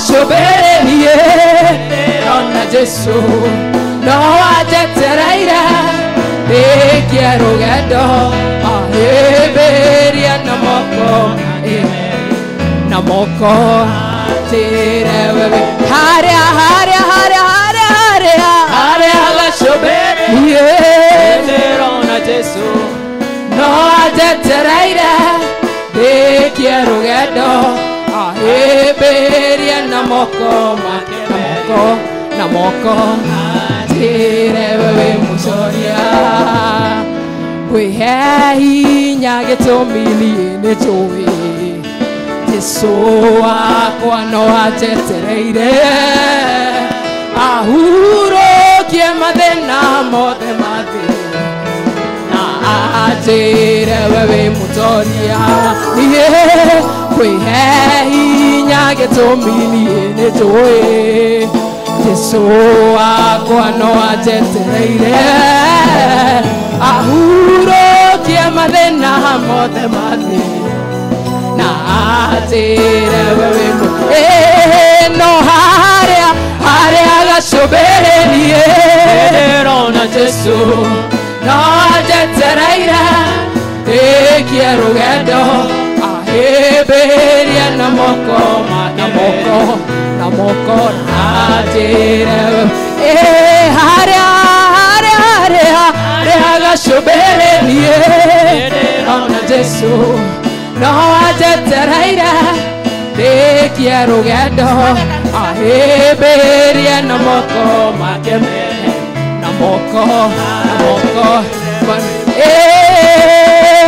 gacũmbĩrĩ niĩ ndĩrona Jesũ no anjetereire ndĩkie rũgendo ahĩmbĩrie na moko na moko anjĩre wewe harĩa harĩa harĩa harĩa harĩa harĩa gacũmbĩrĩ niĩ ndĩrona Jesũ no anjetereire ndĩkie rũgendo ahĩmbĩrie na moko make na moko na moko anjĩre wewe mũcoria kwĩhe hinya gĩtũmi niĩ nĩnjũĩ Jesũ wakwa no anjetereire ahurũkie mathĩna mothe ma thĩ na anjĩre wewe mũtoria niĩ kwĩhe hinya gĩtũmi niĩ nĩnjũĩ Jesũ wakwa no anjetereire ahurũkie mathĩna mothe ma thĩ na anjĩre wewe no harĩa harĩa gacũmbĩrĩ niĩ ndĩrona Jesũ no anjetereire ndĩkie rũgendo ahĩmbĩrie na moko na moko na moko anjĩre harĩa harĩa harĩa harĩa gacũmbĩrĩ niĩ ndĩrona Jesũ no anjetereire ndĩkie rũgendo ahĩmbĩrie na moko make mene na moko na moko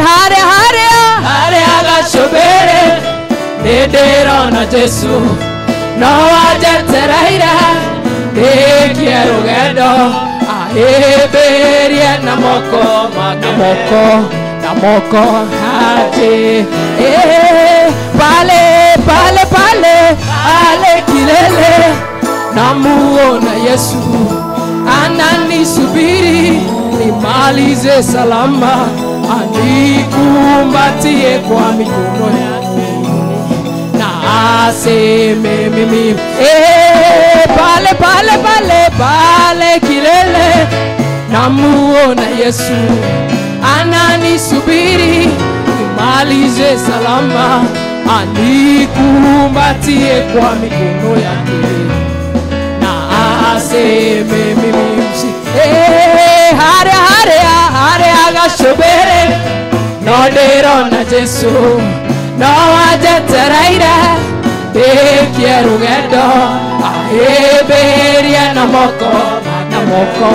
harĩa harĩa harĩa gacũmbĩrĩ nĩndĩrona Jesũ no anjetereire ndĩkie rũgendo ahĩmbĩrie na moko na moko na moko anjĩ pale pale pale pale kilele namuona Yesu ananisubiri nimalize salama anikumbatie kwa mikono yake na aseme mimi pale pale pale pale kilele namuona Yesu ananisubiri nimalize salama anikumbatie kwa mikono yake na aseme mimi msi harĩa harĩa harĩa gacũmbĩrĩ no ndĩrona Jesũ no anjetereire ndĩkie rũgendo ahĩmbĩrie na moko na moko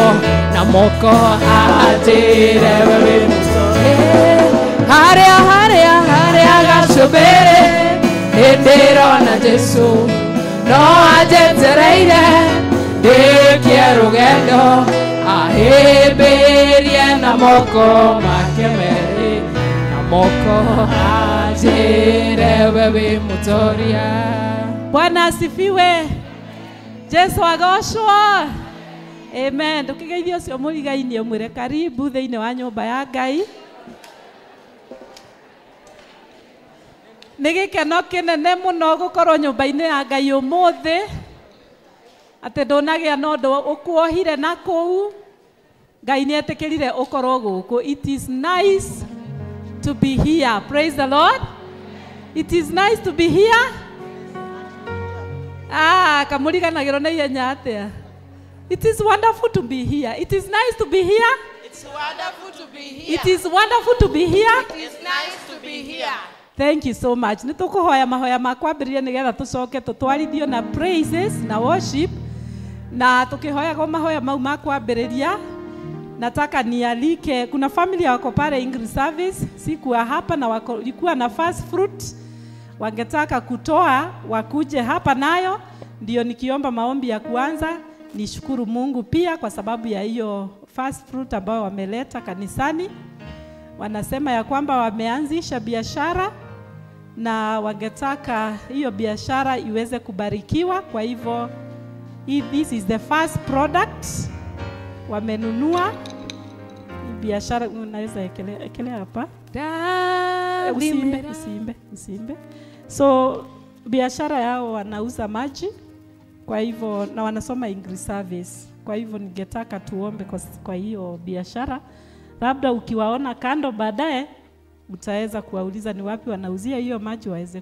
na moko anjĩre wewe harĩa harĩa harĩa gacũmbĩrĩ nĩndĩrona Jesũ no anjetereire ndĩkie rũgendo ahĩmbĩrie na moko make merĩ na moko anjĩre wewe mũtoria. Bwana asifiwe. Jesu agocwo. Amen. Ndukigeithie ucio mũrigaini ũmwĩre karibu thĩinĩ wa nyũmba ya Ngai. Nĩ gĩkeno kĩnene mũno gũkorwo nyũmba-inĩ ya Ngai ũmũthĩ atĩ ndũnagĩa na ũndũ ũkuohire na kũu Ngai nĩ etĩkĩrire ũkorwo gũkũ. It is nice to be here. Praise the Lord. It is nice to be here. Ah, kamũriganagĩrwo na ihenya atĩa. It is wonderful to be here. It is nice to be here. It's wonderful to be here. It is wonderful to be here. It is nice to be here. Thank you so much. Nĩ tũkũhoya mahoya ma kwambĩrĩria nĩgetha tũcoke tũtwarithio na praises na worship na tũkĩhoyagwo mahoya mau ma kwambĩrĩria. Nataka nialike, kuna familia wako pale English service sikuwa hapa na walikuwa na first fruit, wangetaka kutoa wakuje hapa nayo, ndio nikiomba maombi ya kuanza nishukuru Mungu pia kwa sababu ya hiyo first fruit ambayo wameleta kanisani. Wanasema ya kwamba wameanzisha biashara na wangetaka hiyo biashara iweze kubarikiwa. Kwa hivyo this is the first product wamenunua. Biashara unaweza ekelea hapa. Usimbe, usimbe, usimbe. So Biashara yao wanauza maji, kwa hivyo na wanasoma English service. Kwa hivyo ningetaka tuombe kwa hiyo biashara. Labda ukiwaona kando baadaye utaweza kuwauliza ni wapi wanauzia hiyo maji waweze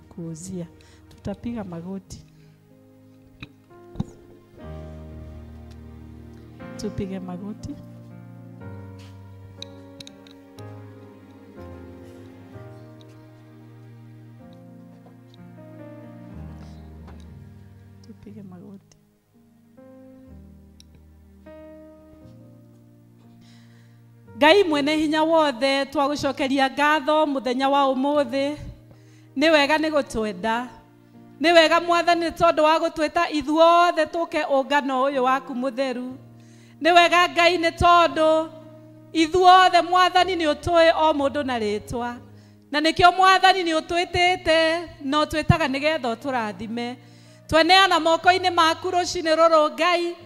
kuuzia. Tutapiga magoti. Tupige magoti. Tupige magoti. Ngai mwene hinya wothe twagucokeria ngatho muthenya wa umuthi. Ni wega ni gutwenda. Ni wega Mwathani tondu wa gutwita ithuothe tuke ungano uyu waku mutheru. Ni wega Ngai ni tondu ithuothe Mwathani ni utui o mundu na ritwa. Na nikio Mwathani ni utwitite na utwitaga nigetha uturathime. Tweneana moko-inĩ maku rũcinĩ rũrũ Ngai,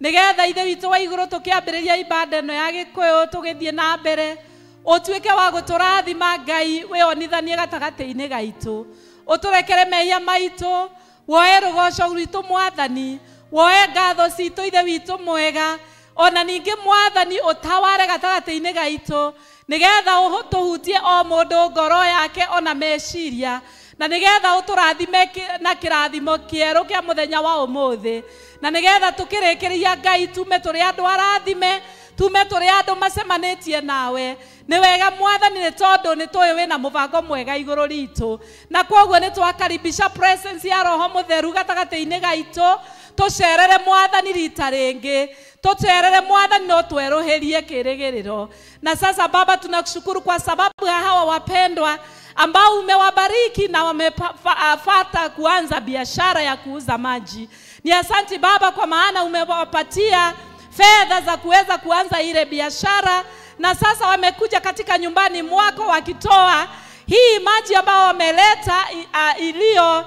nigetha Ithe witũ wa igũrũ tũkĩambĩrĩria ibada ĩno ya Gĩkũyũ tũgĩthiĩ na mbere, ũtuĩke wa gũtũrathima Ngai, wĩonithanie gatagatĩ-inĩ gaitũ, ũtũrekere mehia maitũ, woe rũgoco rwitũ Mwathani, woe ngatho citũ Ithe witũ mwega, ona ningĩ Mwathani ũtaware gatagatĩ-inĩ gaitũ, nigetha ũtũhutie o mũndũ ngoro yake ona meciria, na nigetha ũtũrathime na kĩrathimo kĩerũ kĩa mũthenya wa ũmũthĩ, na nigetha tũkĩrĩkĩria Ngai tume tũrĩ andũ arathime, tume tũrĩ andũ macemanĩtie nawe. Nĩ wega Mwathani nĩ tondũ nĩ tũĩ wĩna mũbango mwega igũrũ ritũ, na kwoguo nĩ twakaribisha presence ya Roho Mũtheru gatagatĩ-inĩ gaitũ. Tũcerere Mwathani rita rĩngĩ, tũcerere Mwathani no twerũhĩrie kĩrĩgĩrĩro. Na sasa Baba, tunakushukuru kwa sababu ya hawa wapendwa ambao umewabariki na wamefata kuanza biashara ya kuuza maji. Ni asanti Baba kwa maana umewapatia fedha za kuweza kuanza ile biashara, na sasa wamekuja katika nyumbani mwako wakitoa hii maji ambao wameleta iliyo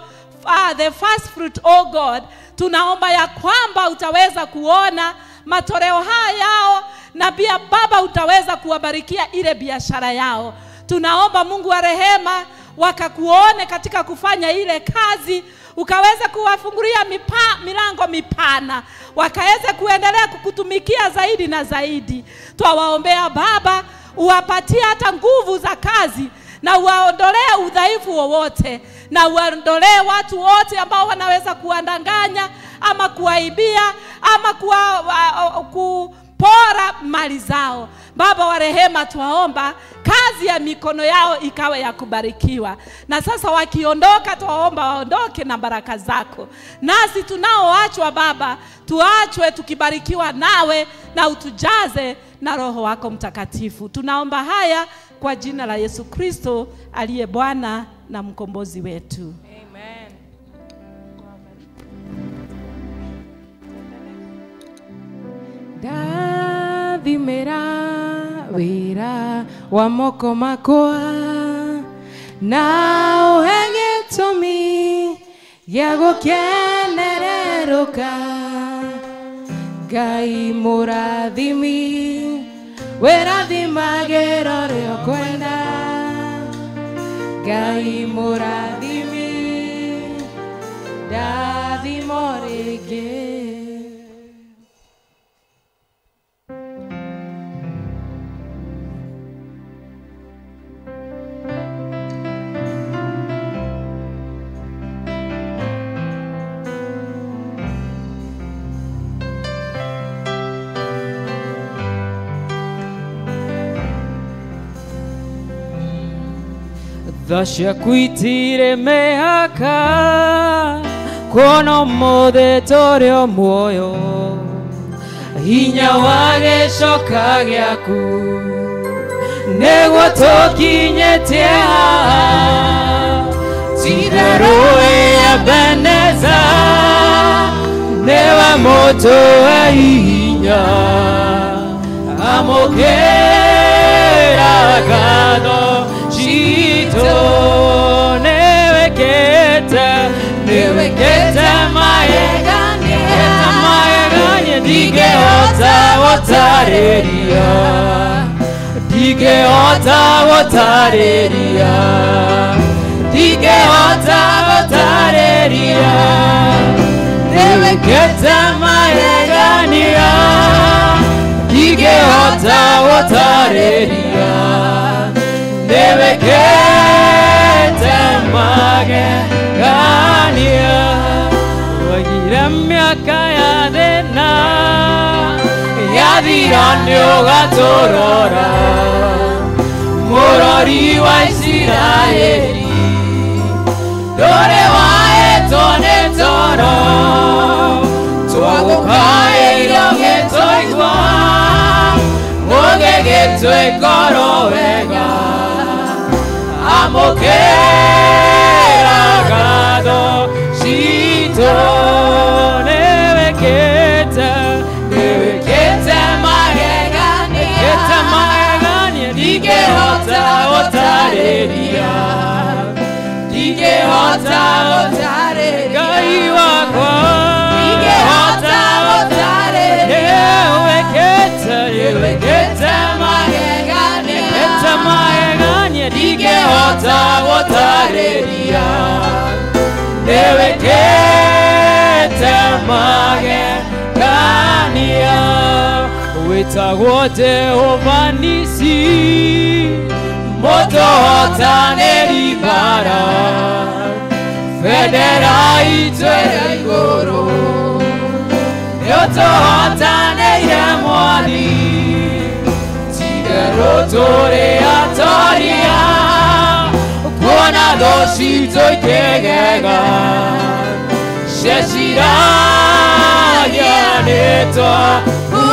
the first fruit, oh God. Tunaomba ya kwamba utaweza kuona matoleo haya yao, na pia Baba utaweza kuwabarikia ile biashara yao. Tunaomba Mungu wa rehema wakakuone katika kufanya ile kazi, ukaweza kuwafungulia milango mipana, wakaweza kuendelea kukutumikia zaidi na zaidi. Twawaombea Baba uwapatie hata nguvu za kazi, na uwaondolee udhaifu wowote, na uwaondolee watu wote ambao wanaweza kuwadanganya ama kuwaibia ama kupora mali zao. Baba wa rehema, twaomba kazi ya mikono yao ikawe ya kubarikiwa. Na sasa wakiondoka, twaomba waondoke na baraka zako. Nasi tunaoachwa Baba, tuachwe tukibarikiwa nawe, na utujaze na Roho wako Mtakatifu. Tunaomba haya kwa jina la Yesu Kristo aliye Bwana na mkombozi wetu. Amen. Ndathimĩra wĩra wa moko makwa, na ũhe gĩtũmi gĩa gũkenererũka. Ngai mũrathimi, wĩrathimagĩra ũrĩa ũkwenda. Ngai mũrathimi, ndathimo rĩngĩ. Tha ciaku itirĩ mĩhaka, kuona ũmũthĩ tũrĩ o muoyo, hinya wa gĩcoka gĩaku nĩguo tũkinyĩtie haha. Ti-itherũ wĩ Ebeneza, nĩwe mũtũhe hinya, amũkĩra ngatho citũ. Nĩwĩkĩte maegania, ndingĩhota gũtarĩria, ndingĩhota gũtarĩria, Ndingĩhota gũtarĩria nĩwĩkĩte magegania ndingĩhota gũtarĩria nĩwĩkĩte magegania waigire mĩaka ya thĩna yathira nĩũgatũrora mũrori wa Isiraeli ndũrĩ waĩtwo nĩ toro twagũkaĩire ũgĩtũigua ũgĩgĩtwĩkoro wega amũkĩra ngatho citũ nĩwĩkĩte nĩwĩkĩte magegania ndingĩhota gũtarĩria ndingĩhota gũtarĩria Ngai wakwa ndingĩhota gũtarĩria nĩwĩkĩte nĩwĩkĩte magegania ndingĩhota gũtarĩria nĩwĩkĩte magegania wĩtagwo Jehova Nisi mũtũhotanĩri mbara bendera itũ ĩrĩ igũrũ nĩũtũhotanĩire Mwathi ti-itherũ tũrĩ atoria kuona thũ citũ ikĩgega cieciragia nĩtwahuka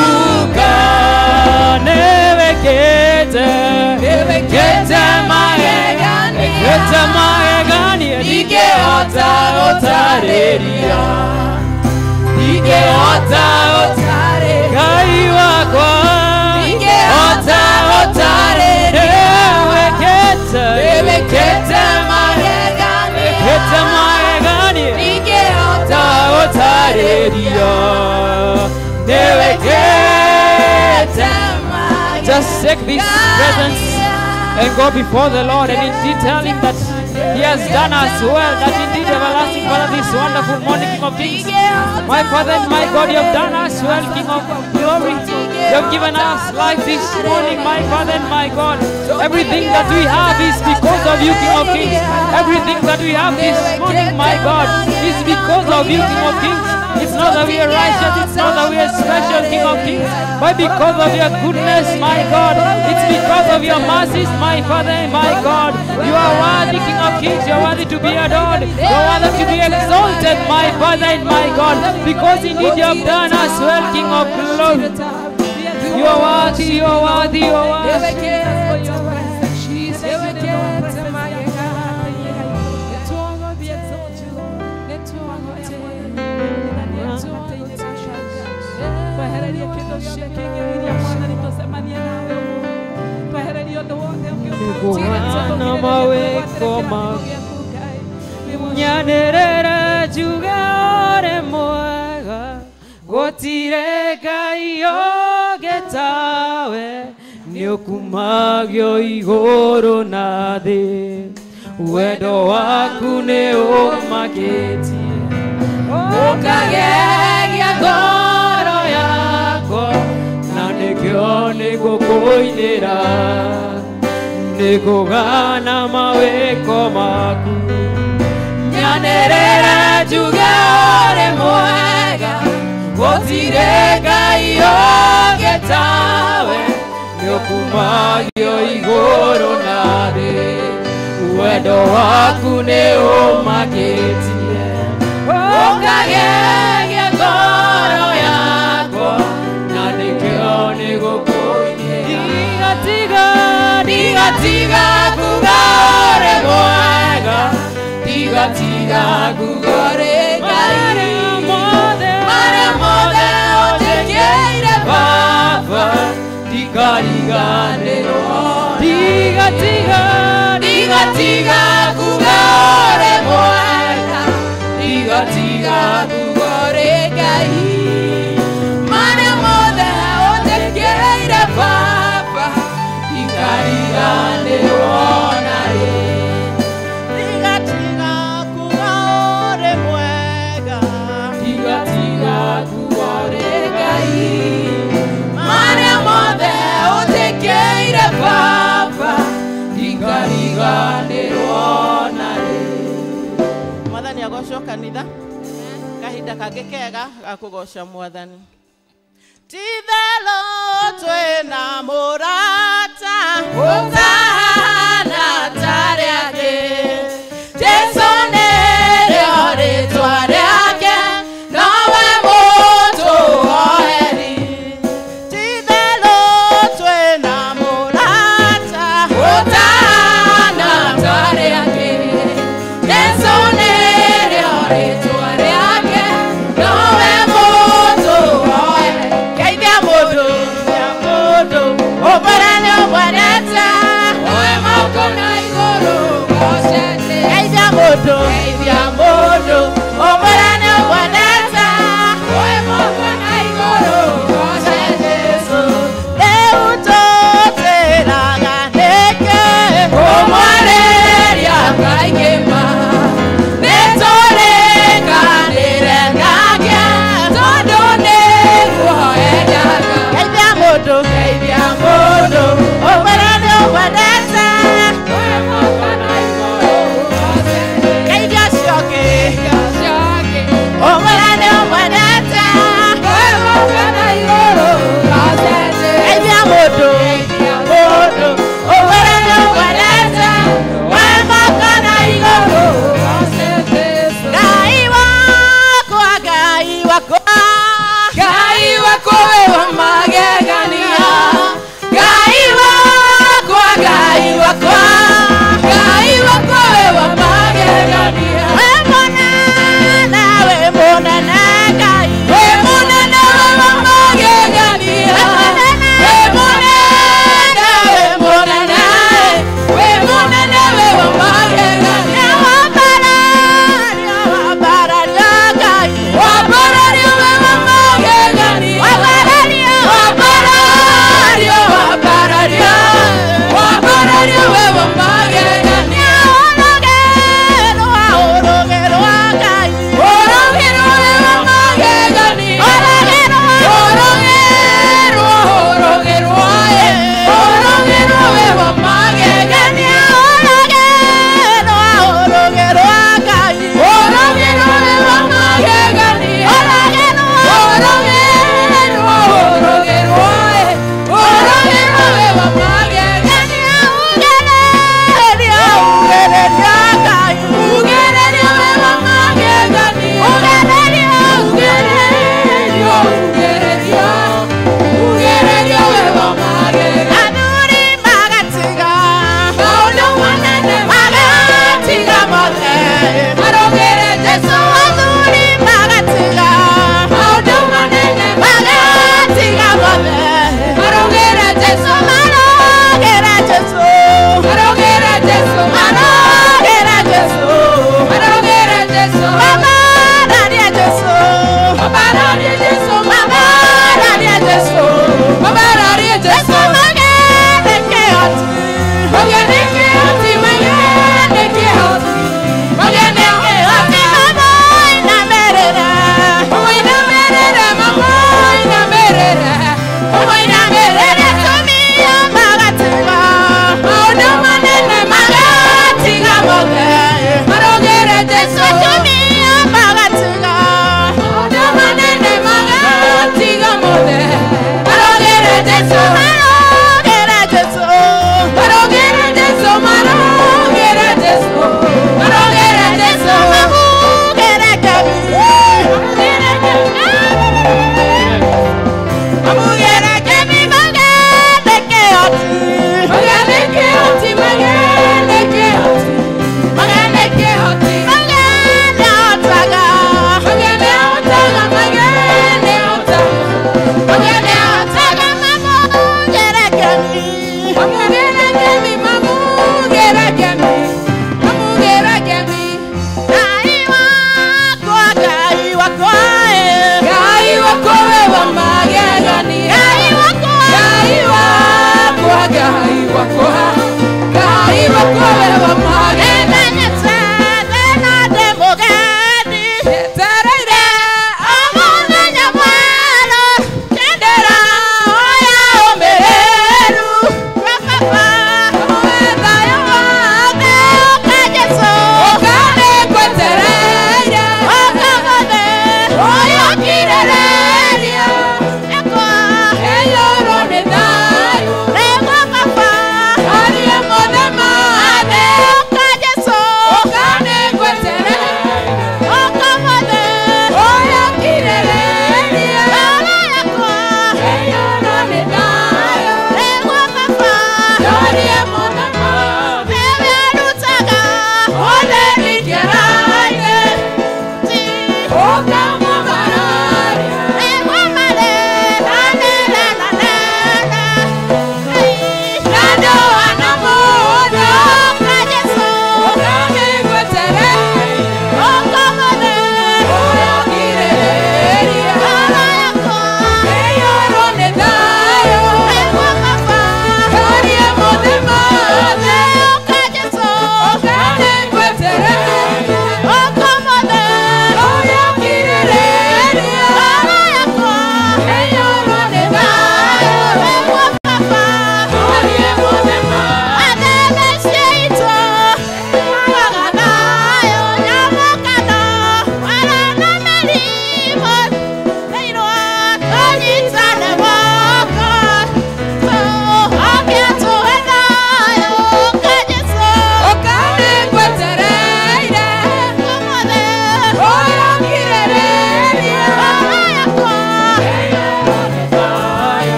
nĩwĩkĩte nĩwĩkĩte magegania ndingĩhota gũtarĩria ndingĩhota gũtarĩria Ngai wakwa ndingĩhota gũtarĩria nĩwĩkĩte nĩwĩkĩte magegania ndingĩhota gũtarĩria nĩwĩkĩte. Just take this presence and go before the Lord and indeed tell him that he has done us well, that indeed everlasting Father, this wonderful morning, King of Kings, my Father and my God, you have done us well, King of Glory. You have given us life this morning, my Father and my God. Everything that we have is because of you, King of Kings. Everything that we have this morning, my God, is because of you, King of Kings. It's not that we are righteous, it's not that we are special, King of Kings, but because of your goodness, my God. It's because of your mercies, my Father and my God. You are worthy, King of Kings. You are worthy to be adored. You are worthy to be exalted, my Father and my God, because indeed you have done us well, King of Glory. You are worthy, you are worthy, you are worthy. Nyanĩrĩra njuge ũrĩ mwega gũtirĩ Ngai ũngĩ tawe nĩũkumagio igũrũ na thĩ wendo waku nĩũmakĩtie ũkagegia ngoro yakwa na nĩkĩo nĩngũkũinĩra nĩngũgana mawĩko maku nyanĩrĩra njuge ũrĩ mwega gũtirĩ Ngai ũngĩ tawe nĩũkumagio igũrũ na thĩ wendo waku nĩũmakĩtie ũkagegia ngoro yakwa na nĩkĩo nĩngũkũinĩra Tiga kuga ũrĩ mwega tiga tiga kuga ũrĩ Ngai marĩa mothe ũnjĩkĩire Baba ndikariganĩrwo tiga tiga tiga tiga kuga ũrĩ mwega tiga tiga kuga ũrĩ Ngai marĩa mothe ũnjĩkĩire Baba ndikariganĩrwo narĩ. Kanitha kahinda kangĩ kega ga kũgoca mwathani. Tithelo twĩna mũrata ũtahana tarĩ angĩ, Jesũ nĩrĩo rĩtwa rĩake, nowe mũtũoheri. Tithelo twĩna mũrata ũtahana tarĩ angĩ, Jesũ nĩrĩo rĩtwa rĩake, nowe mũtũoheri. Geithia mũndũ, ũmwĩre nĩ ũmwendete.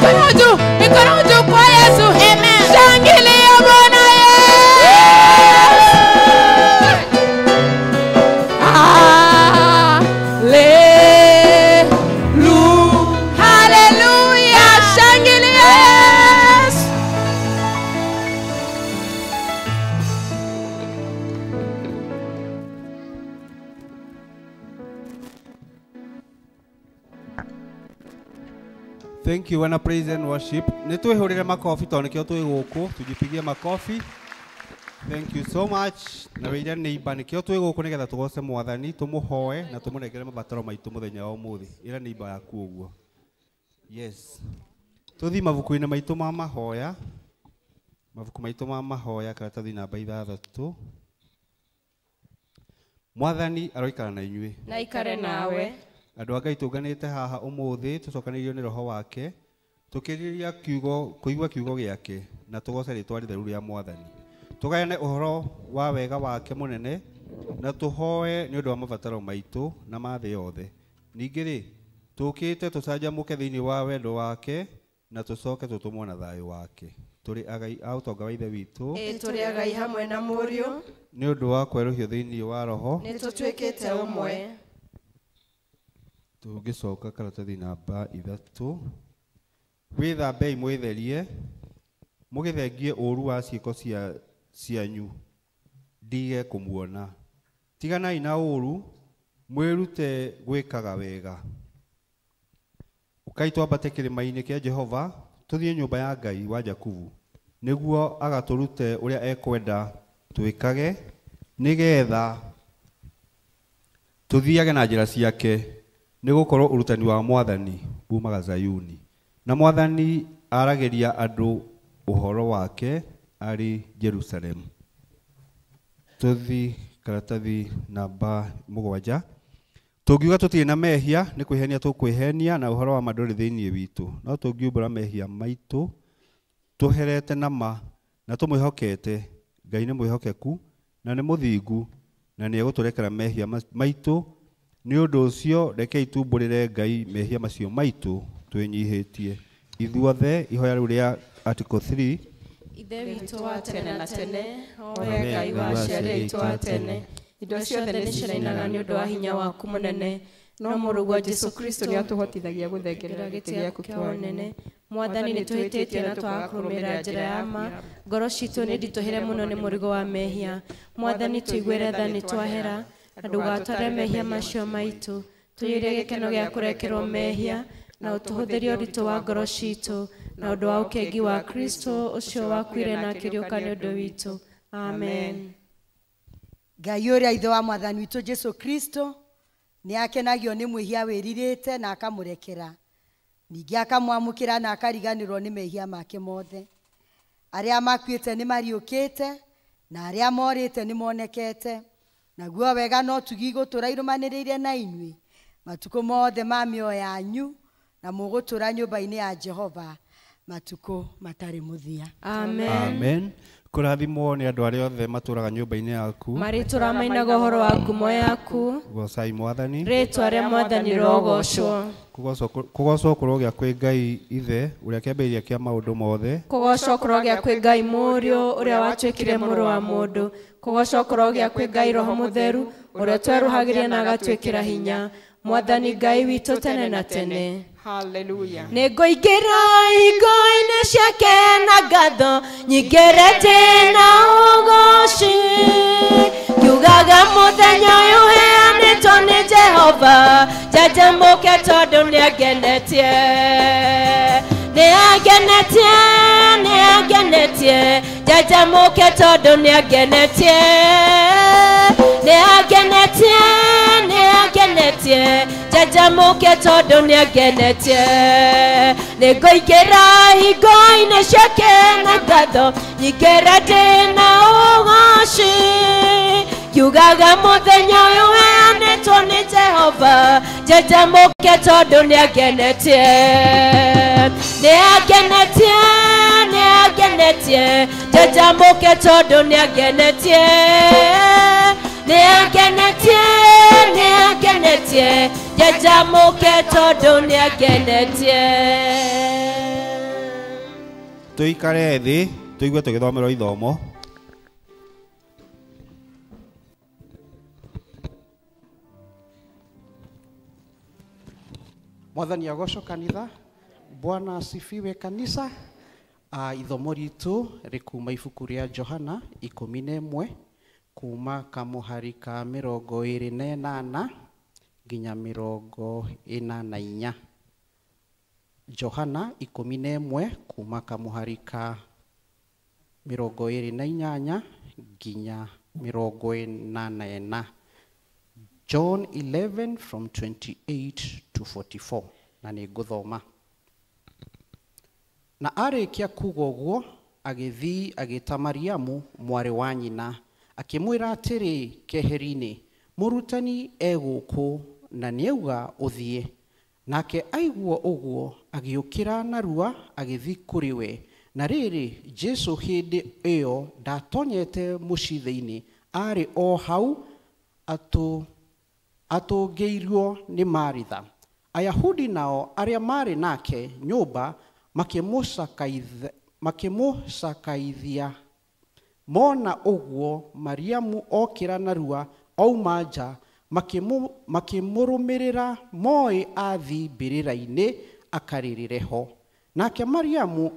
Mikono juu, mikono juu kwa Yesu. Amen. Shangilia Bwana Yesu. Hallelujah. Hallelujah. Shangilia Yesu. Thank you wana praise and worship. Nĩ twĩhũrĩre makobi tondũ nĩkĩo twĩ gũkũ, tujipigie makobi. Thank you so much. Na wĩire neighbor nĩkĩo twĩ gũkũ nĩgetha tũgoce Mwathani, tũmũhoe na tũmũnengere mabataro maitũ mũthenya wa ũmũthĩ. Ĩra neighbor yaku ũguo. Yes. Tũthiĩ mabuku-inĩ maitũ ma mahoya. Mabuku maitũ ma mahoya karatathi namba 6. Mwathani aroikara na inyuĩ. Na ikare nawe. Andũ a Ngai tũnganĩte haha ũmũthĩ tũcokanĩrĩirio nĩ roho wake tũkĩrĩria kiugo kũigua kiugo gĩake na tũgoce rĩtwa rĩtheru rĩa Mwathani, tũgayane ũhoro wa wega wake mũnene na tũhoe nĩ ũndũ wa mabataro maitũ na ma thĩ yothe. Ningĩ rĩ, tũkĩte tũcanjamũke thĩinĩ wa wendo wake na tũcoke tũtũmwo na thayũ wake. Tũrĩ agai a ũtonga wa Ithe witũ. Ĩĩ tũrĩ agai hamwe na Mũriũ. Nĩ ũndũ wa kwerũhio thĩinĩ wa roho nĩ tũtuĩkĩte ũmwe. Tũngĩcoka karatathi namba 3. Wĩthambei mwĩtherie mũgĩthengie ũũru wa ciĩko cianyu ndige kũmuona. Tiganai na ũũru mwĩrute gwĩkaga wega. Ũkai twambate kĩrĩma-inĩ kĩa Jehova tũthiĩ nyũmba ya Ngai wa Jakubu nĩguo agatũrute ũrĩa ekwenda twĩkage nĩgetha tũthiage na njĩra ciake, nĩgũkorwo ũrutani wa Mwathani umaga Zayuni na Mwathani aragĩria andũ ũhoro wake arĩ Jerusalemu. Tũthi karatathi namba 7. Tũngiuga tũtirĩ na mehia nĩ kwĩhenia tũkwĩhenia na ũhoro wa ma ndũrĩ thĩinĩ witũ, no tũngiumbũra mehia maitũ tũherete na ma na tũmwĩhokete Ngai nĩ mwĩhokeku na nĩ mũthingu na nĩ egũtũrekera mehia maitũ. Nĩ ũndũ ũcio rekei tumbũrĩre Ngai mehia macio maitũ twĩnyihĩtie. Ithuothe ihoya rĩu rĩa Article 3. Ithe witũ wa tene na tene, o we Ngai wa aciari aitũ a tene, indo ciothe nĩcirainaga nĩ ũndũ wa hinya waku mũnene, no mũrũguo Jesũ Kristo nĩatũhotithagia gũthengerera gĩtĩ gĩaku kĩa ũnene. Mwathani nĩtũhĩtĩtie na twaga kũrũmĩrĩra njĩra ya ma, ngoro citũ nĩ nditũhĩre mũno nĩ mũrigo wa mehia. Mwathani tũiguĩre tha nĩtwahera, na ndũgatware mehia macio maitũ. Tũiyũrie gĩkeno gĩa kũrekerwo mehia na ũtũhũthĩrie ũritũ wa ngoro citũ na ũndũ wa ũkengi wa Kristo ũcio wakuire na akĩriũka nĩ ũndũ witũ. Amen. Ngai ũrĩa Ithe wa Mwathani witũ Jesũ Kristo nĩ akenagio nĩ mwĩhia wĩrirĩte na akamũrekera, ningĩ akamwamũkĩra na akariganĩrwo nĩ mehia make mothe. Arĩa makuĩte nĩ mariũkĩte na arĩa morĩte nĩ monekete, naguo wega no tugi gũtũra irũmanĩrĩire na inyuĩ matukũ mothe ma mĩoyo yanyu, na mũgũtũra nyũmba-inĩ ya Jehova matukũ matarĩ mũthia. Amen. Amen. Kũrathimwo nĩ andũ arĩa othe matũraga nyũmba-inĩ yaku, marĩtũra mainaga ũhoro wa ngumo yaku. Gocai Mwathani. Rĩtwa rĩa Mwathani rĩrogocwo. Kũgocwo kũrogĩa kwĩ Ngai Ithe ũrĩa kĩambĩrĩria kĩa maũndũ mothe. Kũgocwo kũrogĩa kwĩ Ngai Mũriũ ũrĩa watuĩkire mũrũ wa mũndũ. Kũgocwo kũrogĩa kwĩ Ngai Roho Mũtheru ũrĩa twerũhagĩria na agatwĩkĩra hinya. Mwathani Ngai witũ tene na tene. Hallelujah. Nĩngũingĩra igo-inĩ ciake na ngatho nyingĩrĩte na ũgoci, ngiugaga mũthenya ũyũ ũheanĩtwo nĩ Jehova njanjamũke tondũ nĩangenetie. Nĩangenetie, nĩangenetie, njanjamũke tondũ nĩangenetie. Nĩangenetie, nĩangenetie, njanjamũke tondũ nĩangenetie. Nĩngũingĩra igo-inĩ ciake na ngatho nyingĩre ndĩ na ũgoci, ngiugaga mũthenya ũyũ ũheanĩtwo nĩ Jehova njanjamũke tondũ nĩangenetie. Nĩangenetie, nĩangenetie, njanjamũke tondũ nĩangenetie. Nĩangenetie, nĩangenetie, njanjamũke tondũ nĩangenetie. Tũikare thĩ tũigue tũgĩthomerwo ithomo. Mwathani agocwo kanitha. Bwana asifiwe kanisa. Ithomo ritũ rĩkuma ibuku rĩa Johana 11 kuma kamũhari ka 28 nginya 44. Johana 11 kuma kamũhari ka 28 nginya 44. John 11 from 28 to 44. Na nĩ ngũthoma. Na arĩkia kuga ũguo agĩthiĩ agĩta Mariamu mwarĩ wa nyina akĩmwĩra atĩrĩ keheri-inĩ, mũrutani e gũkũ na nĩauga ũthiĩ. Nake aigua ũguo agĩũkĩra narua agĩthiĩ kũrĩ we. Na rĩrĩ, Jesũ hĩndĩ ĩyo ndatonyete mũciĩ thĩinĩ, arĩ o hau atũngĩirwo nĩ Maritha. Ayahudi nao arĩa marĩ nake nyũmba makĩmũcakaithia. Mona ũguo Mariamu okĩra narua auma nja, makĩmũrũmĩrĩra moĩ athi mbĩrĩra-inĩ akarĩrĩre ho. Nake Mariamu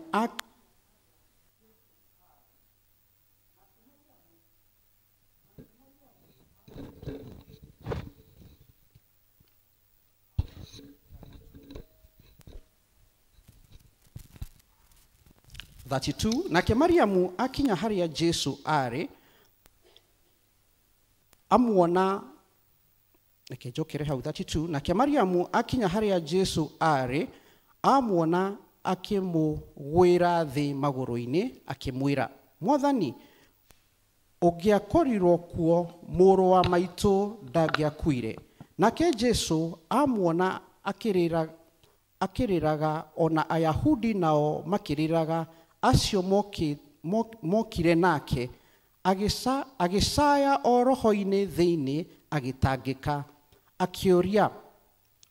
nake Mariamu akinya harĩa Jesu arĩ amuona. Reke njokere hau 32. Nake Mariamu akinya harĩa Jesu arĩ amuona akĩmũgwĩra thĩ magũrũ-inĩ akĩmwĩra, Mwathani, ũngĩakorirwo kuo mũrũ wa maitũ ndangĩakuire. Nake Jesu amuona akĩrĩraga, ona Ayahudi nao makĩrĩraga acio mokire nake, agĩcaya o roho-inĩ thĩinĩ agĩtangĩka, akĩũria,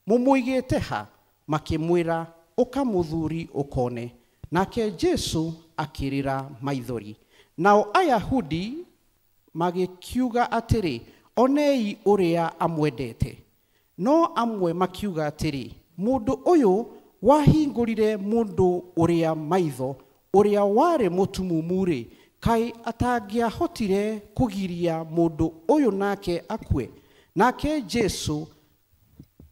mũmũigĩte ha? Makĩmwĩra, ũka mũthuri ũkone. Nake Jesu akĩrĩra maithori. Nao Ayahudi magĩkiuga atĩrĩ, onei ũrĩa amwendete. No amwe makiuga atĩrĩ, mũndũ ũyũ wahingũrire mũndũ ũrĩa maitho, ũrĩa warĩ mũtumumu-rĩ, kaĩ atangĩahotire kũgiria mũndũ ũyũ nake akue? Nake Jesu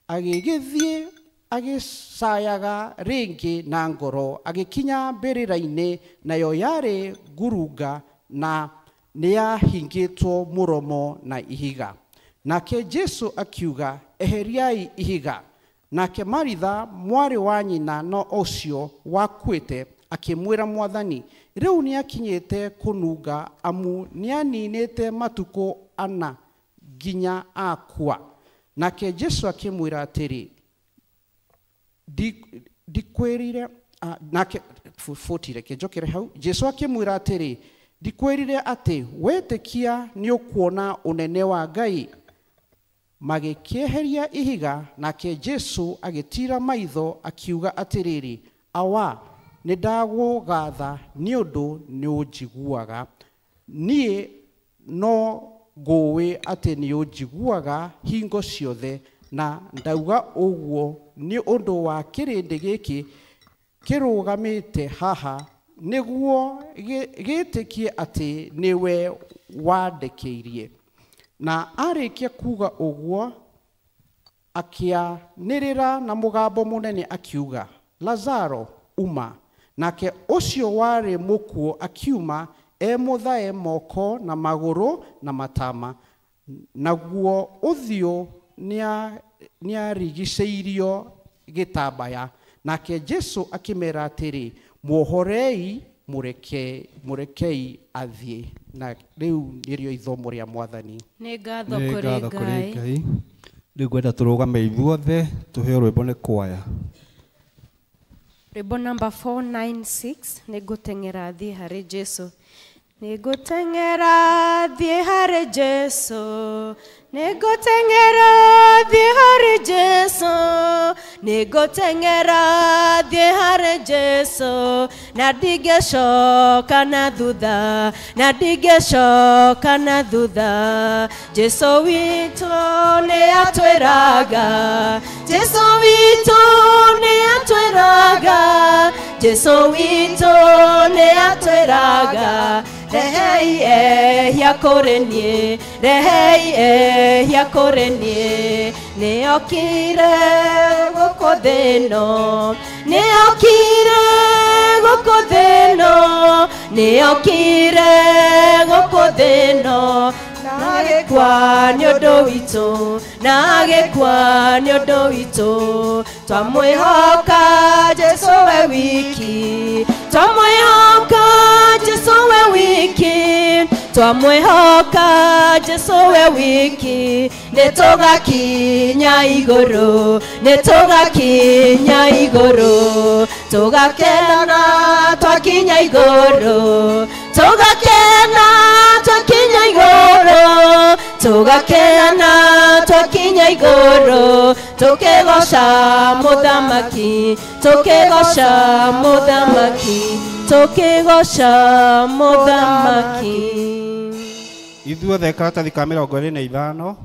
agĩgĩthiĩ agĩcayaga rĩngĩ na ngoro, agĩkinya mbĩrĩra-inĩ, nayo yarĩ ngurunga na nĩyahingĩtwo mũromo na ihiga. Nake Jesu akiuga, eheriai ihiga. Nake Maritha mwarĩ wa nyina no ũcio wakuĩte akĩmwĩra Mwathani, rĩu nĩakinyĩte kũnunga, amu nĩaninĩte matukũ 4 nginya akua. Nake Jesu akĩmwĩra atĩrĩ, ndikwĩrire. Nake 40 reke njokere hau. Jesu akĩmwĩra atĩrĩ, ndikwĩrire atĩ wetĩkia nĩũkuona ũnene wa Ngai? Magĩkĩeheria ihiga. Nake Jesu agĩtiira maitho akiuga atĩrĩrĩ, Awa, nĩndagũgatha nĩ ũndũ nĩũnjiguaga. Niĩ no ngũĩ atĩ nĩũnjiguaga hingo ciothe, na ndauga ũguo nĩ ũndũ wa kĩrĩndĩ gĩkĩ kĩrũgamĩte haha, nĩguo gĩtĩkie atĩ nĩwe wandekeirie. Na arĩkia kuga ũguo akĩanĩrĩra na mũgambo mũnene akiuga, Lazaro, uma. Nake ũcio warĩ mũkuũ akiuma, e mũthae moko na magũrũ na matama, naguo ũthiũ nĩarigicĩirio gĩtambaya. Nake Jesu akĩmera atĩrĩ, muohorei, mũrekei athiĩ. Na rĩu nĩrĩo ithomo rĩa Mwathani. Nĩ ngatho kũrĩ Ngai. Rĩu ngwenda tũrũgame ithuothe tũheo rwĩmbo nĩ kwaya. Rwĩmbo namba 496 nĩ ngũteng'era thiĩ harĩ Jesu. Nĩngũteng'era thiĩ harĩ Jesũ, nĩngũteng'era thiĩ harĩ Jesũ, nĩngũteng'era thiĩ harĩ Jesũ, na ndingĩcoka na thutha, na ndingĩcoka na thutha. Jesũ witũ nĩatwĩraga, Jesũ witũ nĩatwĩraga, Jesũ witũ nĩatwĩraga, rehei ehia kũrĩ niĩ, rehei ehia kũrĩ niĩ. Nĩokire gũkũ thĩ ĩno, nĩokire gũkũ thĩ ĩno, nĩokire gũkũ thĩ ĩno, na agĩkua nĩ ũndũ witũ, na agĩkua nĩ ũndũ witũ. Twamwĩhoka Jesũ we wiki, twamwĩhoka Jesũ we wiki, twamwĩhoka Jesũ we wiki, nĩtũgakinya igũrũ, nĩtũgakinya igũrũ, tũgakena twakinya igũrũ, tũgakena twakinya igũrũ, tũgakena twakinya igũrũ, tũkĩgoca mũthamaki, tũkĩgoca mũthamaki, tũkĩgoca mũthamaki. Ithuothe karatathi ka 25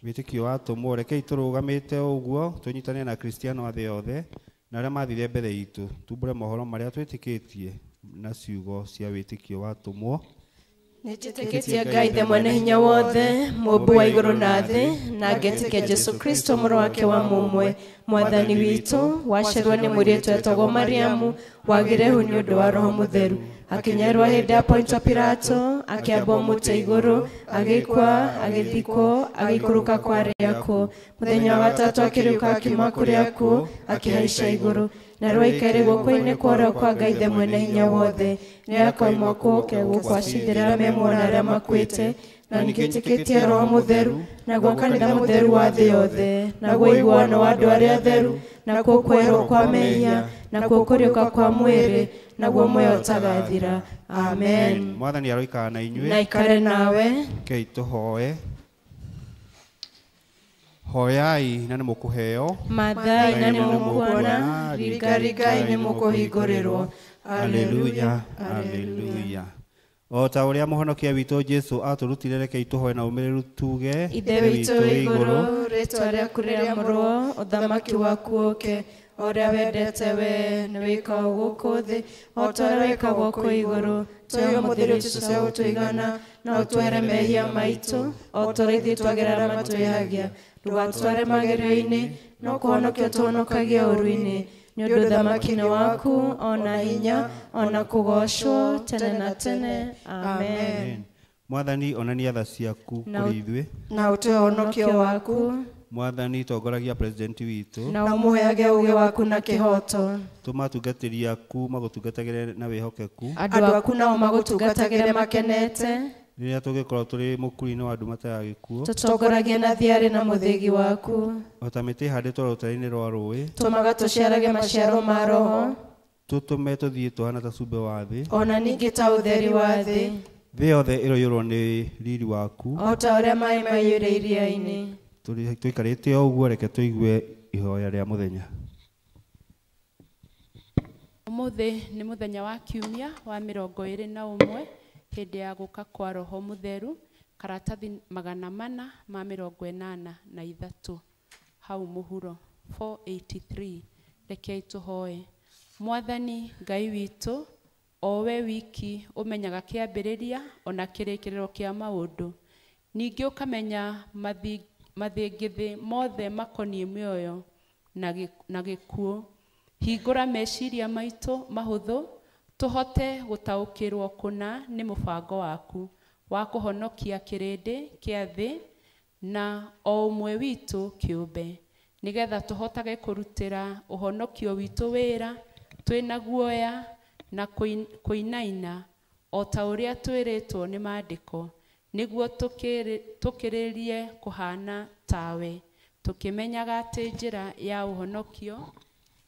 wĩtĩkio wa atũmwo, rekei tũrũgamĩte ũguo tũnyitane na Kristiano a thĩ yothe na arĩa mathire mbere itũ, tumbũre mohoro marĩa twĩtĩkĩtie na ciugo cia wĩtĩkio wa atũmwo. Nĩnjĩtĩkĩtie Ngai Ithe mwene hinya wothe, mũmbi wa igũrũ na thĩ, na ngetĩkia Jesũ Kristo mũrũ wake wa mũmwe, mwathani witũ, waciarirwo nĩ mũirĩtu etagwo Mariamu, wagĩire hu nĩ ũndũ wa Roho Mũtheru, akĩnyarwo hĩndĩ ya Pontio Pilato, akĩambwo mũtĩ igũrũ, agĩkua, agĩthikwo, agĩikũrũka kwa arĩa akuũ. Mũthenya wa gatatũ akĩriũka akiuma kũrĩa akuũ, akĩhaica igũrũ, na rĩu aikaire guoko-inĩ kwa ũrĩo kwa Ngai Ithe mwene hinya wothe. Nĩakoima kũũke gũkũ acirĩre arĩa me muoyo na arĩa makuĩte. Na nĩngĩtĩkĩtie Roho Mũtheru, naguo kanitha mũtheru wa thĩ yothe, naguo ũiguano wa andũ arĩa atheru, nakuo kwerwo kwa mehia, nakuo kũriũka kwa mwĩrĩ, naguo muoyo ũtagathira. Amen. Mwathani aroikara na inyuĩ, na ikare nawe. Rekei tũhoe. Hoyai na nĩ mũkũheo, Mathai na nĩ mũkuona, ringarigai nĩ mũkũhingũrĩrwo. Haleluya, haleluya. O ta ũrĩa mũhonokia witũ Jesũ atũrutire, rekei tũhoe na ũmĩrĩru tuge: Ithe witũ wĩ igũrũ, rĩĩtwa rĩaku rĩamũrwo, ũthamaki waku ũũke, o ũrĩa wendete we nĩ wĩkagwo gũkũ thĩ o ta ũrĩa wĩkagwo kũu igũrũ. Tũhe ũmũthĩ irio citũ cia gũtũigana, na ũtwehere mehia maitũ o ta ũrĩa ithuĩ twagĩra arĩa matwĩhagia. Ndũgatũtware magerio-inĩ, no kũhonokia ũtũhonokagie ũũru-inĩ. Nĩ ũndũ ũthamaki nĩ waku, o na hinya, o na kũgoocwo tene na tene. Amen. Mwathani, onania tha ciaku kũrĩ ithuĩ, na ũtũhe ũhonokio waku. Mwathani, tongoragia president witũ, na ũmũheage ũũgĩ waku na kĩhooto. Tũma atungatĩri aku magũtungatagĩre na wĩhokeku, andũ aku nao magũtungatagĩre makenete. Rĩrĩa tũngĩkorwo tũrĩ mũkuru-inĩ wa nduma ta ya gĩkuũ, tũtongoragie na thiarĩ na mũthĩgi waku. O ta mĩtĩ ĩhandĩtwo rũtere-inĩ rwa rũĩ, tũmaga tũciarage maciaro ma Roho. Tũtũme tũthiĩ tũhana ta cumbĩ wa thĩ, ona ningĩ ta ũtheri wa thĩ. Thĩ yothe ĩroiyũrwo nĩ riri waku, o ta ũrĩa maĩ maiyũire iria-inĩ. Tũikarĩte o ũguo, reke tũigue ihoya rĩa mũthenya. Ũmũthĩ nĩ mũthenya wa kiumia wa 21 hĩndĩ ya gũka kwa Roho Mũtheru, karatathi 483 hau mũhuro 483. Rekei tũhoe. Mwathani Ngai witũ, o we wiki ũmenyaga kĩambĩrĩria ona kĩrĩkĩrĩro kĩa maũndũ, ningĩ ũkamenya mathĩngĩthĩ mothe makoniĩ mĩoyo na gĩkuũ, hingũra meciria maitũ mahũthũ tũhote gũtaũkĩrwo kũna nĩ mũbango waku wa kũhonokia kĩrĩndĩ kĩa thĩ na o ũmwe witũ kĩũmbe, nĩgetha tũhotage kũrutĩra ũhonokio witũ wĩra twĩna guoya na kũinaina o ta ũrĩa twĩrĩtwo nĩ maandĩko, nĩguo tũkĩrĩrie kũhana tawe, tũkĩmenyaga atĩ njĩra ya ũhonokio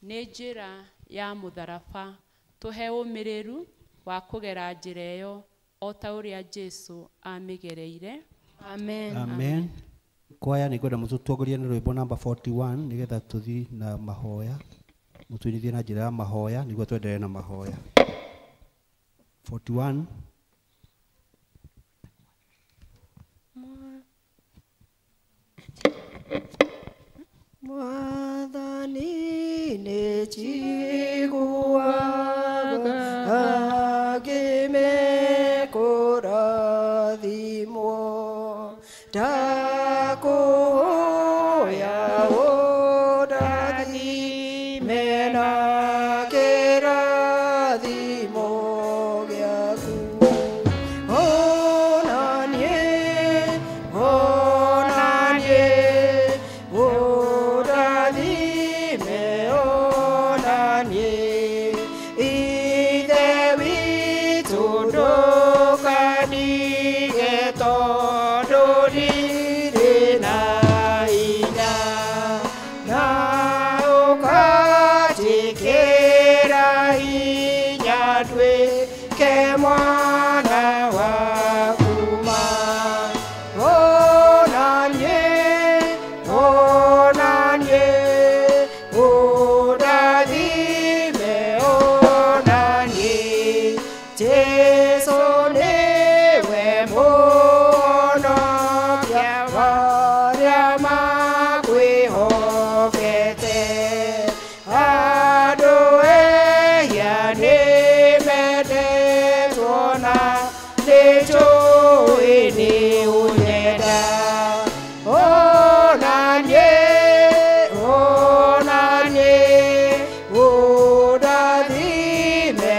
nĩ njĩra ya mũtharaba. Tũhe ũmĩrĩru wa kũgera njĩra ĩyo o ta ũrĩa Jesu amĩgereire. Amen. Amen. Kwaya nĩ ngwenda mũtũtongorie na rwĩmbo namba 41 nĩgetha tũthiĩ na mahoya, mũtũinithie na njĩra ya mahoya nĩguo twendelee na mahoya. 41. Mwathani nĩ njiguaga ngĩmekũrathimwo, ndakũhoya ũndathime na kĩrathimo gĩaku. Onanie, onanie, ũndathime, onanie, Ithe witũ ndũkandige tondũ ndirĩ na hinya, na ũkanjĩkĩra hinya nduĩke mwana waku ma. Onanie, onanie, ũndathime, onanie, Jesu nĩwe mũhonokia wa arĩa makwĩhokete. Andũ ehia nĩmendetwo na nĩnjũĩ nĩũnyenda. Onanie, onanie, ũndathime,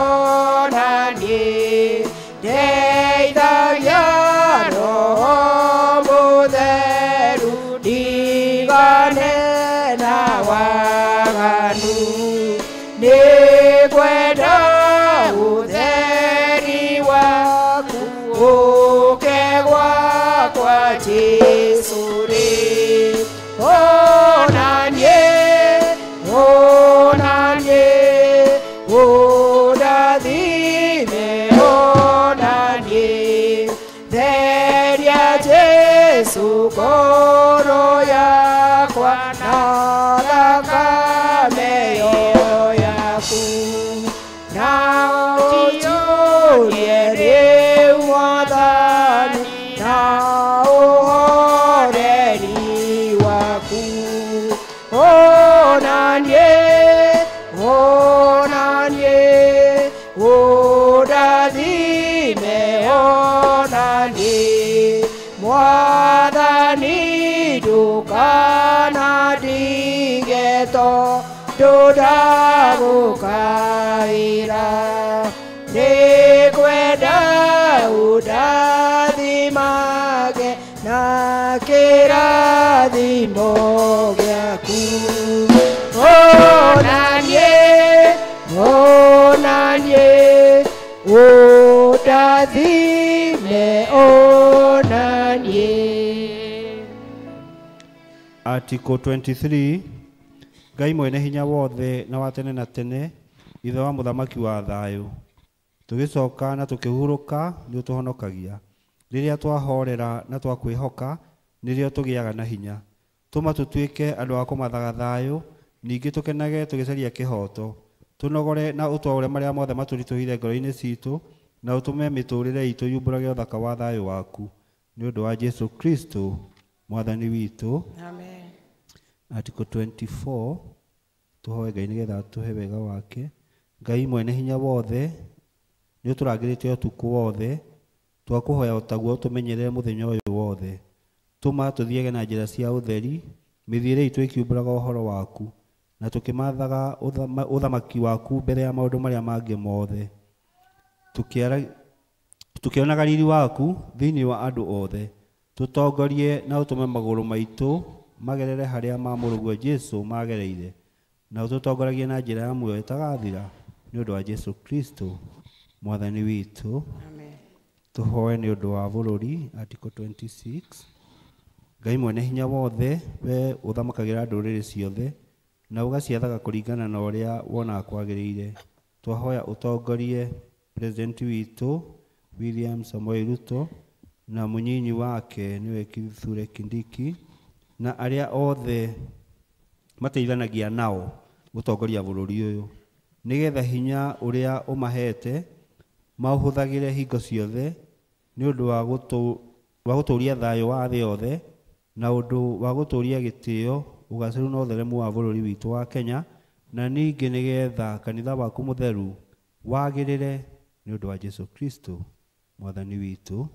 onanie, ndeithagia Roho Mũtheru ndigane na waganu. Nĩngwenda ũtheri waku ũke gwakwa Jesũ rĩ. Onanie, onanie, ũndathime, onanie, theria Jesũ ngoro yakwa na thakame ĩyo yaku. Na ũnjiyũrie rĩu Mwathani na ũhoreri waku. Onanie, onanie, ũndathime, onanie, Mwathani ndũkanandige tondũ ndagũkaĩra. Nĩngwenda ũndathimage na kĩrathimo gĩaku. Onanie, onanie, ũndathime, onanie. Article 23. Ngai mwene hinya wothe na wa tene na tene, Ithe wa mũthamaki wa thayũ, tũgĩcoka na tũkĩhurũka nĩ ũtũhonokagia. Rĩrĩa twahorera na twakwĩhoka nĩrĩo tũgĩaga na hinya. Tũma tũtuĩke andũ a kũmathaga thayũ, ningĩ tũkenage tũgĩcaria kĩhooto. Tũnogore na ũtwaũre marĩa mothe matũritũhĩire ngoro-inĩ citũ, na ũtũme mĩtũũrĩre itũ yumbũrage ũthaka wa thayũ waku. Nĩ ũndũ wa Jesu Kristo Mwathani witũ. Amen. Article 24. Tũhoe Ngai nĩgetha atũhe wega wake. Ngai mwene hinya wothe, nĩ ũtũrangĩrĩte ũtukũ wothe, twakũhoya o taguo ũtũmenyerere mũthenya ũyũ wothe. Tũma tũthiage na njĩra cia ũtheri, mĩthiĩre itũ ĩkiumbũraga ũhoro waku, na tũkĩmathaga ũthamaki waku mbere ya maũndũ marĩa mangĩ mothe. Tũkĩonaga riri waku thĩinĩ wa andũ othe. Tũtongorie na ũtũme magũrũ maitũ magerere harĩa ma mũrũguo Jesu magereire, na ũtũtongoragie na njĩra ya muoyo ĩtagathira, nĩ ũndũ wa Jesu Kristo Mwathani witũ. Amen. Tũhoe nĩ ũndũ wa bũrũri. Article 26. Ngai mwene hinya wothe, we ũthamakagĩra ndũrĩrĩ ciothe na ũgaciathaga kũringana na ũrĩa wonaga kwagĩrĩire, twahoya ũtongorie president witũ William Samoei Ruto na mũnyinyi wake nĩwe Kithure Kindiki na arĩa othe mateithanagia nao gũtongoria bũrũri ũyũ, nĩgetha hinya ũrĩa ũmahete maũhũthagĩre hingo ciothe nĩ ũndũ wa gũtũũria thayũ wa thĩ yothe na ũndũ wa gũtũũria gĩtĩo, ũgacĩru na ũtheremu wa bũrũri witũ wa Kenya, na ningĩ nĩgetha kanitha waku mũtheru wagĩrĩre nĩ ũndũ wa Jesu Kristo mwathani witũ.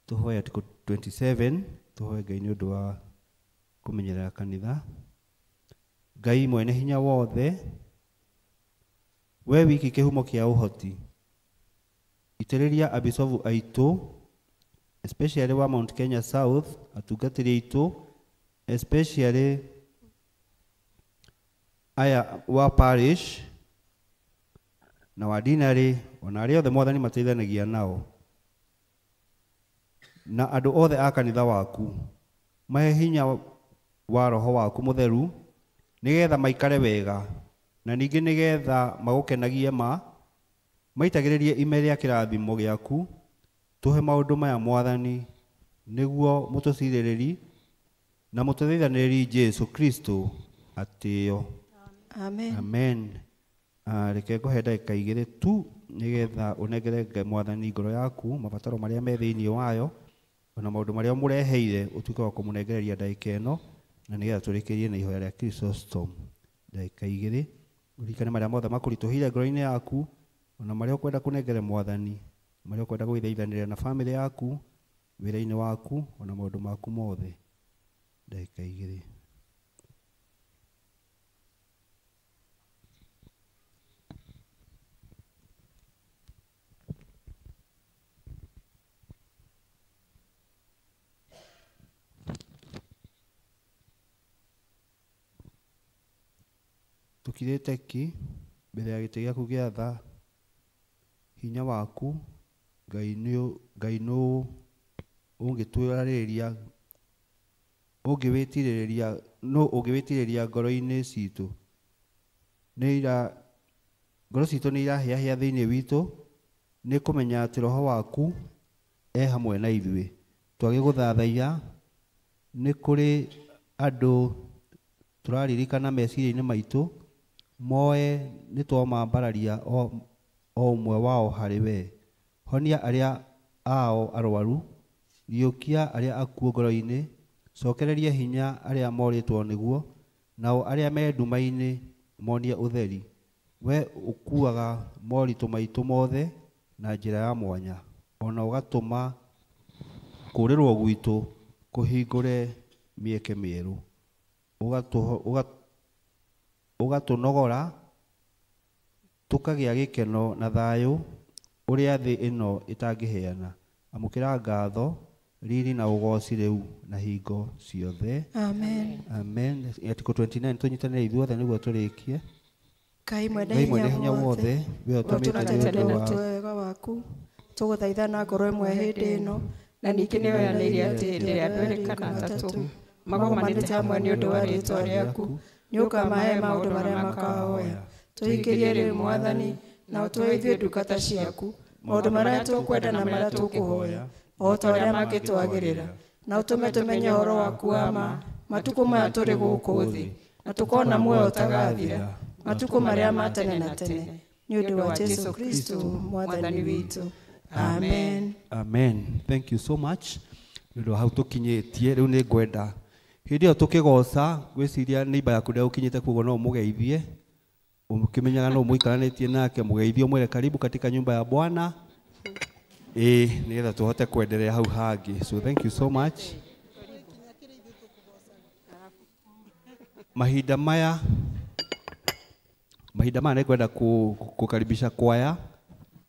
Tũhoe Article 27, tũhoe Ngai nĩ ũndũ wa kũmenyerera kanitha. Ngai mwene hinya wothe, we wiki kĩhumo kĩa ũhoti, itĩrĩria abicobu aitũ, especially wa Mount Kenya South, atungatĩri aitũ, especially aya wa parish na wa dinarĩ, ona arĩa othe mwathani mateithanagia nao, na andũ othe a kanitha waku, mahe hinya wa roho waku mũtheru nĩgetha maikare wega, na ningĩ nĩgetha magũkenagie ma maitagĩrĩrie ime rĩa kĩrathimo gĩaku. Tũhe maũndũ maya mwathani, nĩguo mũtũcirĩrĩri na mũtũthaithanĩrĩri Jesu Kristo atĩo. Amen. Amen. Reke ngũhe ndagĩka igĩrĩ tu nĩgetha ũnengere Ngai mwathani ngoro yaku, mabataro marĩa me thĩinĩ wayo, ona maũndũ marĩa ũmũreheire, ũtuĩke wa kũmũnengereria ndagĩka ĩno, na nĩgetha tũrĩkĩrie na ihoya rĩa Chrysostom. Ndagĩka igĩrĩ, ũririkane marĩa mothe makũritũhĩire ngoro-inĩ yaku, ona marĩa ũkwenda kũnengere mwathani, marĩa ũkwenda gwĩthaithanĩra na bamĩrĩ yaku, wĩra-inĩ waku, ona maũndũ maku mothe. Ndagĩka igĩrĩ. Tũkirĩte ki mbere ya gĩtĩ gĩaku gĩa tha, hinya waku Ngai nũ ũngĩtwarĩrĩria, ũngĩwĩtirĩrĩria, nũ ũngĩwĩtirĩrĩria ngoro-inĩ citũ. Ngoro citũ nĩ irahĩahĩa thĩinĩ witũ nĩ kũmenya atĩ roho waku e hamwe na ithuĩ. Twagĩgũthathaiya, nĩ kũrĩ andũ tũraririkana meciria-inĩ maitũ, moe nĩ twamambararia o ũmwe wao harĩ we. Honia arĩa ao arwaru, riũkia arĩa akuũ ngoro-inĩ, cokereria hinya arĩa morĩtwo nĩguo, nao arĩa me nduma-inĩ monie ũtheri. We ũkuaga moritũ maitũ mothe na njĩra ya mwanya, ona ũgatũma kũũrĩrwo gwitũ kũhingũre mĩeke mĩerũ, ũgatũnogora tũkagĩa gĩkeno na thayũ ũrĩa thĩ ĩno ĩtangĩheana. Amũkĩra ngatho, riri na ũgoci rĩu na hingo ciothe. Amen. Amen. Article 29, tũnyitanĩre ithuothe nĩguo tũrĩkie. Ngai mwene hinya wothe, we ũtũmĩte nĩ ũndũ wa wega waku, tũgũthaitha na ngoro ĩmwe hĩndĩ ĩno, na ningĩ nĩoyanĩire atĩ hĩndĩ ĩrĩa andũ erĩ kana atatũ magomanĩte hamwe nĩ ũndũ wa rĩĩtwa rĩaku, nĩũkamahe maũndũ marĩa makahoya. Tũhingĩrie rĩu mwathani, na ũtũhe ithuĩ ndungata ciaku maũndũ marĩa tũkwenda na marĩa tũkũhoya, o ta ũrĩa mangĩtwagĩrĩra, na ũtũme tũmenye ũhoro waku wa ma matukũ maya tũrĩ gũkũ thĩ, na tũkona muoyo ũtagathira matukũ marĩa ma tene na tene, nĩ ũndũ wa Jesu Kristo mwathani witũ. Amen. Amen. Thank you so much. Nĩ ũndũ wa hau tũkinyĩtie, rĩu nĩ ngwenda hĩndĩ ĩyo tũkĩgoca, ngwĩciria neighbor yaku ndegũkinyĩte, koguo no ũmũgeithie, ũkĩmenyaga no mũikaranĩtie nake, mũgeithie ũmwĩre karibu katika nyumba ya Bwana, nĩgetha tũhote kuendelea hau hangĩ. So thank you so much. Mahinda maya nĩngwenda kũkaribisha kwaya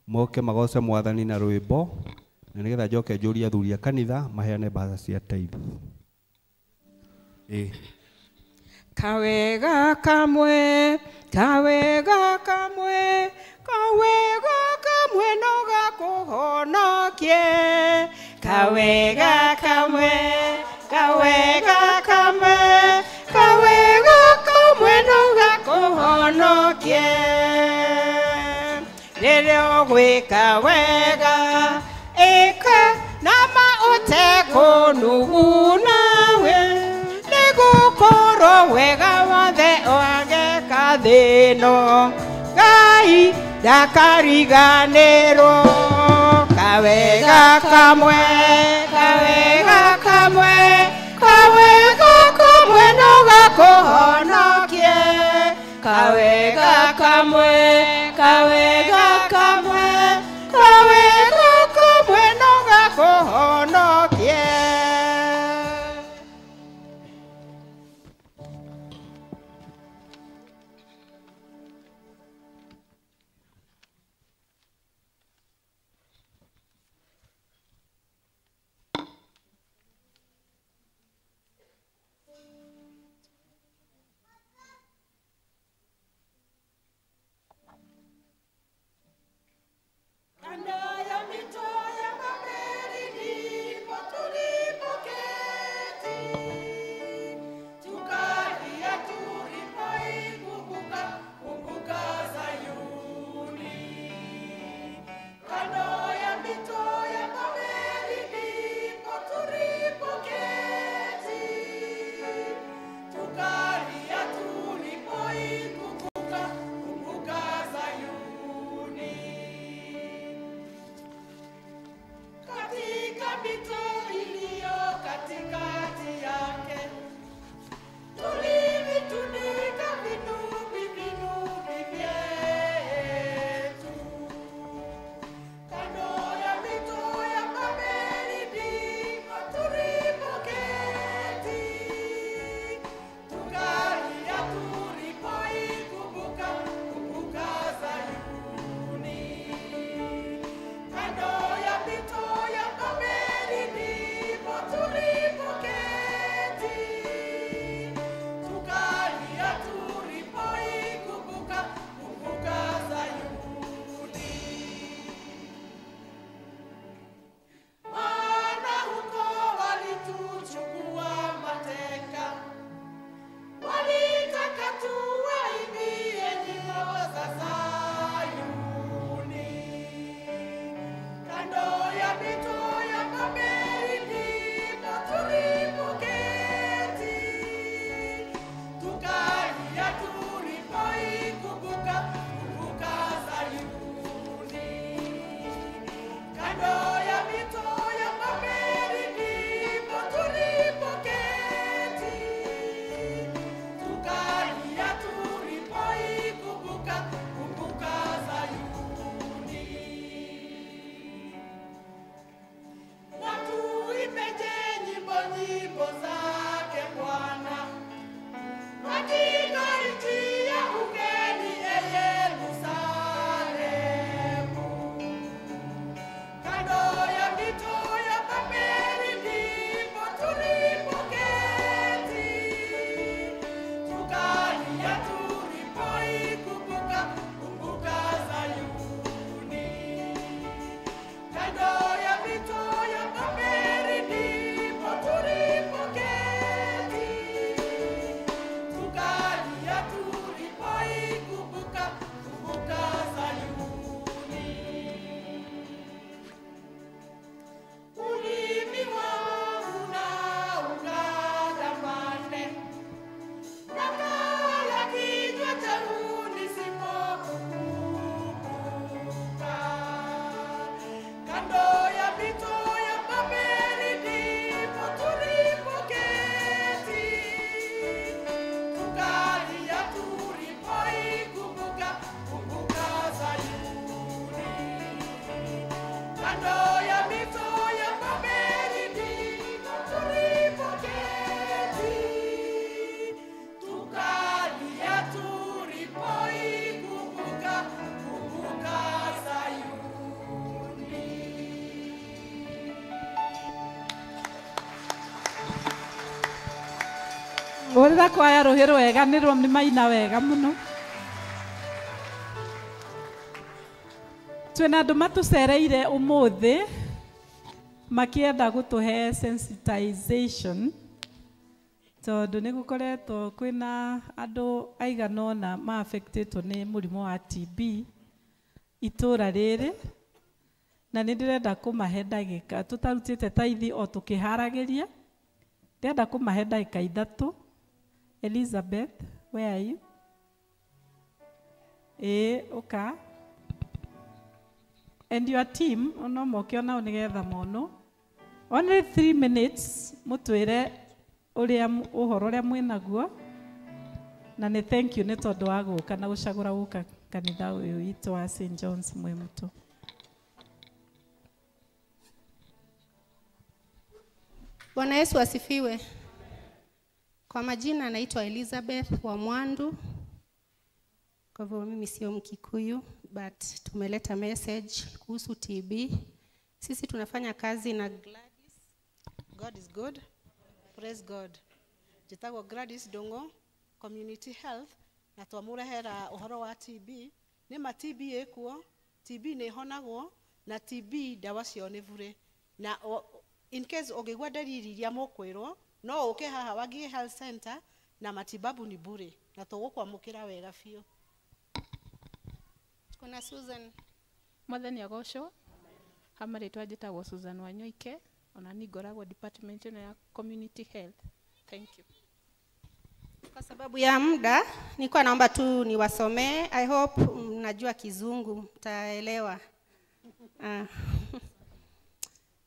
moke magoce mwathani na rwĩmbo, na nĩgetha njoke njũrie athuri a kanitha maheane mbeca cia tithe. Kawega kamwe, kawega kamwe, kawega kamwe no gakũhonokie. Kawega kamwe, kawega kamwe, kawega kamwe no gakũhonokie. Rĩrĩa ũgwĩka wega ĩka na ma ũtekũnuguna we nĩgũkorwo wega wothe ũngĩka thĩ ĩno Ngai ndakariganĩrwo kawega kamwe kawega kamwe kawega kamwe no gakũhonokie kawega kamwe kawega kamwe kawega kamwe no gakũhonokie. Hũrĩra kwaya rũhĩ rwega nĩ rwo nĩ maina wega mũno. Twĩna andũ matũcereire ũmũthĩ makĩenda gũtũhe sensitization tondũ nĩ gũkoretwo kwĩna andũ aigana ũna ma affectĩtwo nĩ mũrimũ wa TB itũra rĩrĩ na nĩ ndĩrenda kũmahe ndagĩka tũtarutĩte taithi o tũkĩharagĩria ndĩrenda kũmahe ndagĩka 3. Elizabeth, where are you? Okay. And your team no moke onao nĩgetha mono only 3 minutes mũtwĩre ũrĩa ũhoro ũrĩa mwĩnaguo na nĩ thank you nĩ tondũ wa gũka na gũcagũra gũka kanitha ũyũ witũ wa St John's Mwĩmũtũ. Bwana Yesu asifiwe. Kwa majina naitwa Elizabeth wa Mwandu. Kwa hivyo mimi sio Mkikuyu, but tumeleta message kuhusu TB. Sisi tunafanya kazi na Gladys. God is good. Praise God. Njĩtagwo Gladys Dongo, Community Health, na twamũrehera ũhoro wa TB. Nĩ ma TB ĩkuo, TB nĩ ĩhonagwo, na TB ndawa cio nĩ bure. Na in case ũngĩigua ndariri iria mũkwĩrwo, no ũke haha Wangigĩ Health Center na matibabu ni bure, na tũgũkwamũkĩra wega biũ. Kuna Susan. Mwathani agocwo. Ha marĩtwa njĩtagwo Susan Wanyoike, ona niĩ ngoragwo department ĩno ya Community Health. Thank you. Kwa sababu ya muda, nilikuwa naomba tu niwasomee. I hope mnajua Kizungu, mtaelewa.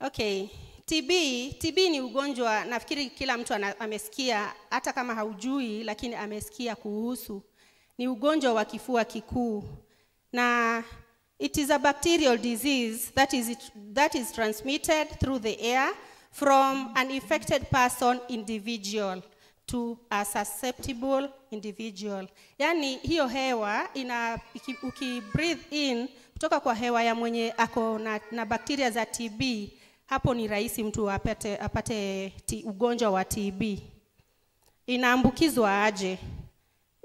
Okay, TB ni ugonjwa nafikiri kila mtu amesikia, hata kama haujui lakini amesikia kuhusu. Ni ugonjwa wa kifua kikuu. Na it is a bacterial disease that is transmitted through the air from an infected person individual to a susceptible individual. Yani hiyo hewa uki breathe in kutoka kwa hewa ya mwenye ako na bakteria za TB, hapo ni rahisi mtu apate ugonjwa wa TB. Inaambukizwa aje?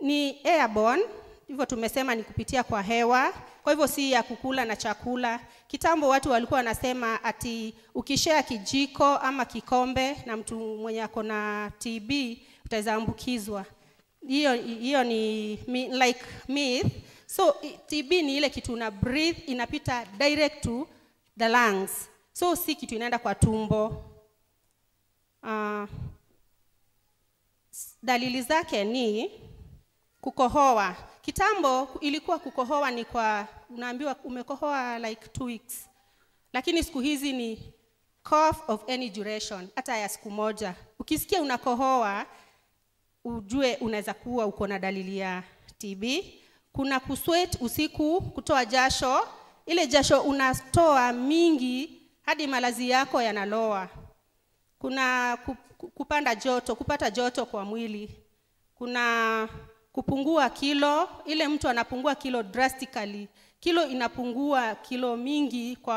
Ni airborne, hivyo tumesema ni kupitia kwa hewa. Kwa hivyo si ya kukula na chakula. Kitambo watu walikuwa wanasema ati ukishare kijiko ama kikombe na mtu mwenye ako na TB utaweza ambukizwa. Hiyo ni like myth. So TB ni ile kitu una breathe, inapita direct to the lungs. So si kitu inaenda kwa tumbo. Dalili zake ni kukohoa. Kitambo ilikuwa kukohoa ni kwa unaambiwa umekohoa like 2 weeks. Lakini siku hizi ni cough of any duration, hata ya siku moja. Ukisikia unakohoa ujue unaweza kuwa uko na dalili ya TB. Kuna kusweat usiku, kutoa jasho. Ile jasho unatoa mingi hadi malazi yako yanaloa. Kuna kupanda joto, kupata joto kwa mwili. Kuna kupungua kilo, ile mtu anapungua kilo drastically. Kilo inapungua kilo mingi kwa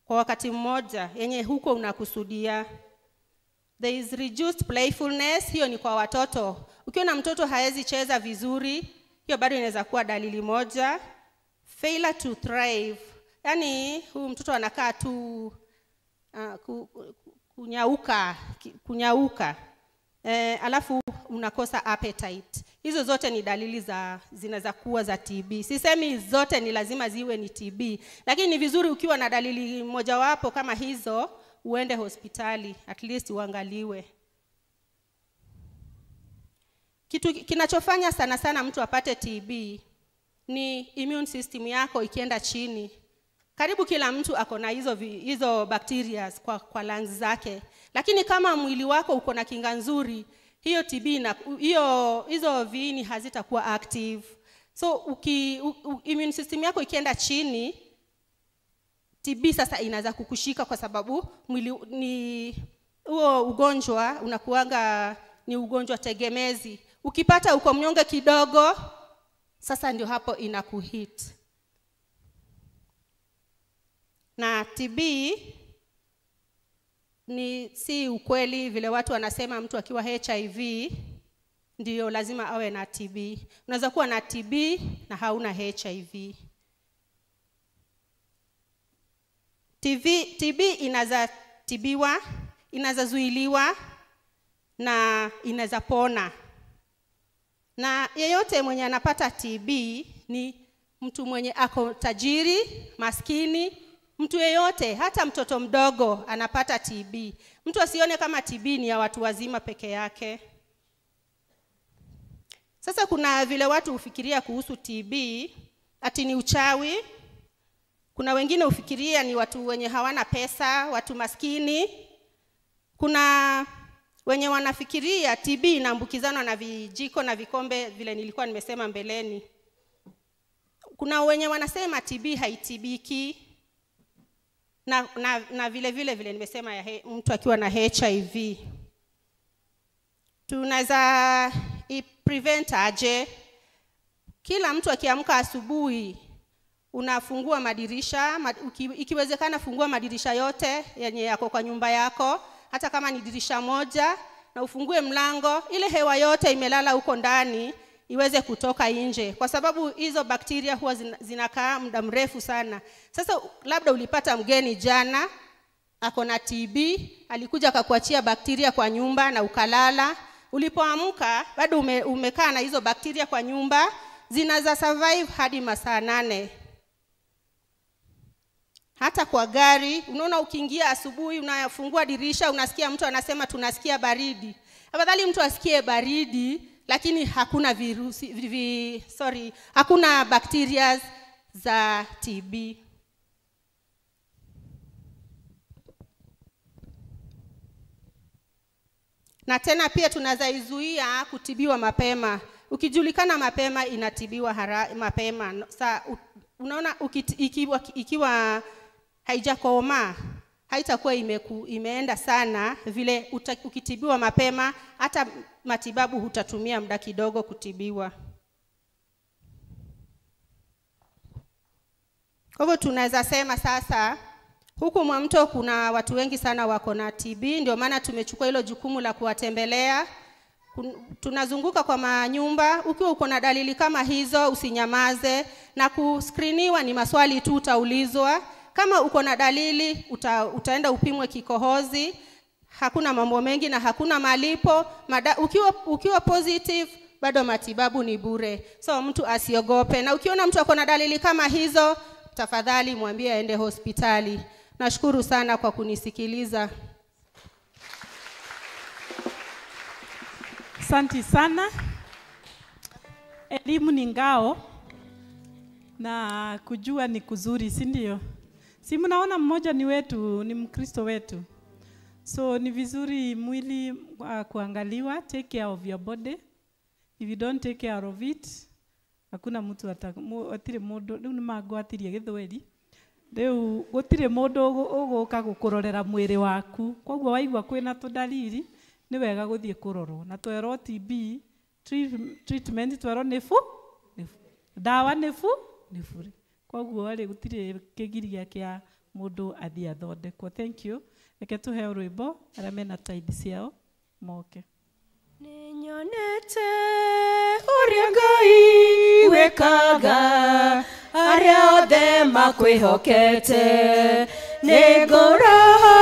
wakati mmoja yenye huko unakusudia. There is reduced playfulness, hiyo ni kwa watoto. Ukiona mtoto haezi cheza vizuri, hiyo bado inaweza kuwa dalili moja. Failure to thrive. Yaani huyu mtoto anakaa tu kunyauka. Alafu unakosa appetite. Hizo zote ni dalili za zinaweza kuwa za TB. Sisemi zote ni lazima ziwe ni TB, lakini ni vizuri ukiwa na dalili mojawapo kama hizo uende hospitali, at least uangaliwe. Kitu kinachofanya sana sana mtu apate TB ni immune system yako ikienda chini. Karibu kila mtu ako na hizo bacteria kwa lungs zake. Lakini kama mwili wako uko na kinga nzuri, hiyo TB na hizo viini hazitakuwa active. So immune system yako ikienda chini, TB sasa inaanza kukushika kwa sababu mwili ni huo ugonjwa unakuanga ni ugonjwa tegemezi. Ukipata uko mnyonge kidogo, sasa ndio hapo inakuhit. Na TB ni si ukweli vile watu wanasema mtu akiwa HIV ndio lazima awe na TB. Unaweza kuwa na TB na hauna HIV. TB inaweza tibiwa, inaweza zuiliwa na inaweza pona. Na yeyote mwenye anapata TB ni mtu mwenye ako tajiri, maskini, mtu yeyote, hata mtoto mdogo anapata TB. Mtu asione kama TB ni ya watu wazima peke yake. Sasa kuna vile watu hufikiria kuhusu TB, ati ni uchawi. Kuna wengine hufikiria ni watu wenye hawana pesa, watu maskini. Kuna wenye wanafikiria TB inaambukizana na vijiko na vikombe, vile nilikuwa nimesema mbeleni. Kuna wenye wanasema TB haitibiki, na vile vile vile nimesema ya mtu akiwa na HIV. Tunaweza prevent aje? Kila mtu akiamka asubuhi unafungua madirisha, ikiwezekana fungua madirisha yote yenye yako kwa nyumba yako, hata kama ni dirisha moja, na ufungue mlango, ile hewa yote imelala huko ndani iweze kutoka nje, kwa sababu hizo bakteria huwa zinakaa muda mrefu sana. Sasa labda ulipata mgeni jana ako na TB, alikuja akakuachia bakteria kwa nyumba na ukalala. Ulipoamka bado umekaa na hizo bakteria kwa nyumba, zinaza survive hadi masaa 8. Hata kwa gari, unaona ukiingia asubuhi unafungua dirisha, unasikia mtu anasema tunasikia baridi. Afadhali mtu asikie baridi lakini hakuna virusi, hakuna bakteria za TB. Na tena pia tunaweza izuia kutibiwa mapema. Ukijulikana mapema inatibiwa mapema. Sa unaona ikiwa haijakoma, haitakuwa imeenda sana vile. Ukitibiwa mapema, hata matibabu hutatumia muda kidogo kutibiwa. Kwa hivyo tunaweza sema sasa huku Mwamto kuna watu wengi sana wako na TB, ndio maana tumechukua hilo jukumu la kuwatembelea. Tunazunguka kwa manyumba. Ukiwa uko na dalili kama hizo usinyamaze, na kuscreeniwa ni maswali tu utaulizwa. Kama uko na dalili utaenda upimwe kikohozi. Hakuna mambo mengi na hakuna malipo. Ukiwa positive bado matibabu ni bure. So mtu asiogope, na ukiona mtu ako na dalili kama hizo tafadhali mwambie aende hospitali. Nashukuru sana kwa kunisikiliza. Asante sana. Elimu ni ngao na kujua ni kuzuri, si ndio? Si mnaona mmoja ni wetu, ni Mkristo wetu. So ni vizuri mwili kuangaliwa. Take care of your body. If you don't take care of it, hakuna mtu atire mundu riu ni mangwatirie githweri riu gutire mundu uguka gukurorera mwiri waku. Koguo waigua kwina tudalili ni wega guthie kurorwo na twerwo TB treatment twerwo ni fu dawa ni fu ni bure. Koguo ri gutire kigiria kia mundu athie athondekwo. Thank you. Reke tuheo rwimbo aria mena tithe ciao moke. Nĩnyonete ũrĩa Ngai wĩkaga arĩa othe makwĩhokete, nĩngũraha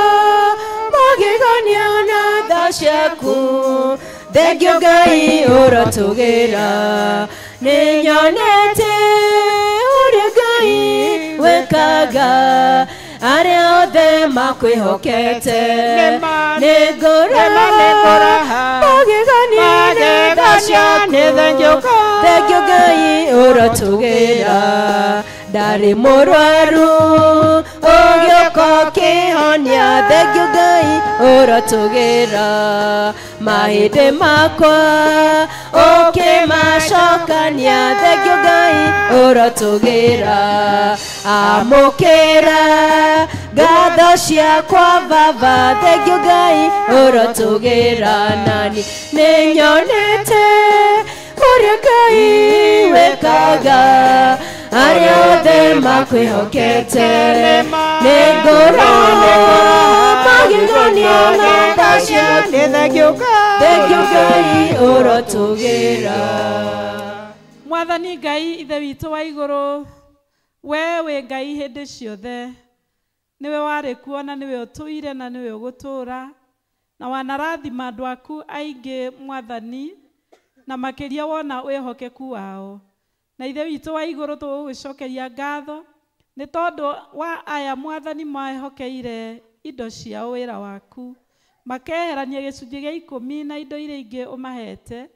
magegania na tha ciaku, thengio Ngai ũrotũgĩra. Nĩnyonete ũrĩa Ngai wĩkaga arĩa othe makwĩhokete, nĩngũraha magegania na tha ciaku, thengio Ngai ũrotũgĩra. Ndarĩ mũrwaru ũgĩũka ũkĩhonia, thengio Ngai ũrotũgĩra. Mahĩndĩ makwa ũkĩmacokania, thengio Ngai ũrotũgĩra. Amũkĩra ngatho ciakwa Baba, thengio Ngai ũrotũgĩra. Nani nĩnyonete ũrĩa Ngai wĩkaga arĩa othe makwĩhokete, nĩngũraha magegania na tha ciaku, thengio Ngai ũrotũgĩra. Mwathani Ngai ithe witũ wa igũrũ, we wĩ Ngai hĩndĩ ciothe, nĩwe warĩ kuo na nĩwe ũtũire na nĩwe ũgũtũũra, na wanarathima andũ aku aingĩ Mwathani, na makĩria wona wĩhokeku wao. Na ithe witũ wa igũrũ tũgũgũcokeria ngatho nĩ tondũ wa aya mwathani mehokeire indo ciao wĩra waku, makeherania gĩcunjĩ gĩa 10 na indo iria ingĩ ũmahete,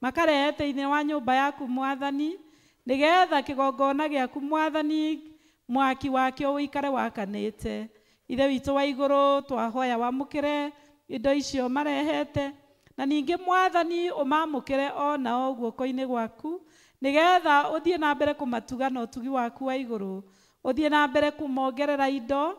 makarehe thĩinĩ wa nyũmba yaku mwathani, nĩgetha kĩgongona gĩaku mwathani mwaki wakĩo ũikare wakanĩte. Ithe witũ wa igũrũ twahoya wamũkĩre indo icio marehete, na ningĩ mwathani ũmamũkĩre o nao guoko-inĩ gwaku, nĩgetha ũthiĩ na mbere kũmatuga na ũtugi waku wa igũrũ, ũthiĩ na mbere kũmongerera indo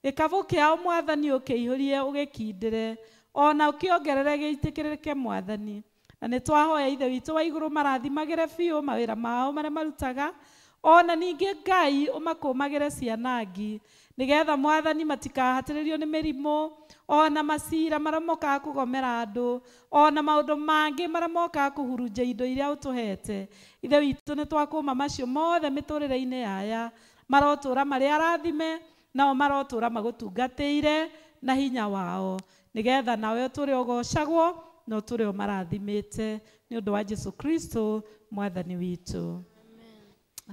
gĩkabũ kĩao mwathani ũkĩihũrie ũgĩkindĩre, ona ũkĩongerere gĩitĩkĩrĩke mwathani. Na nĩ twahoya ithe witũ wa igũrũ marathimagĩre biũ mawĩra mao marĩa marutaga, ona ningĩ Ngai ũmakũmagĩre ciana ngi, nĩgetha mwathani matikahatĩrĩrio nĩ mĩrimũ, ona macira marĩa mokaga kũgomera andũ, ona maũndũ mangĩ marĩa mokaga kũhurunja indo iria ũtũhete. Ithe witũ nĩ twakũma macio mothe mĩtũrĩre-inĩ yaya, marotũra marĩ arathime, nao marotũra magũtungatĩire na hinya wao, nĩgetha nawe ũtũre ũgocagwo na ũtũre ũmarathimĩte nĩ ũndũ wa Jesu Kristo mwathani witũ.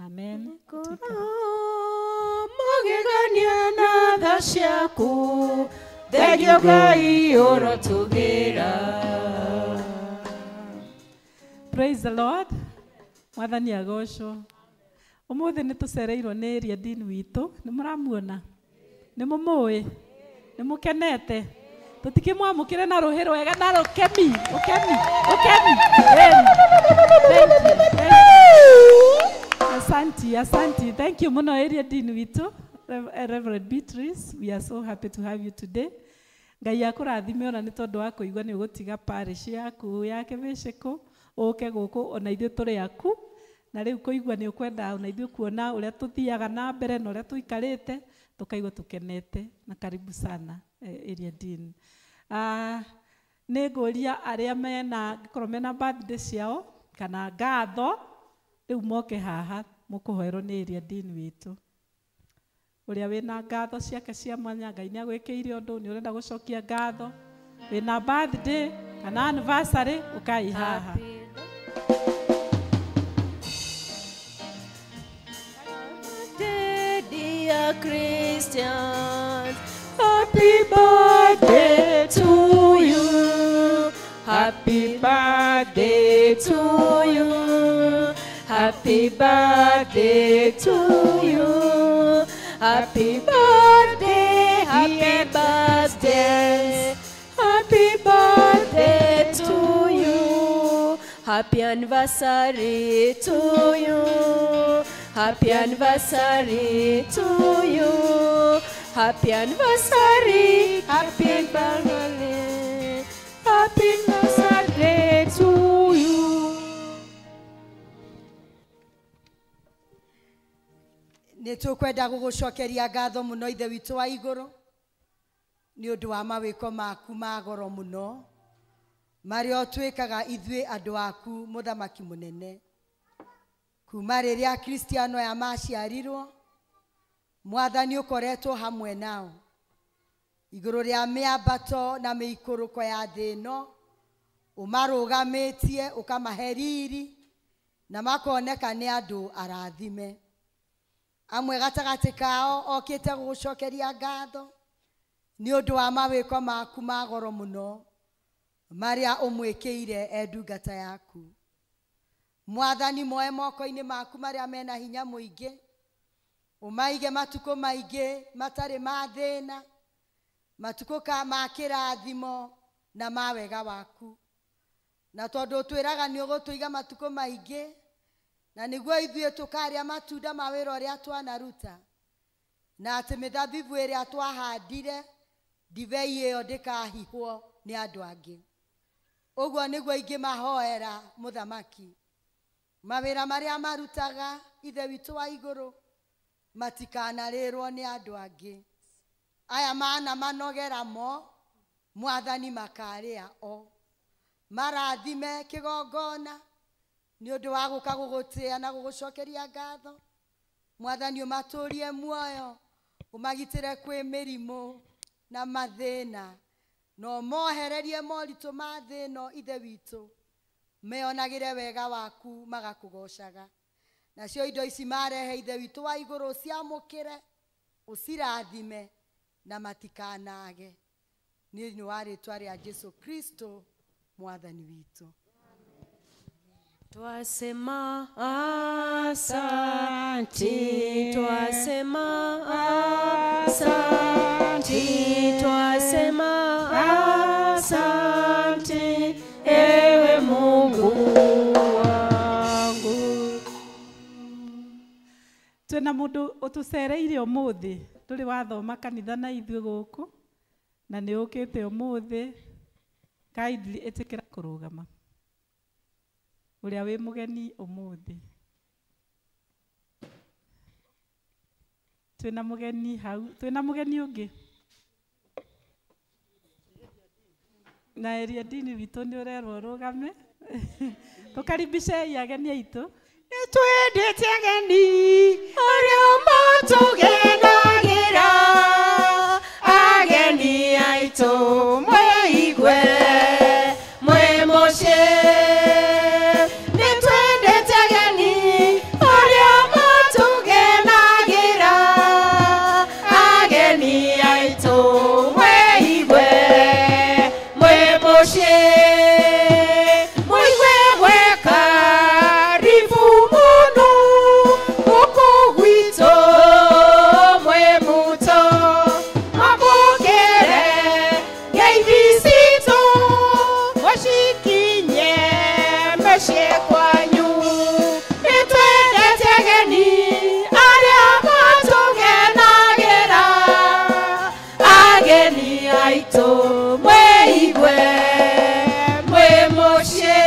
Amen. Magegania na tha ciaku, thengiũ Ngai ũrotũgĩra. Praise the Lord. Mwathani agocwo. Ũmũthĩ nĩ tũcereirwo nĩ area dean witũ, nĩ mũramuona, nĩ mũmũĩ, nĩ mũkenete. Tũtikĩmwamũkĩre na rũhĩ rwega na rũkemi, ũkemi, ũkemi. Thank you, thank you. Asanti, asanti. Thank you mũno area dean witũ, Reverend Beatrice. We are so happy to have you today. Ngai akũrathime ona nĩ tondũ wa kũigua nĩ ũgũtiga parish yaku ya Kĩbĩcĩkũ ũke gũkũ, ona ithuĩ tũrĩ aku, na rĩu kũigua nĩ ũkwenda ona ithuĩ kuona ũrĩa tũthiaga na mbere na ũrĩa tũikarĩte, tũkaigua tũkenete. Na karibu sana area dean. Nĩ ngũria arĩa mena ngĩkorwo mena birthday ciao kana ngatho rĩu moke haha mũkũhoerwo nĩ area dean witũ. Ũrĩa wĩna ngatho ciake cia mwanya, Ngai nĩ agwĩkĩire ũndũ, nĩ ũrenda gũcokia ngatho, wĩna birthday kana anniversary, ũkai haha. Dear Christians, happy birthday to you. Happy birthday to you. Happy birthday to you. Happy birthday, happy birthday. Happy birthday to you. Happy anniversary to you. Happy anniversary to you. Happy anniversary, happy birthday. Happy anniversary to you. Nĩ tũkwenda gũgũcokeria ngatho mũno ithe witũ wa igũrũ nĩ ũndũ wa mawĩko maku ma goro mũno marĩa ũtwĩkaga ithuĩ andũ aku mũthamaki mũnene. Kuma rĩrĩa Kristiano aya maciarirwo, mwathani ũkoretwo hamwe nao igũrũ rĩa mĩambato na mĩikũrũko ya thĩ ĩno, ũmarũgamĩtie ũkamahe riri na makoneka nĩ andũ arathime. Amwe gatagatĩ kao okĩte gũgũcokeria ngatho nĩ ũndũ wa mawĩko maku ma goro mũno marĩa ũmwĩkĩire e ndungata yaku. Mwathani moe moko-inĩ maku marĩa mena hinya mũingĩ, ũmaige matukũ maingĩ matarĩ ma thĩna, matukũ ka ma kĩrathimo na ma wega waku. Na tondũ ũtwĩraga nĩ ũgũtũiga matukũ maingĩ, na nĩguo ithuĩ tũkarĩa matunda ma wĩra ũrĩa twanaruta, na atĩ mĩthabibũ ĩrĩa twahandire ndibei ĩyo ndĩkahihwo nĩ andũ angĩ. Ũguo nĩguo ingĩmahoera mũthamaki, mawĩra marĩa marutaga ithe witũ wa igũrũ matikanarĩrwo nĩ andũ angĩ. Aya mana manogera mo mwathani makarĩa o, marathime kĩgongona nĩ ũndũ wa gũka gũgũtĩa na gũgũcokeria ngatho. Mwathani ũmatũrie muoyo, ũmagitĩre kwĩ mĩrimũ na mathĩna, na ũmohererie moritũ ma thĩ ĩno ithe witũ, meonagĩre wega waku magakũgocaga. Nacio indo ici marehe Ithe witũ wa igũrũ ũciamũkĩre, ũcirathime na matikanage. Nĩ wa rĩtwa rĩa Jesu Kristo Mwathani witũ. Twasema asante, twasema asante, twasema asante, ewe Mungu wangu. Twina mundu utucereire umuthi, turi wathoma kanitha na ithuĩ gũkũ, na nĩ ũkĩte umuthi, kindly ĩtĩkĩra kũrũgama. Uria wi mugeni umuthi. Twina mugeni hau, twina mugeni ungi. Na area dini witũ nĩ ũrerwo ũrũgame. Tũkaribicei ageni aitũ. Nĩtwendete ageni arĩa matũgenagĩra, ageni aitũ mwĩigue mwĩ mũciĩ. Nĩtwendete ageni arĩa matũgenagĩra, ageni aitũ mwĩigue mwĩ mũciĩ. Mũigue mwĩ karibu mũno gũkũ gwitũ, mwĩ mũto mwamũkĩre ngeithi citũ, mũcikinye mĩciĩ kwanyu. Nĩtwendete ageni arĩa matũgenagĩra, ageni aitũ mwĩigue mwĩ mũciĩ.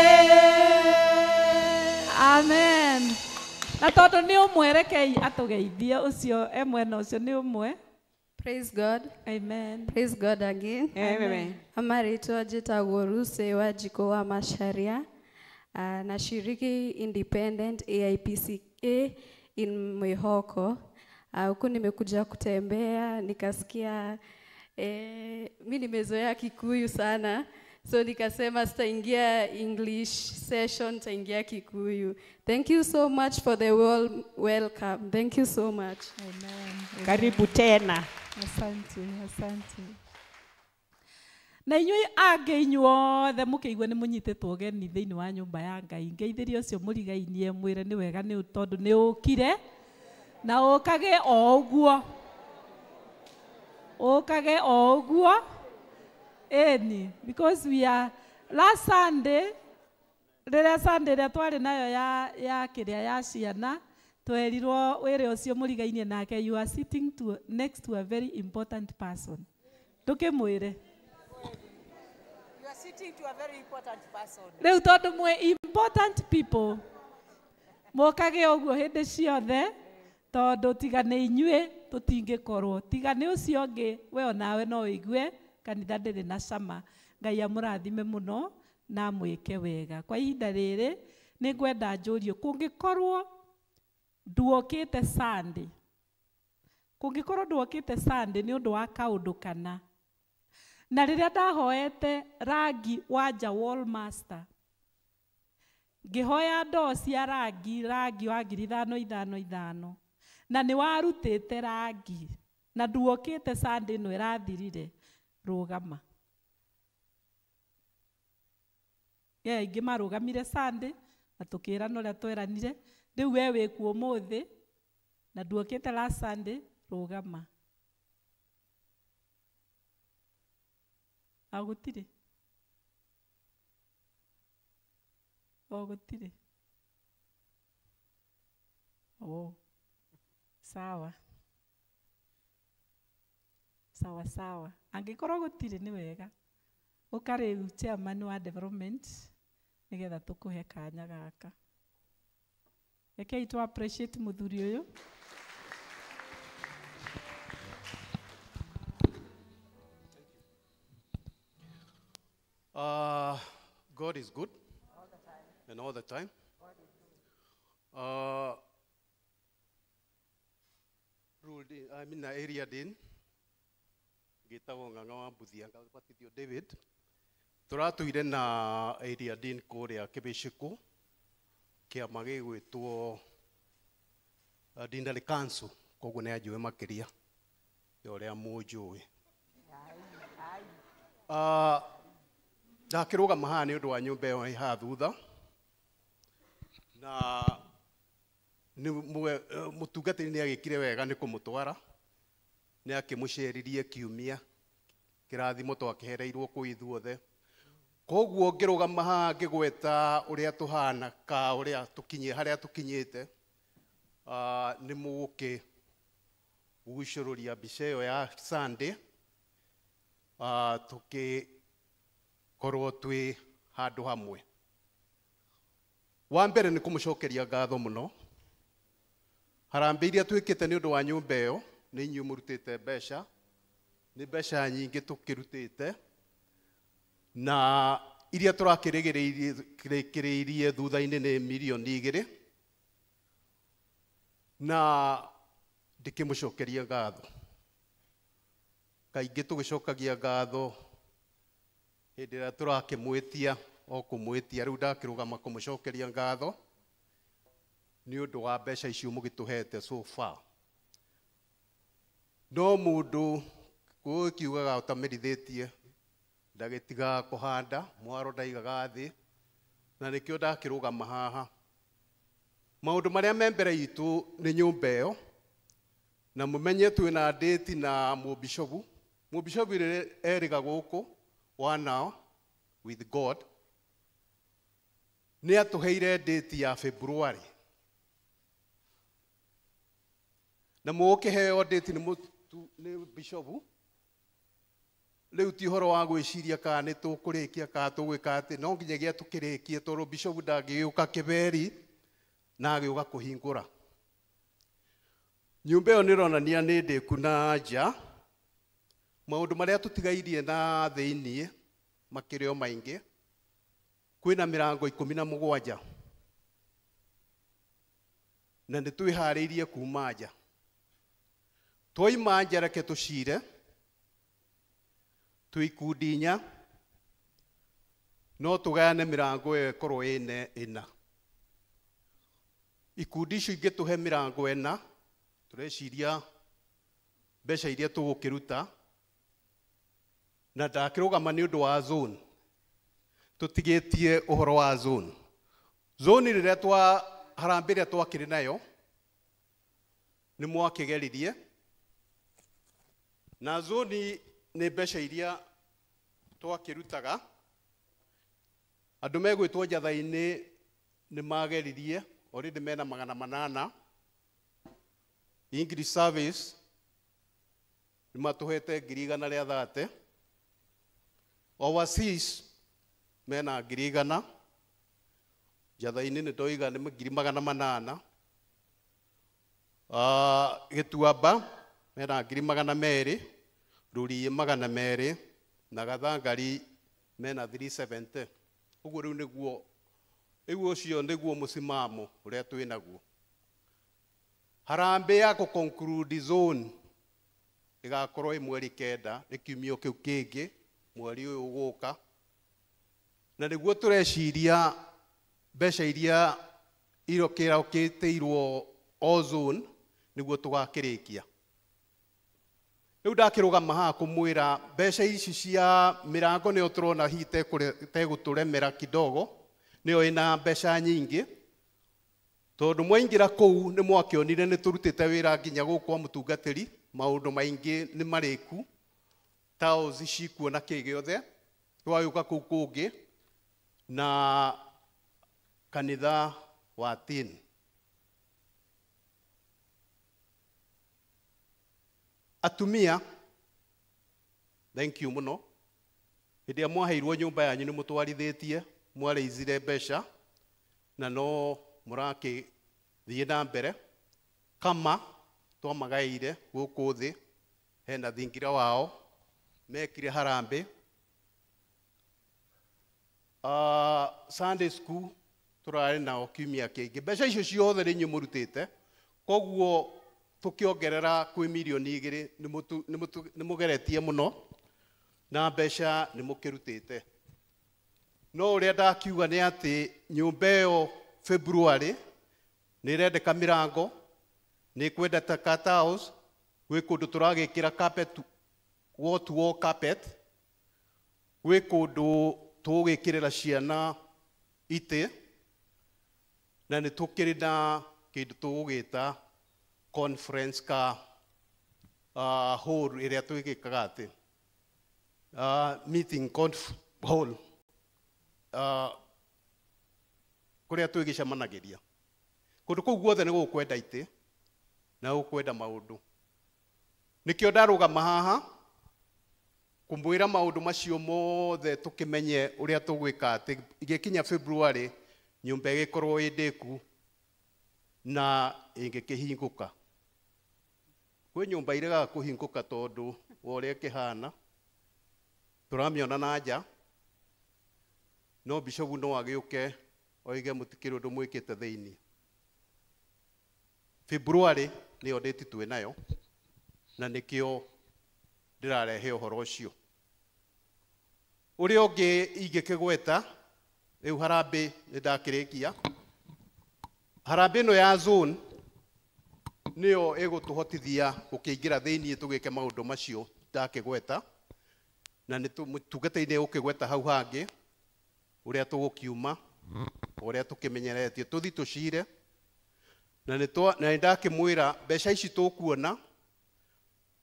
Amen. Na tondũ nĩ ũmwe rekei atũgeithie ũcio e mwena ũcio nĩ ũmwe. Praise God. Amen. Praise God again. Amen. Amarĩtwa njĩtagwo Ruse wa Njiko wa Macharia. Nashiriki Independent AIPCA in Mwihoko. Huku nimekuja kutembea nikasikia mi nimezoea Kikuyu sana, so nikasema sitaingia English session, taingia Kikuyu. Thank you so much for the warm welcome. Thank you so much. Amen. Karibu tena. Asante, asante. Na inyuĩ angĩ inyuothe mũkĩigue nĩ mũnyitĩtwo ũgeni thĩinĩ wa nyũmba ya Ngai, ngeithĩrie ũcio mũrigainie mwĩre nĩ wega nĩ tondũ nĩ ũkire, na ũkage o ũguo, ũkage o ũguo. Ĩni, because we are last Sunday, rĩrĩa Sunday ĩrĩa twarĩ nayo ya kĩrĩa ya ciana, twerirwo wĩre ũcio mũrigainie nake, you are sitting next to a very important person. Ndũkĩmwĩre. You are sitting to a very important person. Rĩu tondũ mwĩ important people, mũkage ũguo hĩndĩ ciothe, tondũ tiga nĩ inyuĩ tũtingĩkorwo, tiga nĩ ũcio ũngĩ we onawe no ũigue kanitha ndĩrĩ na cama. Ngai amũrathime mũno na amwĩke wega. Kwa ihinda rĩrĩ nĩ ngwenda njũrie, kũngĩkorwo nduokĩte Sunday, kũngĩkorwo nduokĩte Sunday nĩ ũndũ wa kaũndũ kana, na rĩrĩa ndahoete rangi wa nja wall master, ngĩhoya ndoo cia rangi wa 5,000 5,000 5,000, na nĩ warutĩte rangi na nduokĩte Sunday ĩno ĩrathirire, rũgama. Aingĩ marũgamire Sunday na tũkĩrana ũrĩa tweranire, rĩu we wĩkuo ũmũthĩ na nduokĩte last Sunday, rũgama. Agũtirĩ, o gũtirĩ. Oh, sawa sawa sawa. Angĩkorwo gũtirĩ nĩ wega, ũka rĩu chairman wa development nĩgetha tũkũhe kanya gaka. Rekei tũ appreciate mũthuri ũyũ. God is good. All the time. And all the time. Ruled in, I'm in the area din. Gitagwo Ng'ang'a wa Mbuthia, ngabatithio David. Tũratũire na area din kũrĩa Kĩbĩcĩkũ, kĩama gĩgwĩtwo Deanery Council koguo nĩ anjũĩ makĩria ya ũrĩa mũnjũĩ. Ndakĩrũgama haha nĩ ũndũ wa nyũmba ĩyo ĩ haha thutha na mũtungatĩri nĩ agĩkire wega nĩ kũmũtwara, nĩ akĩmũceririe kiumia kĩrathimo twakĩhereirwo kũu ithuothe. Koguo ngĩrũgama haha ngĩgweta ũrĩa tũhana ka ũrĩa tũkinyie harĩa tũkinyĩte, nĩ mũgũkĩgucũrũria mbica ĩyo ya Sunday, tũkĩkorwo twĩ handũ hamwe. Wa mbere nĩ kũmũcokeria ngatho mũno. Harambee iria twĩkĩte nĩ ũndũ wa nyũmba ĩyo nĩ inyuĩ mũrutĩte mbeca, nĩ mbeca nyingĩ tũkĩrutĩte na iria tũrakĩrĩkĩrĩirie thutha-inĩ nĩ mirioni 2 na ndĩkĩmũcokeria ngatho. Kaingĩ tũgĩcokagia ngatho hĩndĩ ĩrĩa tũrakĩmwĩtia o kũmwĩtia, rĩu ndakĩrũgama kũmũcokeria ngatho nĩ ũndũ wa mbeca icio mũgĩtũhete so far. No mũndũ gũkiugaga ũtamerithĩtie ndagĩtigaga kũhanda, mwaro ndaigaga thĩ, na nĩkĩo ndakĩrũgama haha. Maũndũ marĩa me mbere itũ nĩ nyũmba ĩyo, na mũmenye twĩna date na mũbishobu. Mũbishobu rĩrĩa erĩga gũkũ one hour with God nĩ atũheire date ya February, na mũgũkĩheo date nĩ bishobu. Rĩu ti ũhoro wa gwĩciria kana nĩ tũkũrĩkia kana tũgwĩka atĩ, no nginyagia tũkĩrĩkie tondũ bishobu ndangĩgĩũka Kĩberi na agĩũka kũhingũra. Nyũmba ĩyo nĩ ĩronania nĩ ndĩku na nja. Maũndũ marĩa tũtigairie na thĩiniĩ makĩrĩ o maingĩ. Kwĩna mĩrango 17 na nĩ twĩharĩirie kuma nja. Twaima nja reke tũcire twĩ ikundi 4, no tũgayane mĩrango ĩyo ĩkorwo ĩne ĩna. Ikundi icio ingĩ tũhe mĩrango 4, tũreciria mbeca iria tũgũkĩruta, na ndakĩrũgama nĩ ũndũ wa zone. Tũtigĩtie ũhoro wa zone. Zone rĩrĩa twa harambee ĩrĩa twakĩrĩ nayo nĩ mwakĩgeririe, na zone nĩ mbeca iria twakĩrutaga. Andũ megwĩtwo njatha-inĩ nĩ mageririe, already mena 800. English service nĩ matũhete 130,000. Overseas mena 100,000. Njatha-inĩ nĩ ndoiga nĩ 800,000. Gĩtuamba mena 200,000, Rũriĩ 200, na Gathangari mena 370. Ũguo rĩu nĩguo, rĩu ũcio nĩguo mũsimamo ũrĩa twĩ naguo. Harambee ya kũ conclude zone ĩgakorwo ĩ mweri 9, nĩ kiumia kĩu kĩngĩ, mweri ũyũ ũgũka. Na nĩguo tũreciria mbeca iria irokĩrokĩtĩirwo o zone nĩguo tũgakĩrĩkia. Rĩu ndakĩrũgama haha kũmwĩra mbeca ici cia mĩrango nĩyo tũrona hihi tegũtũremera kidogo, nĩyo ĩna mbeca nyingĩ, tondũ mwaingĩra kũu nĩ mwakĩonire nĩ tũrutĩte wĩra nginya gũkũ kwa mũtungatĩri, maũndũ maingĩ nĩ marĩku, tiles cikuo na kĩ gĩothe, twagĩũka kũu kũngĩ na kanitha wa tin. Atumia, thank you mũno. Hĩndĩ ĩrĩa mwaheirwo nyũmba yanyu nĩ mũtwarithĩtie, mwarĩizire mbeca na no mũrakĩthiĩ na mbere. Kama twamagaĩire gũkũ thĩ, hena thingira wao mekire harambee. Sunday school tũrarĩ nao kiumia kĩngĩ. Mbeca icio ciothe nĩ inyuĩ mũrutĩte, koguo tũkĩongerera kwĩ mirioni 2 nĩ mũgeretie mũno na mbeca nĩ mũkĩrutĩte. No ũrĩa ndakiuga nĩ atĩ nyũmba ĩyo February nĩ ĩrendeka mĩrango, Nĩ kwenda ta tiles, gwĩ kũndũ tũragĩkĩra carpet, wall to wall carpet, gwĩ kũndũ tũgũgĩkĩrĩra ciana itĩ, na nĩ tũkĩrĩ na kĩndũ tũgũgĩta conference ka hall ĩrĩa twĩgĩkaga atĩ meeting hall kũrĩa twĩgĩcemanagĩria. Kũndũ kũu guothe nĩ gũkwenda itĩ na gũkwenda maũndũ. Nĩkĩo ndarũgama haha kũmwĩra maũndũ macio mothe tũkĩmenye ũrĩa tũgwĩka atĩ igĩkinya February nyũmba ĩgĩkorwo ĩ ndĩku na ĩngĩkĩhingũka. Kwĩ nyũmba iregaga kũhingũka tondũ wa ũrĩa ĩkĩhana, tũramĩona na nja, no bishopu no agĩũke oige mũtikĩrĩ ũndũ mwĩkĩte thĩinĩ. February nĩyo date twĩ nayo na nĩkĩo ndĩrarehe ũhoro ũcio. Ũrĩa ũngĩ ingĩkĩgweta rĩu harambĩ nĩ ndakĩrĩkia. Harambĩ ĩno ya zone nĩyo ĩgũtũhotithia gũkĩingĩra thĩinĩ tũgĩke maũndũ macio ndakĩgweta, na nĩ mũtungata-inĩ ũkĩgweta hau hangĩ ũrĩa tũgũkiuma, ũrĩa tũkĩmenyeretie tũthi tũcire, na nĩ ndakĩmwĩra mbeca ici tũkuona,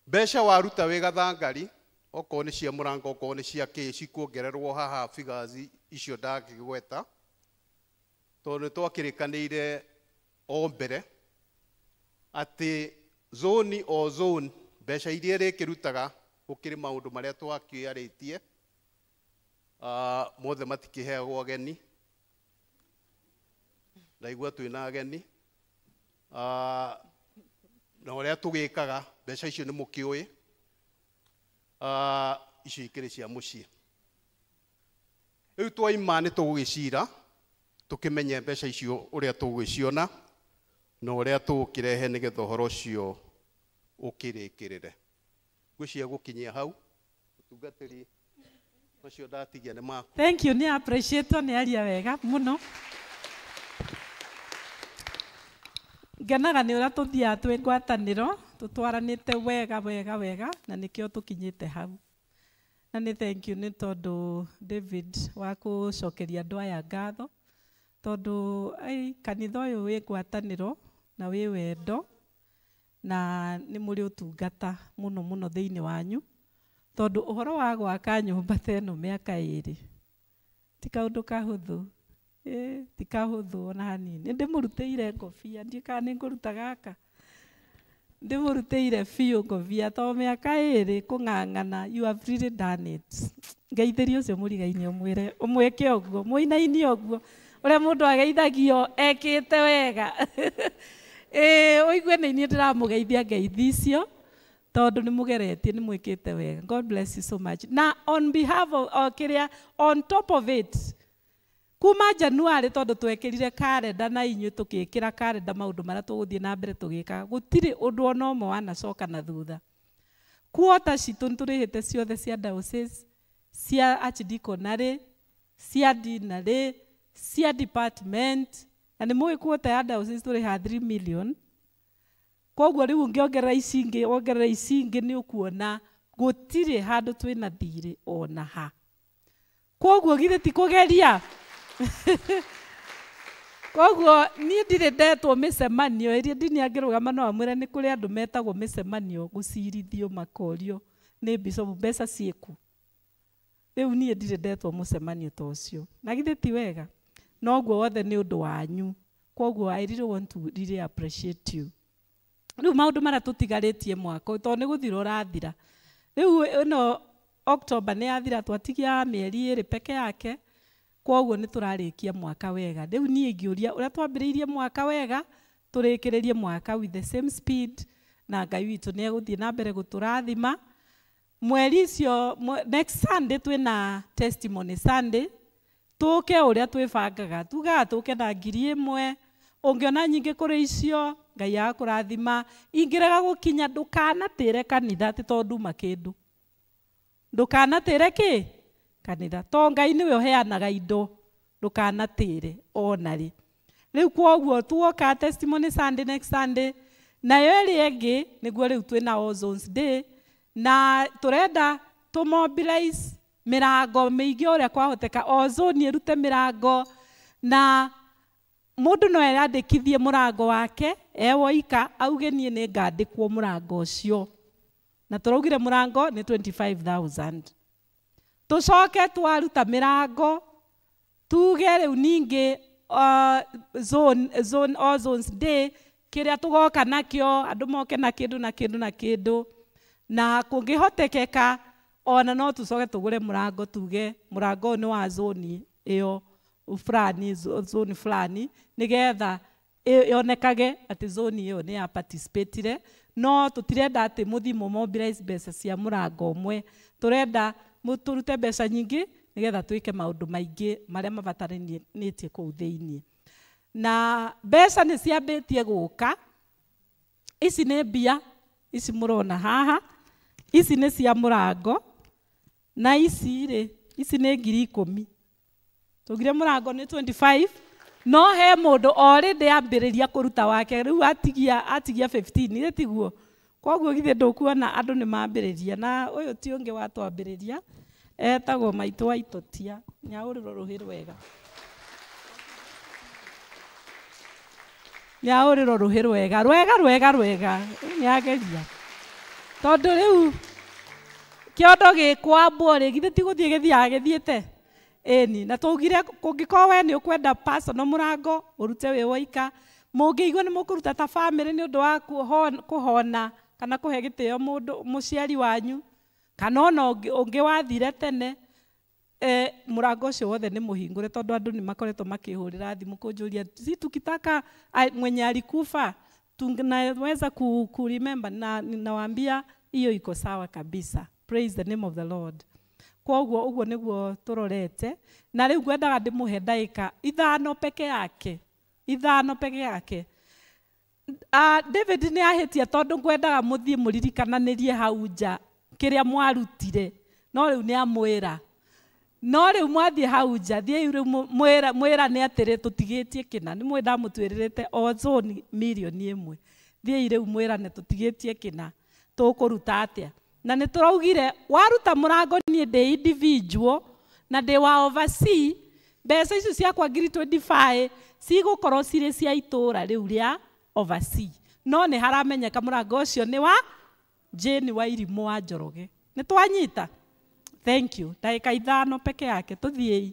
mbeca waruta wĩ gathangari, okorwo nĩ cia mũrango, okorwo nĩ cia kĩ, cikuongererwo haha figures icio ndakĩgweta, tondũ nĩ twakĩrĩkanĩire o mbere atĩ zone o zone mbeca iria ĩrĩkĩrutaga gũkĩrĩ maũndũ marĩa twakĩarĩtie, mothe matikĩheagwo ageni, ndaigua twĩna ageni, na ũrĩa tũgĩkaga mbeca icio nĩ mũkĩũĩ, icio ikĩrĩ cia mũciĩ. Rĩu twaima nĩ tũgũgĩcira tũkĩmenye mbeca icio ũrĩa tũgũgĩciona na ũrĩa tũgũkĩrehe nĩgetha ũhoro ũcio ũkĩrĩkĩrĩre. Ngwĩciria gũkinyia hau, mũtungatĩri macio ndatigia nĩ maku. Thank you, nĩ appreciate nĩ aria wega mũno. Ngenaga nĩ ũrĩa tũthiaga twĩ ngwatanĩro, tũtwaranĩte wega wega wega, na nĩkĩo tũkinyĩte hau. Na nĩ thank you nĩ tondũ David wa gũcokeria andũ aya ngatho, tondũ ai kanitha ũyũ wĩ ngwatanĩro na wĩ wendo, na nĩ mũrĩ ũtungata mũno mũno thĩinĩ wanyu, tondũ ũhoro wa gwaka nyũmba ta ĩno mĩaka ĩrĩ ti kaũndũ kahũthũ. Ti kahũthũ ona hanini. Nĩndĩmũrutĩire ngobia, ndiũĩ kana nĩngũruta gaka. Ndĩmũrutĩire biũ ngobia tondũ mĩaka ĩrĩ kũng'ang'ana, you have really done it. Ngeithĩrie ũcio mũrigaine ũmwĩre, ũmwĩke ũguo, mũinainie ũguo, ũrĩa mũndũ ageithagio ekĩte wega. Ũigue nĩ niĩ ndĩramũgeithia ngeithi icio, tondũ nĩ mũgeretie, nĩ mwĩkĩte wega. God bless you so much. Na on behalf of, kĩrĩa, on top of it, kuma January tondũ twekĩrire karenda na inyuĩ tũgĩkĩra karenda maũndũ marĩa tũgũthiĩ na mbere tũgĩkaga, gũtirĩ ũndũ ona ũmwe wanacoka na thutha. Kuota citũ nĩ tũrĩhĩte ciothe cia diocese, cia archdeaconry, cia deanery, cia department, na nĩ mũĩ kuota ya diocese tũrĩhaga 3 million. Koguo rĩu ũngĩongerera ici ingĩ, wongerera ici ingĩ nĩ ũkuona gũtirĩ handũ twĩna thirĩ ona ha. Koguo githĩ ti kũgeria? Koguo niĩ ndirĩ ndetwo mĩcemanio ĩrĩa ndini angĩrũgama no amwĩre nĩ kũrĩ andũ metagwo mĩcemanio gũcirithio makorio nĩ bishop mbeca ciĩku. Rĩu niĩ ndirĩ ndetwo mũcemanio ta ũcio. Na githĩ ti wega? Noguo wothe nĩ ũndũ wanyu. Koguo I really want to really appreciate you. Rĩu maũndũ marĩa tũtigarĩtie mwaka tondũ nĩ gũthira ũrathira. Rĩu ĩno October nĩ yathira, twatigia mĩeri ĩrĩ peke yake. Koguo nĩ tũrarĩkia mwaka wega. Rĩu niĩ ingĩũria ũrĩa twambĩrĩirie mwaka wega, tũrĩkĩrĩrie mwaka with the same speed, na Ngai witũ nĩ egũthiĩ na mbere gũtũrathima. Mweri icio, next Sunday twĩna testimony Sunday, tũke ũrĩa twĩbangaga, tugaga tũke na 1,000, ũngĩona nyingĩ kũrĩ icio, Ngai agakũrathima. Ingĩrega gũkinya ndũkanatĩre kanitha atĩ tondũ nduma kĩndũ. Ndũkanatĩre kĩ? Kanitha. To Ngai nĩwe ũheanaga indo, ndũkanatĩre ona rĩ. Rĩu kwoguo tuoka testimony Sunday next Sunday, Nayo ĩrĩa ĩngĩ nĩguo rĩu twĩna Ozones Day na tũrenda tũ mobilize mĩrango mĩingĩ ũrĩa kwahoteka, o zone ĩrute mĩrango na mũndũ no eyandĩkithie mũrango wake e woika auge niĩ nĩ ngandĩkwo mũrango ũcio, na tũraugire mũrango nĩ 25,000. Tũcoke twaruta mĩrango tuge rĩu ningĩ zone Ozones Day kĩrĩa tũgoka nakĩo andũ moke na kĩndũ na kĩndũ na kĩndũ, na kũngĩhotekeka ona no tũcoke tũgũre mũrango tuge mũrango ũyũ nĩ wa zone ĩyo fulani, zone fulani, nĩgetha yonekage atĩ zone ĩyo nĩ ya participatire. No tũtirenda atĩ mũthiĩ mũ mobilize mbeca cia mũrango ũmwe, tũrenda tũrute mbeca nyingĩ nĩgetha twĩke maũndũ maingĩ marĩa mabataranĩtie kũu thĩiniĩ. Na mbeca nĩ ciambĩtie gũka, ici nĩ mbia ici mũrona haha, ici nĩ cia mũrango, na ici rĩ, ici nĩ 10,000. Tugire mũrango nĩ 25, no he mũndũ already ambĩrĩria kũruta wake rĩu atigia 15, nĩ tiguo? Koguo githĩ ndũkuona andũ nĩ mambĩrĩria, na ũyũ ti ũngĩ watwambĩrĩria, etagwo maitũ wa Itotia, nĩahũrĩrwo rũhĩ rwega. Nĩahũrĩrwo rũhĩ rwega, rwega rwega rwega, nĩageria. Tondũ rĩu kĩondo gĩkwambwo rĩ, githĩ ti gũthiĩ gĩthiaga gĩthiĩte? Ĩni, na tũugire kũngĩkorwo we nĩ ũkwenda personal mũrango ũrute wĩ woika, mũngĩigua nĩ mũkũruta ta family nĩ ũndũ wa kũhona kana kũhe gĩtĩo mũndũ mũciari wanyu kana ona ũngĩ wathire tene, mũrango ũcio wothe nĩ mũhingũre, tondũ andũ nĩ makoretwo makĩhũrĩra thimũ kũnjũria si tukitaka mwenye alikufa tunaweza ku remember, na ninawaambia hiyo iko sawa kabisa. Praise the name of the Lord. Koguo ũguo nĩguo tũrorete, na rĩu ngwendaga ndĩmũhe ndagĩka 5 peke yake, 5 peke yake. David nĩ ahĩtia tondũ ngwendaga mũthiĩ mũririkananĩrie hau nja kĩrĩa mwarutire, no rĩu nĩ amwĩra. No rĩu mwathiĩ hau nja, thiĩi rĩu mwĩrane atĩrĩ tũtigĩtie kĩna, nĩ mwĩ ndamũtwĩrĩrĩte o zone 1 million. Thiĩi rĩu mwĩrane tũtigĩtie kĩna, tũkũruta atĩa? Na nĩ tũraugire waruta mũrango niĩ ndĩ individual na ndĩ wa oversee, mbeca icio ciakwa 25,000 cigũkorwo cirĩ cia itũũra rĩu rĩa oversee. No nĩ haramenyeka mũrango ũcio nĩ wa Jane wa Irimũ wa Njoroge. Nĩ twanyita? Thank you. Ndagĩka 5 peke yake tũthiĩi.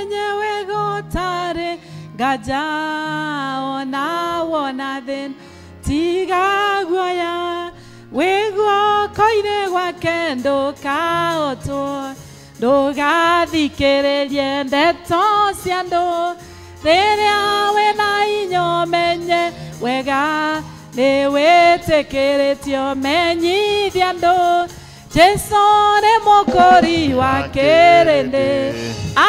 Menye wega ũtarĩ nganja ona wona thĩna tiga guoya wĩ guoko-inĩ gwake ndũkahotwo ndũgathikĩrĩrie ndeto cia andũ rĩrĩa wĩna inya ũmenye wega nĩ wĩtĩkĩrĩtio menyithia andũ Jesu nĩ mũkũri wa kĩrĩndĩ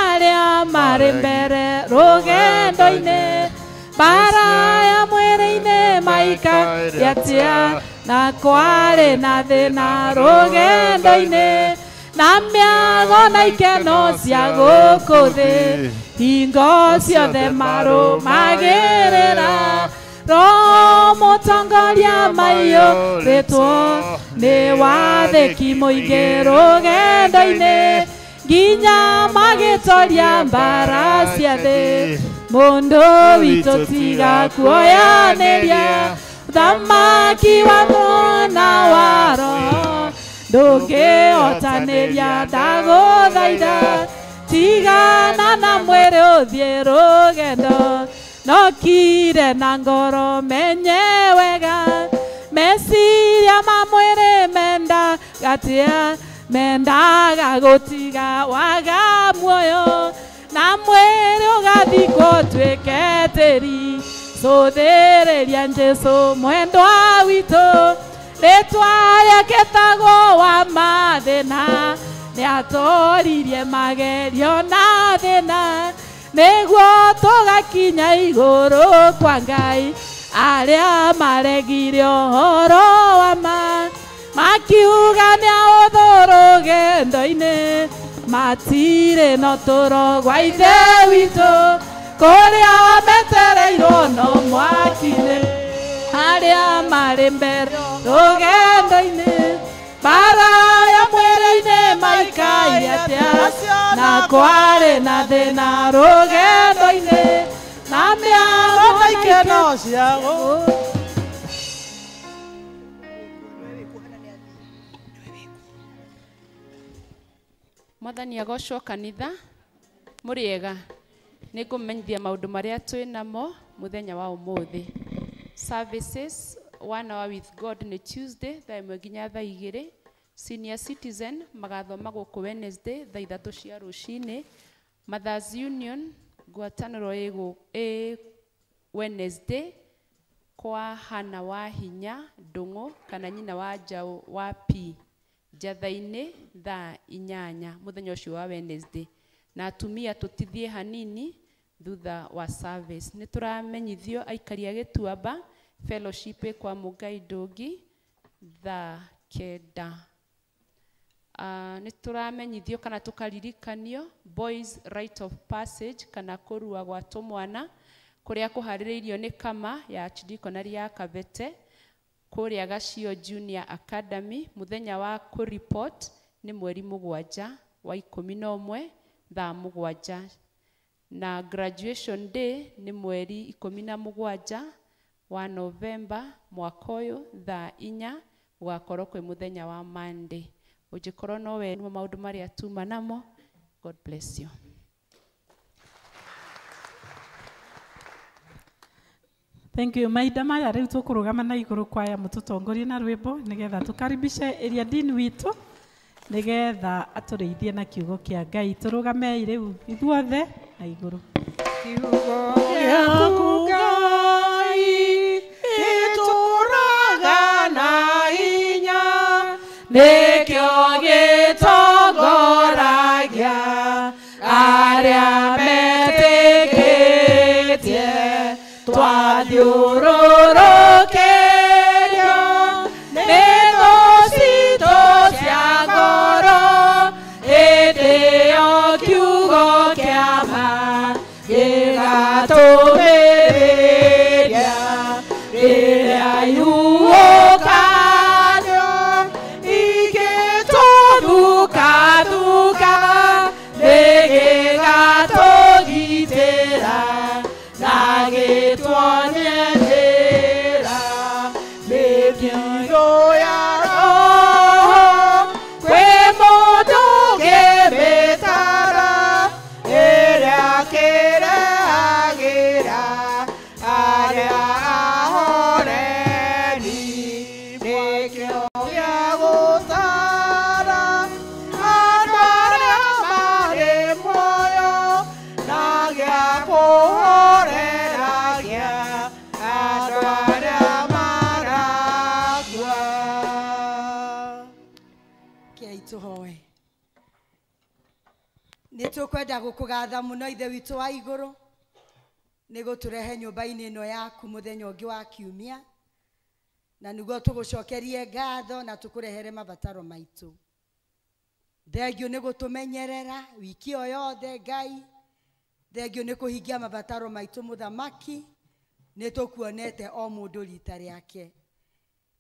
arĩa marĩ mbere rũgendo-inĩ mbara ya mwĩrĩ-inĩ maikaire atĩa na kwarĩ na thĩna rũgendo-inĩ na mĩago na ikeno cia gũkũ thĩ hingo ciothe marũmagĩrĩra Roho mũtongoria maiyũrĩtwo nĩ wathĩki mũingĩ rũgendo-inĩ nginya magĩtoria mbara cia thĩ mũndũ witũ tiga kuoyanĩria thamaki wa mwana wa roho ndũngĩhotanĩria ndagũthaitha tigana na mwĩrĩ ũthiĩ rũgendo no kire na ngoro menye wega meciria ma mwĩrĩ mendaga atĩa mendaga gũtiga waga muoyo na mwĩrĩ ũgathikwo ũtuĩke tĩri cũthĩrĩria Jesũ mwendwa witũ rĩtwa rĩake etagwo wa mathĩna nĩatoririe magerio na thĩna nĩguo tũgakinya igũrũ kwa Ngai arĩa maregire ũhoro wa ma makiuga nĩ ahũthũ rũgendo-inĩ matirĩ na ũtũũro gwa Ithe witũ kũrĩa metereirwo no mwaki-inĩ arĩa marĩ mbere rũgendo-inĩ mbara ya mwĩrĩ-inĩ maikaire atĩa na kwarĩ na thĩna rũgendo-inĩ na mĩago na ikeno cia gũkũ. Mwathani agocwo kanitha mũrĩega nĩ ngũmenyithia maũndũ marĩa twĩ namo mũthenya wa ũmũthĩ. Services 1 hour with God nĩ Tuesday thaa 1 nginya thaa 2. Senior citizen magathoma gũkũ Wednesday thaa 3 cia rũcinĩ. Mothers Union ngwatanĩro ĩ Wednesday kwa Hana wa Hinya Ndũng'ũ kana nyina wa Njaũ wa P Njatha-inĩ thaa 8 mũthenya ũcio wa Wednesday. Na atumia tũtithie hanini thutha wa service. Nĩ tũramenyithio aikari a Gĩtuamba fellowship kwa Mũngai Ndũngi thaa 9. Nĩ tũramenyithio kana tũkaririkanio boys rite of passage kana kũrua gwa tũmwana kũrĩa kũharĩrĩirio nĩ kama ya Archdeaconry ya Kabete kũrĩa Gacio Junior Academy. Mũthenya wa kũreport nĩ mweri 7 wa 11 thaa 7, na graduation day nĩ mweri 17 wa Novemba mwaka ũyũ thaa 4 gũgakorwo kwĩ mũthenya wa Monday. Ũngĩkorwo no we nĩmo maũndũ marĩa tuma namo. God bless you. Thank you. Mahinda maya rĩu tũkũrũgama na igũrũ kwaya mũtũtongorie na rwĩmbo nĩgetha tũkaribishe ĩrĩa dini witũ nĩgetha atũrĩithie na kiugo kĩa Ngai. Tũrũgamei rĩu ithuothe na igũrũ. Kiugo gĩaku Ngai gĩtũũraga na hinya nĩkĩo gĩtongoragia arĩa metĩkĩtie twathiũrũrũkĩrio nĩ thũ citũ cia ngoro hĩndĩ ĩyo kiugo kĩa ma gĩgatũmĩrĩria rĩrĩa ihuhũkanio igĩtũthukathuka nĩ gĩgatũgitĩra na gĩtuonie njĩra mĩthiithũ ya roho kwĩ mũndũ ũngĩmĩtara ĩrĩa Nĩtũkwenda gũkũgatha mũno Ithe witũ wa igũrũ nĩ gũtũrehe nyũmba-inĩ ĩno yaku mũthenya ũngĩ wa kiumia na nĩguo tũgũcokerie ngatho na tũkũrehere mabataro maitũ. Thengiũ nĩ gũtũmenyerera wiki o yothe Ngai, thengiũ nĩ kũhingia mabataro maitũ mũthamaki, nĩ tũkuonete o mũndũ rita rĩake.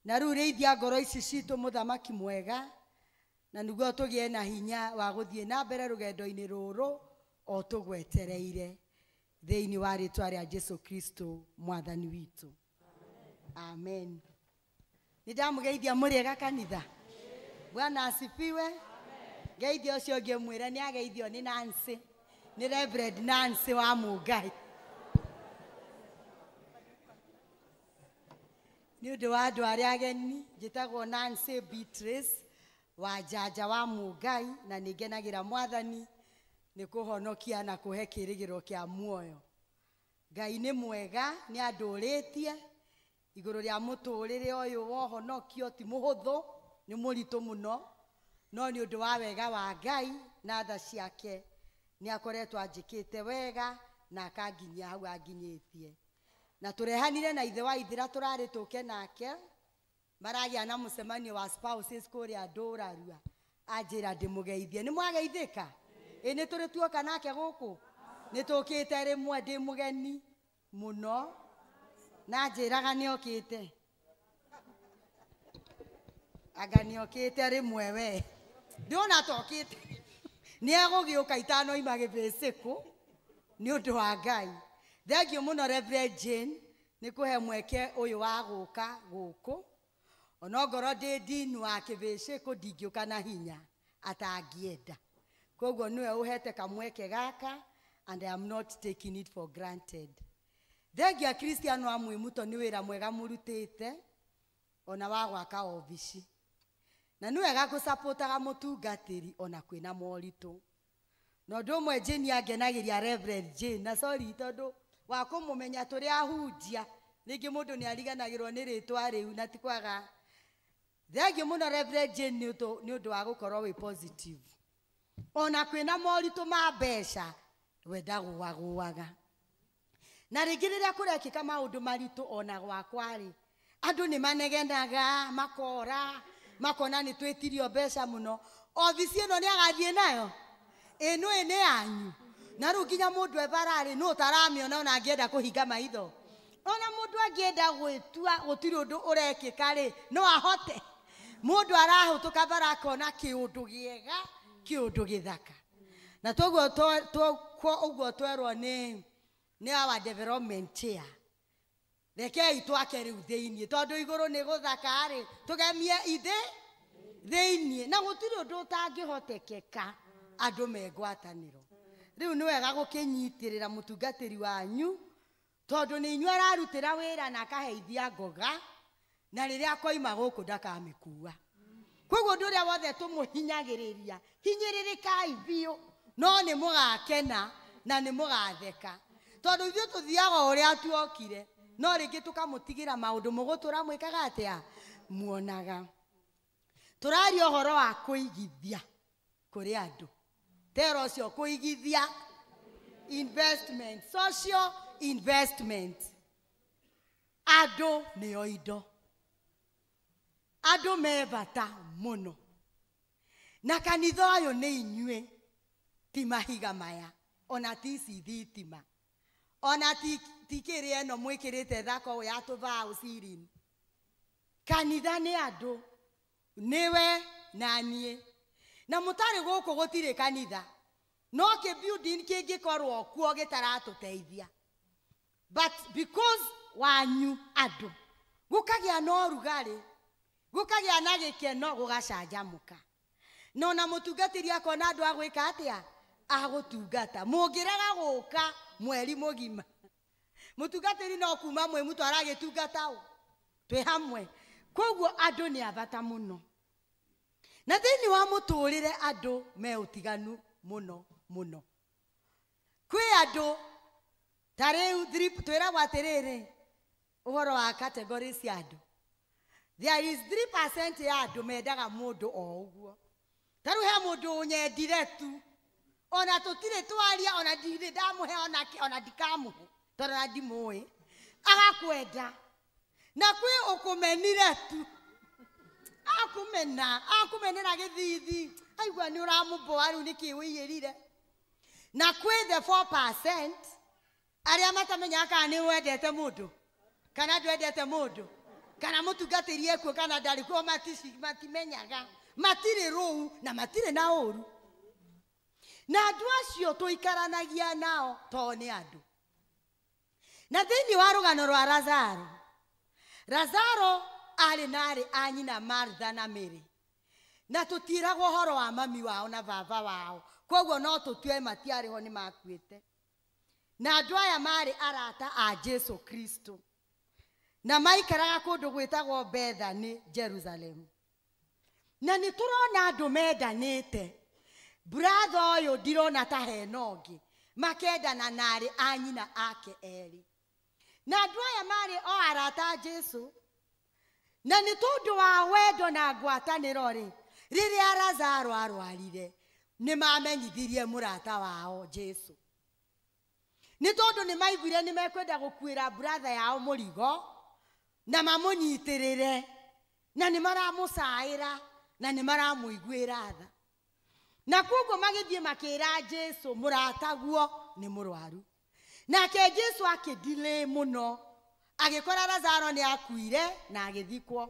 Na rĩu rĩithia ngoro ici citũ mũthamaki mwega na nĩguo tũgĩe na hinya wa gũthiĩ na mbere rũgendo-inĩ rũrũ o tũgwetereire thĩinĩ wa rĩtwa rĩa Jesu Kristo mwathani witũ. Amen. Nĩndamũgeithia mũrĩega kanitha. Bwana asifiwe. Ngeithia ũcio ũngĩ mwĩre nĩ ageithio nĩ Nancy, nĩ Reverend Nancy wa Mũngai. Nĩ ũndũ wa andũ arĩa ageni, njĩtagwo Nancy Beatrice wa Njanja wa Mũngai na nĩ ngenagĩra mwathani nĩ kũhonokia na kũhe kĩrĩgĩro kĩa muoyo. Ngai nĩ mwega, nĩ andũrĩtie igũrũ rĩa mũtũrĩre ũyũ wa ũhonokio ti mũhũthũ, nĩ mũritũ mũno, no nĩ ũndũ wa wega wa Ngai na tha ciake nĩ akoretwo anjĩkĩte wega na akanginyia hau anginyĩtie. Na tũrehanire na ithe wa ithira tũrarĩ tũke nake maragĩa na mũcemanio wa spouses kũrĩa Ndũrarua, anjĩra ndĩmũgeithie. Nĩ mwageithĩka? Ĩ nĩ tũrĩ tuoka nake gũkũ? Nĩ tũkĩte rĩmwe ndĩ mũgeni mũno na anjĩraga nĩ okĩte. Anga nĩ okĩte rĩmwe we. Ndĩrona tokĩte. Nĩ egũgĩũka itanoima gĩbĩcĩkũ nĩ ũndũ wa Ngai. Thengiũ mũno Reverend Jane nĩ kũhe mweke ũyũ wa gũka gũkũ. Onongorwo ndĩ ndini wa kĩbĩcĩkũ ndingĩũka na hinya atangĩenda. Koguo nĩwe ũhete kamweke gaka and I am not taking it for granted. Thengiũ Akristiano a Mwĩmuto nĩ wĩra mwega mũrutĩte ona wa gwaka obici. Na nĩ wega gũcapotaga mũtungatĩri ona kwĩna moritũ. Na ũndũ ũmwe Jane angenagĩria Reverend Jane, na sorry tondũ wa kũmũmenya tũrĩ ahunjia rĩngĩ mũndũ nĩ ariganagĩrwo nĩ rĩtwa rĩu na ti kwaga. Thengiũ mũno Reverend Jane nĩ ũndũ wa gũkorwo wĩ positive. Ona kwĩna moritũ ma mbeca we ndagũagũaga. Na rĩngĩ rĩrĩa kũrekĩka maũndũ maritũ ona gwakwa-rĩ, andũ nĩ manegenaga, makora, makona nĩ twĩtirio mbeca mũno. Obici ĩno nĩ agathiĩ nayo? Ĩ nĩ nĩ yanyu. Na rĩu nginya mũndũ e bara-rĩ, nũ ũtaramĩona ona angĩenda kũhinga maitho. Ona mũndũ angĩenda gwĩtua gũtirĩ ũndũ ũrekĩka-rĩ, no ahote. Mũndũ arahũtũka bara akona kĩũndũ gĩega, kĩũndũ gĩthaka. Na toguo ũguo twerwo nĩ our development chair. Rekei twake rĩu thĩiniĩ tondũ igũrũ nĩ gũthaka-rĩ, tũgemie ithĩ thĩiniĩ na gũtirĩ ũndũ ũtangĩhotekeka andũ me ngwatanĩro. Rĩu nĩ wega gũkĩnyitĩrĩra mũtungatĩri wanyu tondũ nĩ inyuĩ ararutĩra wĩra na akaheithia ngoga na rĩrĩa akoima gũkũ ndakamĩkua. Koguo ũndũ ũrĩa wothe tũmũhinyagĩrĩria, hinyĩrĩrĩkai biũ, no nĩ mũgakena na nĩ mũgatheka. Tondũ ithuĩ tũthiaga o ũrĩa tuokire, no rĩngĩ tũkamũtigĩra maũndũ mũgũtũra mwĩkaga atĩa? Muonaga. Tũraria ũhoro wa kũigithia kũrĩ andũ. Tero ũcio kũigithia investment, social investment. Andũ nĩo indo. Andũ me bata mũno. Na kanitha ũyũ nĩ inyuĩ, ti mahiga maya, ona ti ici thitima, ona ti kĩrĩa ĩno mwĩkĩrĩte thako ũũ ya tũbaũ ceiling. Kanitha nĩ andũ, nĩwe na niĩ. Na mũtarĩ gũkũ gũtirĩ kanitha. No kĩ building kĩngĩkorwo kuo gĩtaratũteithia. But because wanyu andũ, gũkagĩa na ũrugarĩ, gũkagĩa na gĩkeno, gũgacanjamũka. Na ona mũtungatĩri akona andũ a gwĩka atĩa? Agũtungata. Mũngĩrega gũka mweri mũgima, mũtungatĩri no kuma Mwĩmuto aragĩtungata ũ? Twĩ hamwe. Koguo andũ nĩ a bata mũno. Na thĩinĩ wa mũtũrĩre andũ me ũtiganu mũno mũno. Kwĩ andũ ta rĩu twĩragwo atĩrĩrĩ ũhoro wa category cia andũ. There is 3% ya andũ mendaga mũndũ o ũguo. Ta rĩu he mũndũ ũnyendire tu, Ona tũtirĩ twaria, ona ndirĩ ndamũhe onake, ona ndikamũhe tondũ ona ndimũĩ, agakwenda. Na kwĩ ũkũmenire tu, akumena, akumenera gĩthithi, aigua nĩ ũramũboa rĩu nĩkĩ wĩiyĩrire. Na kwĩ the 4% arĩa matamenyaga kana nĩ wendete mũndũ kana ndwendete mũndũ, kana mũtungatĩri ekuo kana ndarĩ kuo, matimenyaga, matirĩ rũu na matirĩ na ũru. Na andũ acio tũikaranagia nao to nĩ andũ. Na thĩinĩ wa rũgano rwa Lazaro, Lazaro arĩ na arĩ a nyina Martha na Mary, na tũtiragwo ũhoro wa mami wao na baba wao, koguo no tũtue matiarĩ ho, nĩ makuĩte. Na andũ aya marĩ arata a Jesu Kristo, na maikaraga kũndũ gwĩtagwo Bethany, Jerusalem. Na nĩ tũrona andũ mendanĩte. Brother ũyũ ndirona ta hena ũngĩ, makendana na arĩ a nyina ake erĩ. Na andũ aya marĩ o arata a Jesu, na nĩ tondũ wa wendo na ngwatanĩro rĩ, rĩrĩa Lazaro arwarire, nĩ mamenyithirie mũrata wao Jesu. Nĩ tondũ nĩ maiguire nĩ mekwenda gũkuĩra brother yao mũrigo na mamũnyitĩrĩre, na nĩ maramũcaĩra na nĩ maramũiguĩra tha. Na koguo magĩthiĩ makĩra Jesu mũrataguo nĩ mũrwaru. Nake Jesu akĩdilĩ mũno, agĩkora Lazaro nĩ akuire na agĩthikwo.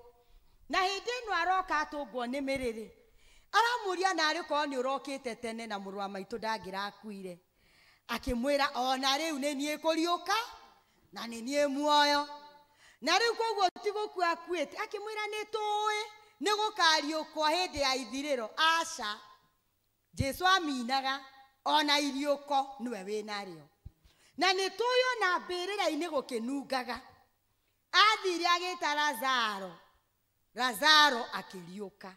Na hĩndĩ ĩno aroka atũngwo nĩ mĩrĩrĩ, aramũria narĩ korwo nĩ ũrokĩte tene na mũrũ wa maitũ ndangĩrakuire. Akĩmwĩra ona rĩu nĩ niĩ kũriũka na nĩ niĩ muoyo, na rĩu koguo ti gũkua akuĩte. Akĩmwĩra nĩ tũĩ nĩ gũkariũkwo hĩndĩ ya ithirĩro. Aca, Jesu aminaga ona iriũko nĩwe wĩnarĩo. Na nĩ tũĩ ona mbĩrĩra-inĩ gũkĩnungaga. Athire agĩta Lazaro, Lazaro akĩriũka,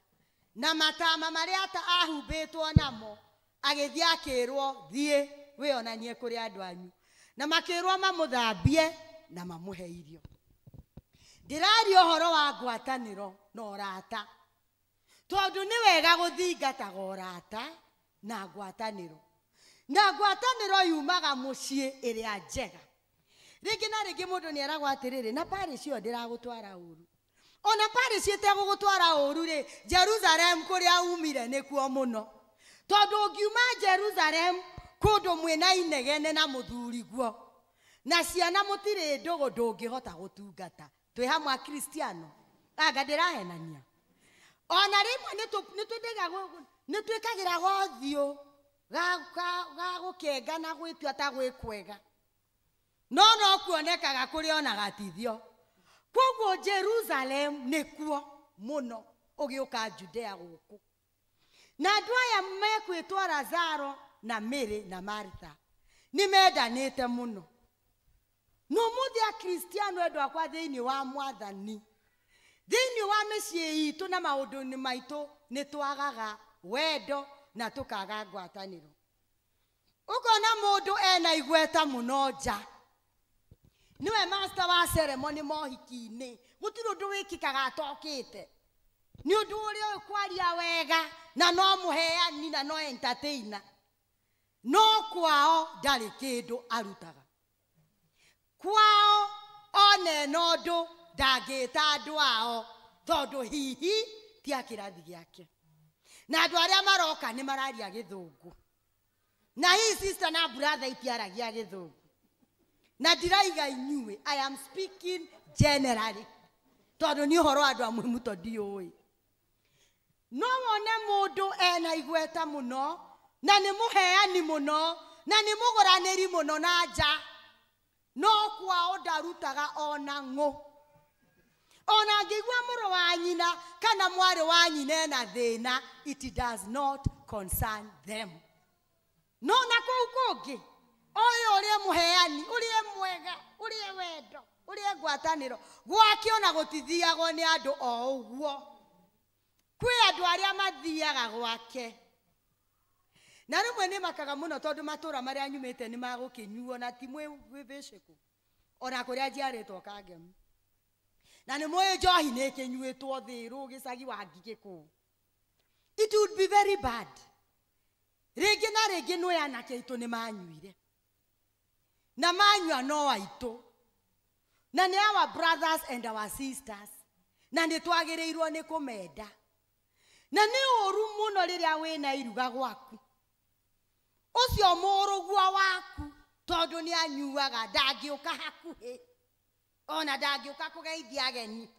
na matama marĩa ahumbĩtwo namo agĩthiĩ akĩrwo thiĩ wĩonanie kũrĩ andũ anyu, na makĩrwo mamũthambie na mamũhe irio. Ndĩraria ũhoro wa ngwatanĩro na ũrata, tondũ nĩ wega gũthingataga ũrata na ngwatanĩro. Na ngwatanĩro yumaga mũciĩ ĩrĩa njega. Rĩngĩ na rĩngĩ mũndũ nĩ eragwo atĩrĩrĩ, na parish ĩyo ndĩragũtwara ũru. Ona parish ĩtegũgũtwara ũru rĩ, Jerusalem kũrĩa umire nĩkuo mũno. Tondũ ũngiuma Jerusalem kũndũ mwĩna inegene na mũthuriguo na ciana mũtirĩ ndũgũ, ndũngĩhota gũtungata. Twĩ hamwe Akristiano, anga ndĩrahenania. Ona rĩmwe nĩ twĩkagĩra gothiũ ga gũkenga na gwĩtua ta gwĩ kwega, no no kuonekaga kũrĩ ona gatithio. Koguo Jerusalem nĩkuo mũno ũgĩũka Judea gũkũ. Na andũ aya mekwĩtwo Lazaro na Mary na Martha nĩ mendanĩte mũno. No mũthĩ Akristiano endwa akwa thĩinĩ wa Mwathani, thĩinĩ wa mĩciĩ itũ na maũndũ-inĩ maitũ, nĩ twagaga wendo na tũkaga ngwatanĩro. Ũkona mũndũ ena igweta mũno nja, nĩwe master wa ceremony mohiki-inĩ, gũtirĩ ũndũ wĩkĩkaga atokĩte. Nĩ ũndũ ũrĩa ũĩ kwaria wega na no mũheani na no entertainer, no kwao ndarĩ kĩndũ arutaga. Kwao one na ũndũ ndangĩta andũ ao tondũ hihi ti a kĩrathi gĩake. Na andũ arĩa maroka nĩ mararia gĩthũngũ, na hii sister na brother itiaragia gĩthũngũ. Na ndiraiga inyuĩ, I am speaking generally, tondũ nĩ ũhoro wa andũ amwe mũto ndiũĩ. No wone mũndũ ena igweta mũno na nĩ mũheani mũno na nĩ mũgũranĩri mũno na nja, no kwao ndarutaga ona ng'ũ. Ona angĩigua mũrũ wa nyina kana mwarĩ wa nyina ena thĩna, it does not concern them. No na kũu kũngĩ, ũyũ ũrĩa mũheani, ũrĩa mwega, ũrĩa wendo, ũrĩa ngwatanĩro, gwake ona gũtithiagwo nĩ andũ o ũguo. Kwĩ andũ arĩa mathiaga gwake. Na rĩmwe nĩ makaga mũno tondũ matũra marĩa nyumĩte nĩ magũkĩnyuo na ti mwĩ ona kũrĩa njiarĩtwo Kangemi. Na nĩ mũĩ njohi nĩ ĩkĩnyuĩtwo Thĩrũ gĩcagi wa Ngigĩ kũu. It would be very bad. Rĩngĩ na rĩngĩ nĩ anake aitũ nĩ manyuire. Na manyua no aitũ. Na nĩ our brothers and our sisters. Na nĩ twagĩrĩirwo nĩ kũmenda. Na nĩ ũru mũno rĩrĩa wĩna iruga gwaku. Ũcio mũrũguo waku tondũ nĩ anyuaga ndangĩũka hakuhĩ. Ona ndangĩũka kũgeithia ageni.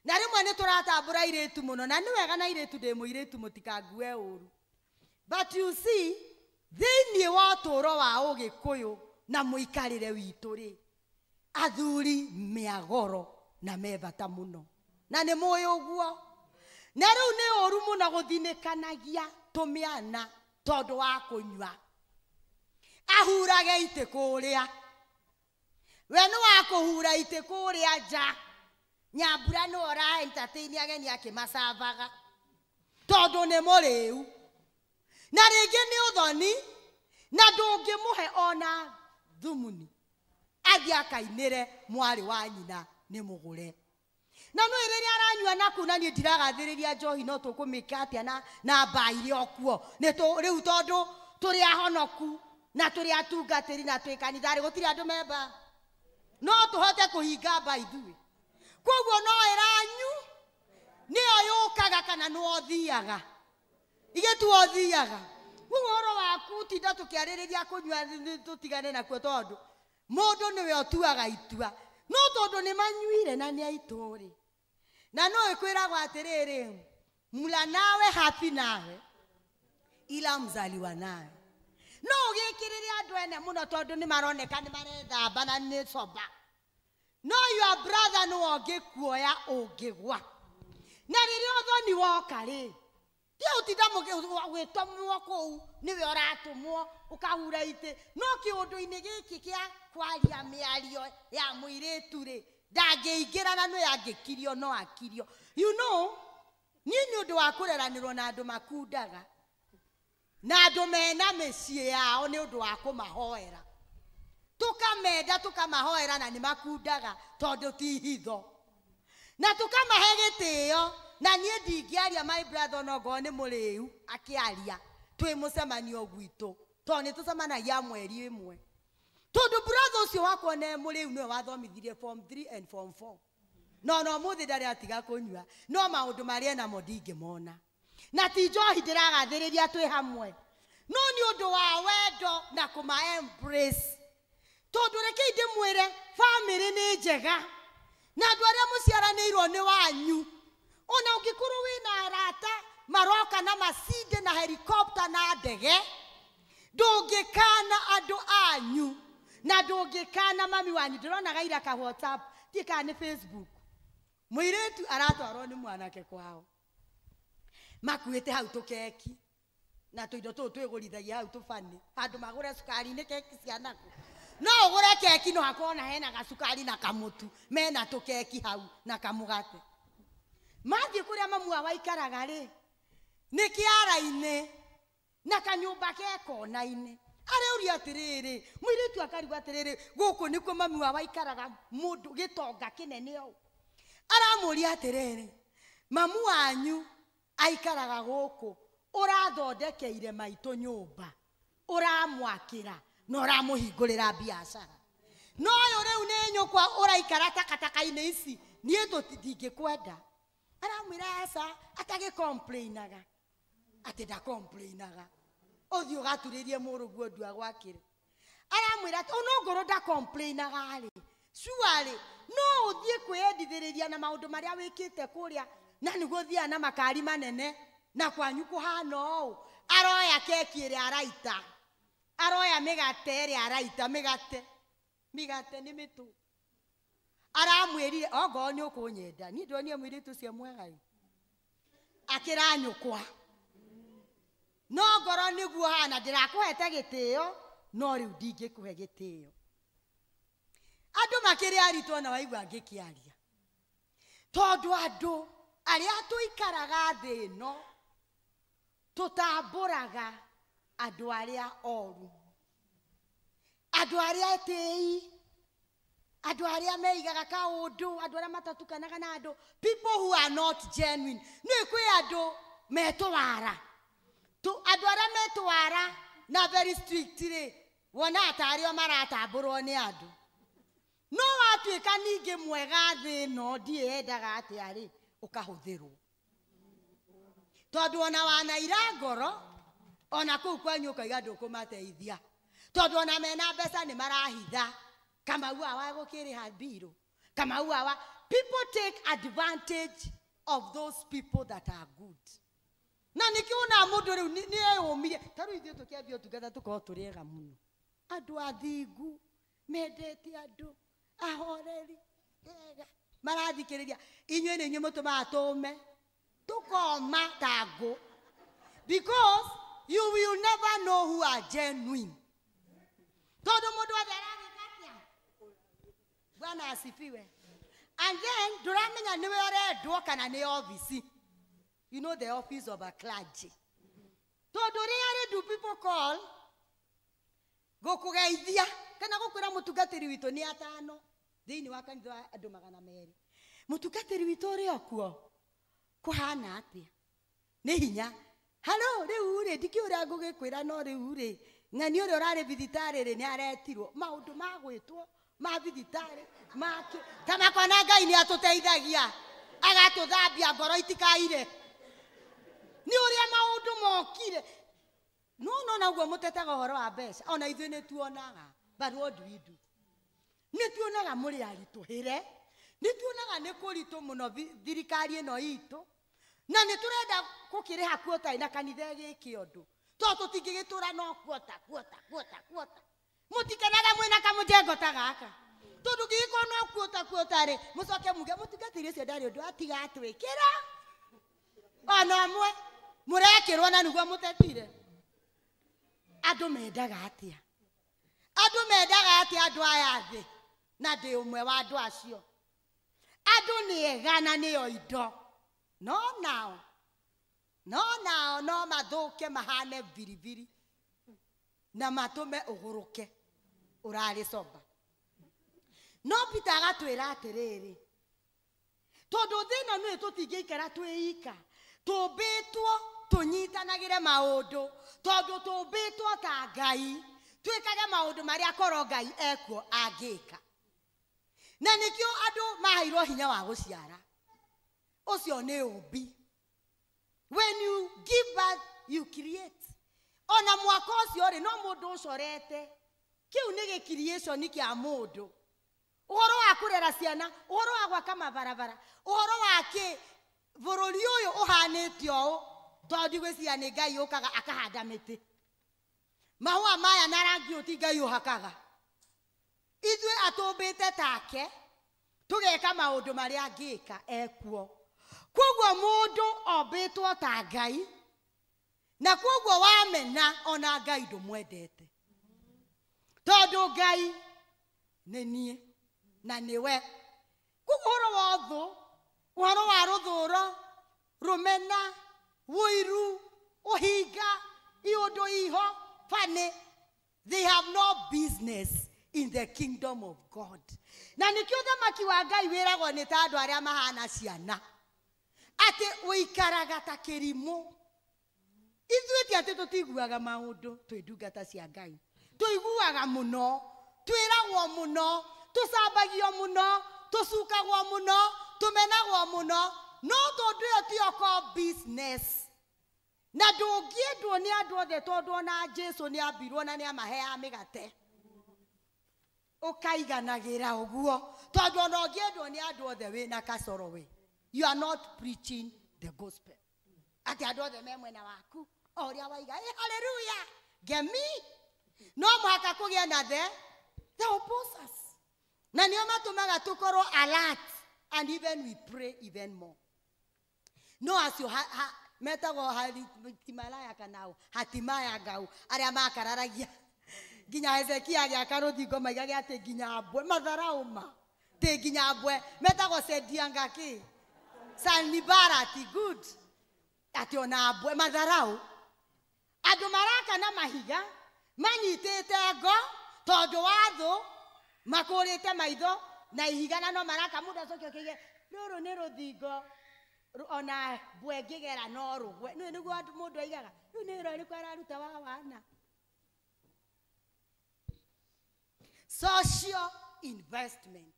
Na rĩmwe nĩ tũratambũra airĩtu mũno na nĩ wega na airĩtu ndĩ mũirĩtu mũtikangue ũru. But you see, thĩinĩ wa ũtũũro wa ũgĩkũyũ na mũikarĩre witũ rĩ, athuri mĩagoro na me bata mũno. Na nĩ mũĩ ũguo. Na rĩu nĩ ũru mũno gũthinĩkanagia tũmĩana tondũ wa kũnyua. Ahurage itĩ kũrĩa. We nĩ wa kũhura itĩ kũrĩa nja. Nyambura nĩ ora entertain ageni akĩmacavaga. Tondũ nĩ mũrĩu. Na rĩngĩ nĩ ũthoni na ndũngĩmũhe ona thumuni. Athiĩ akainĩre mwarĩ wa nyina nĩ mũgũre. Na no rĩrĩa aranyua naku na niĩ ndiragathĩrĩria njohi no tũkũmĩka atĩa na mbaa iria okuo. Nĩ rĩu tondũ tũrĩ ahonoku na tũrĩ atungatĩri na twĩ kanitha rĩ gũtirĩ andũ me mbaa. No tũhote kũhinga mbaa ithuĩ. Koguo no ĩranyu nĩyo yũkaga kana nĩwe ũthiaga. Igĩtuo ũthiaga. Koguo ũhoro waku tinda tũkĩarĩrĩria kũnyua tũtigane nakuo tondũ mũndũ nĩwe ũtuaga itua. No tondũ nĩ manyuire na nĩ aitũ rĩ. Na no ĩkwĩragwo atĩrĩrĩ, mula nawe hapi nawe ila mzaliwa nawe. No ũgĩkĩrĩre andũ ene mũno tondũ nĩ maroneka nĩ marethamba na nĩ soba. No your brother nĩwe ũngĩkuoya ũngĩgwa. Na rĩrĩa ũthoni woka rĩ, ti ũtinda ũgĩtũmwo kũu nĩwe ũratũmwo ũkahura itĩ. No kĩũndũ-inĩ gĩkĩ kĩa kwaria mĩario ya mũirĩtu rĩ, ndangĩingĩra na nĩwe angĩkirio no akirio. You know, niĩ nĩ ũndũ wa kũreranĩrwo na andũ makundaga. Na andũ mena mĩciĩ yao nĩ ũndũ wa kũmahoera. Tũkamenda tũkamahoera na nĩ makundaga tondũ ti hitho. Na tũkamahe gĩtĩo na niĩ ndingĩaria my brother no ngorwo nĩ mũrĩu akĩaria twĩ mũcemanio gwitũ tondũ nĩ tũcemanagia mweri ĩmwe. Tondũ brother ũcio wakwa nĩ mũrĩu nĩwe wathomithirie form 3 and form 4. No no mũthĩ ndarĩ atiga kũnyua no maũndũ marĩa namo ndingĩmona. Na ti njohi ndĩragathĩrĩria twĩ hamwe. No nĩ ũndũ wa wendo na kũma embrace. Tondũ rekei ndĩmwĩre family nĩ njega. Na andũ arĩa mũciaranĩirwo nĩ wanyu. Ona ũngĩkorwo wĩna arata maroka na macinde na helicopter na ndege, ndũngĩkana andũ anyu na ndũngĩkana mami wanyu. Ndĩronaga ira ka WhatsApp, ndiĩ kana nĩ Facebook. Mũirĩtu aratwarwo nĩ mwanake kwao. Makuĩte hau tũkeki na tũindo tũũ twĩgũrithagia hau tũbani. Handũ magũre cukari nĩ keki cia naku. No ũgũre keki no hakorwo na hena gacukari na kamũtu mena tũkeki hau na kamũgate. Mathiĩ kũrĩa mamu wao aikaraga rĩ, nĩ kĩara-inĩ na kanyũmba ke kona-inĩ. Areuria atĩrĩrĩ, mũirĩtu akarigwo atĩrĩrĩ, gũkũ nĩkuo mami wao aikaraga mũndũ gĩtonga kĩnene ũũ. Aramũria atĩrĩrĩ, mamu wanyu aikaraga gũkũ, ũrathondekeire maitũ nyũmba, ũramwakĩra na ũramũhingũrĩra biacara. No ũyũ rĩu nĩ nyũkwa ũraikara takataka-inĩ ici, niĩ ndingĩkwenda. Aramwĩra aca, atagĩcomplainaga. Atĩ ndacomplainaga. Ũthiĩ ũgaturĩrie mũrũguo ndu agwakĩre. Aramwĩra atĩ onongorwo ndacomplainaga rĩ, surely no ũthiĩ kwĩyendithĩrĩria na maũndũ marĩa wĩkĩte kũrĩa na nĩguo ũthiaga na makari manene na kwanyu kũhana ũũ. Aroya keki ĩrĩa araita. Aroya mĩgate ĩrĩa araita, mĩgate. Mĩgate nĩ mĩtũ. Aramwĩrire ongorwo nĩ ũkũnyenda. Niĩ ndonire mũirĩtu ũcio mwega ĩ. Akĩra nyũkwa. No ngorwo nĩguo hana ndĩrakũhete gĩtĩo no rĩu ndingĩkũhe gĩtĩo. Andũ makĩrĩ aritũ ona waigua ngĩkĩaria. Tondũ andũ arĩa tũikaraga thĩ ĩno tũtambũraga andũ arĩa oru. Andũ arĩa etĩi, andũ arĩa meigaga kaũndũ, andũ arĩa matatukanaga na andũ, people who are not genuine. Nĩ kwĩ andũ metũwara. Andũ arĩa metwara na very strict rĩ, wonaga tarĩ o maratambũrwo nĩ andũ. No watuĩka ningĩ mwega thĩ ĩno ndiĩendaga atĩa rĩ, ũkahũthĩrwo. Tondũ ona wanaira ngoro, ona kũu kwanyu ũkauga ndũkũmateithia. Tondũ ona mena mbeca nĩ marahitha. Kamau awa gũkĩrĩha mbirũ. Kamau awa. People take advantage of those people that are good. Na nĩkĩo wonaga mũndũ rĩu nĩ eyũmire. Ta rĩu ithuĩ tũkĩambia ũtungata tũkorwo tũrĩ ega mũno. Andũ athingu, mendete andũ, ahoreri, ega, marathikĩrĩria. Inyuĩ nĩ inyuĩ mũtũmaga tũme, tũkoma ta ngũ. Because you will never know who are genuine. Tondũ mũndũ wothe aragĩka atĩa? Bwana asifiwe. And then ndũramenya nĩwe ũrendwo kana nĩ ofici. You know the office of a clergy. Tondũ rarely do people call gũkũgeithia kana gũkwĩra mũtungatĩri witũ nĩ atano thĩinĩ wa kanitha wa andũ 200. Mũtungatĩri witũ ũrĩ o kuo kũhana atĩa? Nĩ hinya. Halo, rĩu rĩ ndikĩũĩ ũrĩa ngũgĩkwĩra no rĩu rĩ ng'ani ũrĩa ũrarĩ thibitarĩ rĩ nĩ aretirwo maũndũ ma gwĩtwo ma thibitarĩ make ta makona Ngai nĩ atũteithagia agatũthambia ngoro itikaire nĩ ũrĩa maũndũ mokire. No no na ũguo mũtetaga ũhoro wa mbeca ona ithuĩ nĩ tuonaga, but what do we do? Nĩ tuonaga mũrĩ aritũhĩre, nĩ tuonaga nĩ kũritũ mũno thirikari ĩno itũ, na nĩ tũrenda gũkĩrĩha kuota na kanitha ĩgĩke ũndũ tondũ tũtingĩgĩtũra no kuota kuota kuota kuota. Mũtikenaga mwĩna kamũjengo ta gaka tondũ ngĩgĩkorwo no kuota kuota rĩ mũcoke muge mũtungatĩri ũcio ndarĩ ũndũ atiga atwĩkĩra ona ũmwe mũrekĩrwo na nĩguo mũtetire. Andũ mendaga atĩa? Andũ mendaga atĩa andũ aya thĩ? Na ndĩ ũmwe wa andũ acio. Andũ nĩ ega na nĩo indo, no nao no mathũke mahane biribiri na matũme ũgũrũke ũrarĩ soba. No Peter agatwĩra atĩrĩrĩ, tondũ thĩ ĩno nĩ tũtingĩikara twĩika, tũmbĩtwo tũnyitanagĩre maũndũ, tondũ tũmbĩtwo ta Ngai, twĩkage maũndũ marĩa korwo Ngai ekuo angĩka. Na nĩkĩo andũ maheirwo hinya wa gũciara. Ũcio nĩ ũmbi. When you give birth, you create. Ona mwaka ũcio rĩ no mũndũ ũcorete, kĩu nĩ gĩ-creation kĩa mũndũ. Ũhoro wa kũrera ciana, ũhoro wa gwaka mabarabara, ũhoro wa kĩ bũrũri ũyũ ũhanĩte ũũ, tondũ ndigwĩciria nĩ Ngai ũkaga akahanda mĩtĩ. Mahũa maya na rangi ũyũ ti Ngai ũhakaga. Ithuĩ atũmbĩte take, tũgeka maũndũ marĩa angĩka ekuo. Koguo mũndũ ombĩtwo ta Ngai, na koguo wamena ona Ngai ndũmwendete. Tondũ Ngai nĩ niĩ na nĩwe. Koguo ũhoro wa ũthũ, ũhoro wa rũthũro, rũmena, ũiru, ũhinga, iũndũ iho, funny, they have no business in the kingdom of God. Na nĩkĩo ũthamaki wa Ngai wĩragwo nĩ ta andũ arĩa mahana ciana, atĩ ũikaraga ta kĩrimũ. Ithuĩ ti atĩ tũtiguaga maũndũ, twĩ ndungata cia Ngai. Tũiguaga mũno, twĩragwo mũno, tũcambagio mũno, tũcukagwo mũno, tũmenagwo mũno, no tondũ ĩyo tiyo core business. Na ndũngĩendwo nĩ andũ othe tondũ ona Jesu nĩ ambirwo na nĩ amaheaga mĩgate. Ũkaiganagĩra ũguo tondũ ona ũngĩendwo nĩ andũ othe wĩna kacoro we. You are not preaching the gospel. Atĩ andũ othe me mwena waku o ũrĩa waiga hallelujah ngemi. No mũhaka kũgĩe na the opposers. Na nĩo matũmaga tũkorwo alert and even we pray even more. No acio metagwo hatimalaya kana hatimaya ngau arĩa makararagia nginya Hezekia agĩaka rũthingo maigage atĩ nginya mbwe matharaũ ma tĩ nginya mbwe metagwo Sedianga kĩ Sanibarati good atĩ ona mbwe matharaũ andũ maraka na mahiga manyitĩte ngo tondũ wa thũ makũrĩte maitho na ihiga na no maraka mũndũ acoke akĩige rũrũ nĩ rũthingo Ona mbwe ngĩgera no rũgwe. Nĩ nĩguo mũndũ aigaga. Rĩu nĩ wĩra ũrĩkũ araruta wa wana? Social investment.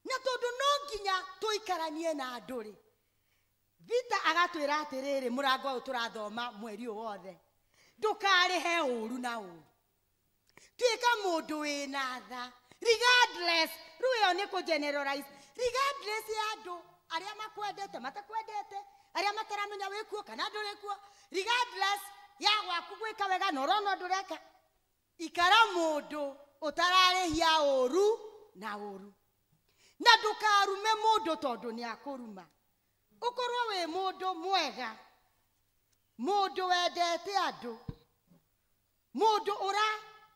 Na tondũ no nginya tũikaranie na andũ rĩ. Vita agatwĩra atĩrĩrĩ mũrango ũyũ tũrathoma mweri ũyũ wothe. Ndũkarĩhe ũru na ũru. Tuĩka mũndũ wĩna tha. Regardless, rĩu ĩyo nĩ kũ generalize. Regardless ya andũ arĩa makwendete, matakwendete, arĩa mataramenya wĩkuo kana ndũrĩ kuo. Regardless ya gwaku gwĩka wega na ũrona ndũreka. Ikara mũndũ ũtararĩhia ũru na ũru. Na ndũkarume mũndũ tondũ nĩ akũruma. Ũkorwo wĩ mũndũ mwega, mũndũ wendete andũ, mũndũ ũra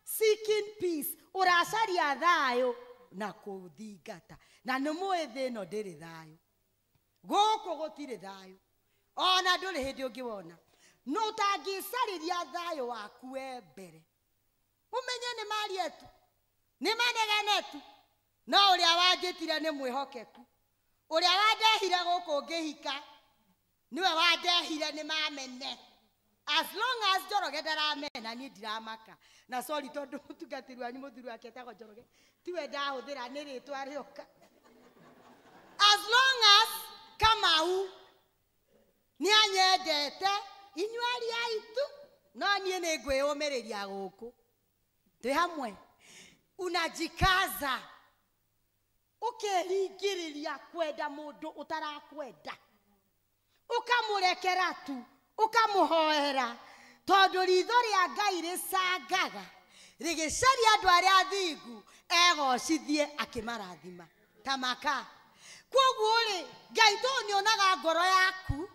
seeking peace, ũracaria thayũ na kũthingata. Na nĩ mũĩ thĩ ĩno ndĩrĩ thayũ. Gũkũ gũtirĩ thayũ. Ona ndũrĩ hĩndĩ ũngĩwona. No ũtangĩcarĩria thayũ waku we mbere. Ũmenye nĩ marie tu, nĩ manegene tu, no ũrĩa wanjĩtire nĩ mwĩhokeku. Ũrĩa wandehire gũkũ ngĩhika, nĩwe wandehire nĩ mamene. As long as Njoroge ndaramena niĩ ndiramaka. Na sorry tondũ mũtungatĩri wanyu mũthuri wake etagwo Njoroge, tiwe ndahũthĩra nĩ rĩtwa rĩoka. As long as Kamau nĩ anyendete, inyuĩ aria aitũ, no niĩ nĩ ngwĩyũmĩrĩria gũkũ. Twĩ hamwe. Unajikaza. Ũkeringĩrĩria kwenda mũndũ ũtarakwenda. Ũkamũrekera tu, ũkamũhoera, tondũ ritho rĩa Ngai rĩcangaga rĩgĩcaria andũ arĩa athingu egocithie akĩmarathima. Tamaka. Kwoguo rĩ, Ngai tondũ nĩonaga ngoro yaku,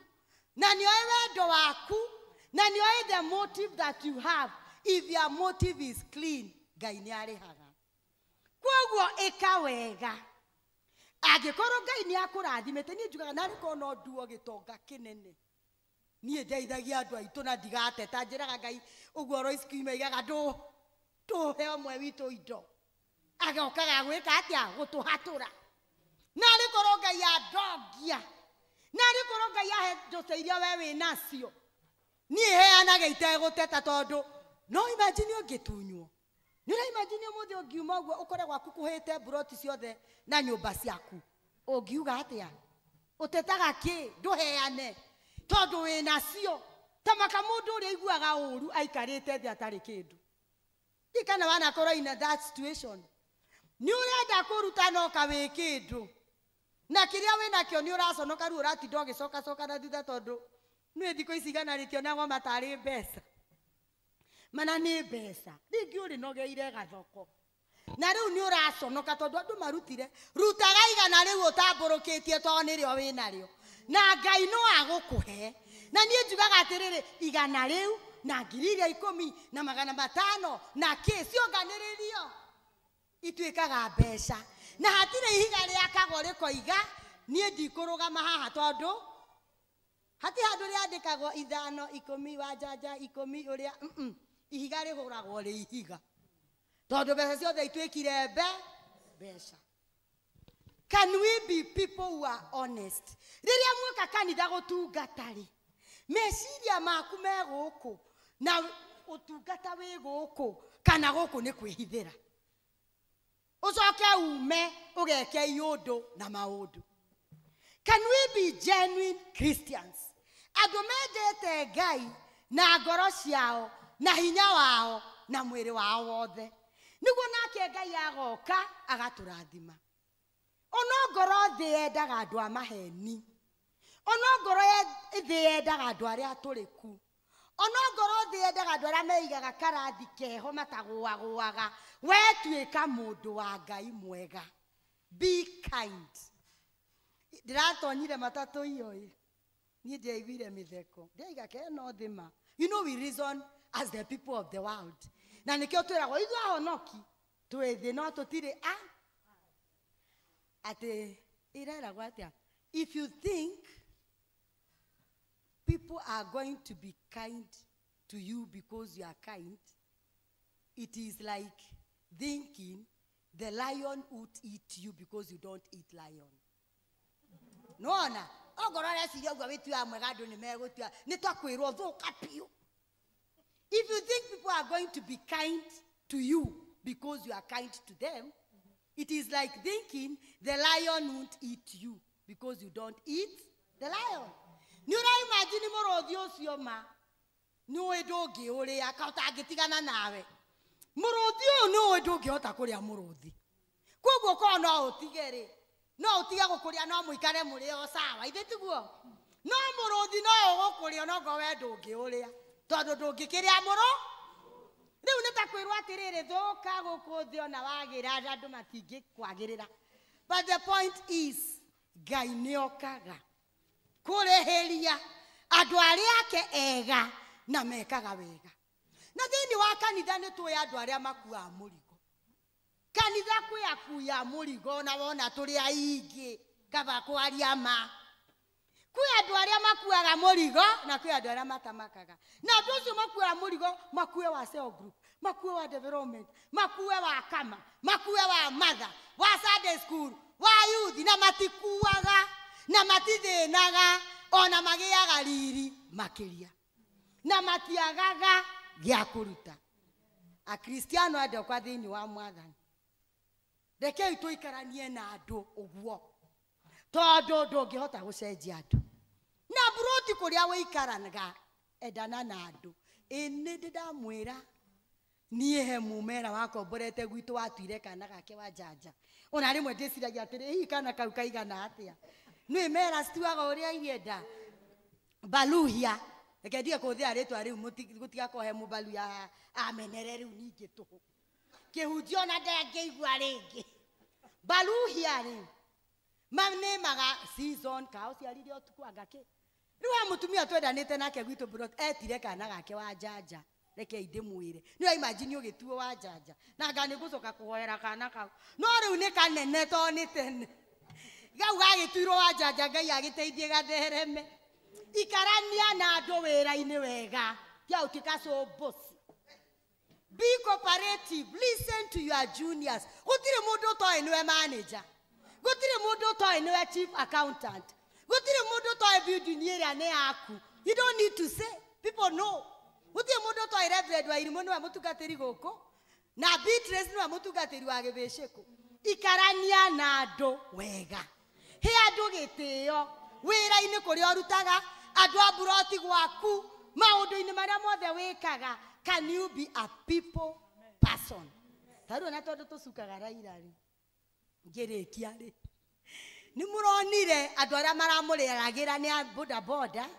na nĩoĩ wendo waku, na nĩoĩ the motive that you have. If your motive is clean, Ngai nĩarĩhaga. Kwoguo ĩka wega. Angĩkorwo Ngai nĩakũrathimĩte, niĩ njugaga narĩ korwo no nduo gĩtonga kĩnene. Niĩ ndeithagia andũ aitũ na ndigateta, njĩraga Ngai ũguo Royce Kiuma aigaga ndũhe ũmwe witũ indo. Agokaga gwĩka atĩa? Gũtũhatũra. Narĩ korwo Ngai andongia, narĩ korwo Ngai ahe indo iria we wĩ nacio, niĩ heanage itegũteta tondũ no imagine ũngĩtunywo. Nĩ ũra imagine ũmũthĩ ũngiuma ũguo ũkore gwaku kũhĩte mburoti ciothe na nyũmba ciaku. Ũngiuga atĩa? Ũtetaga kĩ? Ndũheane tondũ wĩ nacio. Tamaka mũndũ ũrĩa aiguaga ũru aikarĩte thĩ atarĩ kĩndũ. Ndiũĩ kana wanakorwo in that situation. Nĩ ũrenda kũruta no ka wĩ kĩndũ. Na kĩrĩa wĩ nakĩo nĩ ũraconoka rĩu ũratinda ũgĩcokacoka na thutha tondũ nĩ thikũ ici igana rĩtionagwo matarĩ mbeca. Mana nĩ mbeca. Rĩngĩ ũrĩnogeire gathoko. Na rĩu nĩ ũraconoka tondũ andũ marutire. Rutaga igana rĩu ũtambũrũkĩtie tondũ nĩrĩo wĩ narĩo. Na Ngai no agũkũhe. Na niĩ njugaga atĩrĩrĩ, igana rĩu na 10,000 na 500 na kĩ cionganĩrĩrio ituĩkaga mbeca. Na hatirĩ ihiga rĩakagwo rĩkoiga niĩ ndikũrũgama haha tondũ hati handũ rĩandĩkagwo 5 10 wa njanja 10 ũrĩa ihiga rĩhũragwo rĩ ihiga tondũ mbeca ciothe ituĩkire mbeca. Can we be people who are honest? Rĩrĩa muoka kanitha gũtungata rĩ, meciria maku me gũkũ na ũtungata wĩ gũkũ kana gũkũ nĩ kwĩhithĩra. Ũcoke ume ũgeke iũndũ na maũndũ. Can we be genuine Christians? Andũ mendete Ngai na ngoro ciao na hinya wao na mwĩrĩ wao wothe. Nĩguo nake Ngai agoka agatũrathima. Ono ngoro thĩ yendaga andũ a maheni. Ono ngoro thĩ yendaga andũ arĩa atũrĩku. Ono ngoro thĩ yendaga andũ arĩa meigaga karathi keho matagũagũaga. We tuĩka mũndũ wa Ngai mwega. Be kind. Ndĩratonyire matatũ iyo ĩ. Niĩ ndiaiguire mĩtheko. Ndĩaiga ke no thĩma. You know we reason as the people of the world. Na nĩkĩo twĩragwo ithuĩ ahonoki twĩ thĩ no tũtirĩ a atĩ ĩreragwo atĩa? If you think people are going to be kind to you because you are kind, it is like thinking the lion would eat you because you don't eat lion. Nona, Ongorwo areciria ũguo wĩtuaga mwega andũ nĩ megũtua nĩ twakwĩrwo thũka biũ. If you think people are going to be kind to you because you are kind to them, it is like thinking the lion won't eat you because you don't eat the lion. Nĩ ũraimagine mũrũthi ũcio ma nĩ ũĩ ndũngĩũrĩa ka ũtangĩtigana nawe. Mũrũthi ũyũ nĩ ũĩ ndũngĩhota kũrĩa mũrũthi. Koguo korwo no ũtige rĩ, no ũtige gũkũrĩa no mũikare mũrĩ o sawa, ithe tiguo? No mũrũthi no ũgũkũrĩa no ngorwo we ndũngĩũrĩa tondũ ndũngĩkĩrĩa mũrũ. Rĩu nĩ ta kwĩrwo atĩrĩrĩ, thũka gũkũ thĩ ona wagĩra andũ matingĩkwagĩrĩra. But the point is, Ngai nĩokaga kũrĩhĩria andũ arĩa ake ega na mekaga wega. Na thĩinĩ wa kanitha nĩ tũĩ andũ arĩa makuaga mũrigo. Kanitha kwĩ akui a mũrigo na wona tũrĩ aingĩ kaba kwaria ma. Kwĩ andũ arĩa makuaga mũrigo na kwĩ andũ arĩa matamakaga. Na andũ acio makuaga mũrigo makue wa cell group, makue wa development, makue wa kama, makue wa mother, wa Sunday school, wa youth, na matikuaga na matithĩnaga ona magĩaga riri makĩria na matiagaga gĩa kũruta. Akristiano andũ akwa thĩinĩ wa Mwathani, rekei tũikaranie na andũ ũguo tondũ ndũngĩhota gũcenjia andũ. Na mburoti kũrĩa wĩikaranaga endana na andũ. Ĩ nĩ ndĩ ndamwĩra niĩ he mumera wakomborete gwitũ watuire kana gake wa njanja. Ona rĩmwe ndĩciragia atĩrĩ, hihi kana kau kaigana atĩa? Nĩ mera cituaga ũrĩa irenda. Baluhia, reke ndige kũhũthĩra rĩtwa rĩu gũtigakorwo he mũbaluhia amenere rĩu ningĩ tũhũ. Kĩhunjio ona ndangĩigua rĩngĩ. Baluhia rĩ, manĩmaga season ka ũciarire ũtukũ anga kĩ. Rĩu he mũtumia twendanĩte nake gwitũ mburoti etire kana gake wa njanja. Reke ndĩmwĩre. Nĩ ũraimagine ũgĩtuo wa njanja. Na anga nĩ ngũcoka kũhoera kana kau. No rĩu nĩ kanene tondũ nĩ tene. Gau gagĩtuirwo wa njanja Ngai agĩteithie gathereme. Ikarania na andũ wĩra-inĩ wega. Tia ũtuĩka cũmbũci. Be cooperative. Listen to your juniors. Gũtirĩ mũndũ ũtoĩ nĩwe manager. Gũtirĩ mũndũ ũtoĩ nĩwe chief accountant. Gũtirĩ mũndũ ũtoĩ building ĩrĩa nĩ yaku. You don't need to say. People know. Gũtirĩ mũndũ ũtoĩ Reverend wa Irimũ nĩwe mũtungatĩri gũkũ. Na Beatrice nĩwe mũtungatĩri wa Gĩbĩcĩkũ. Ikarania na andũ wega. He andũ gĩtĩo. Wĩra-inĩ kũrĩa ũrutaga, andũ a mburoti gwaku, maũndũ-inĩ marĩa mothe wĩkaga. Can you be a people person? Ta rĩu ona tondũ tũcukaga Raila rĩ, ngĩrĩkia rĩ, nĩ mũronire andũ arĩa maramũrĩragĩra nĩ a boda boda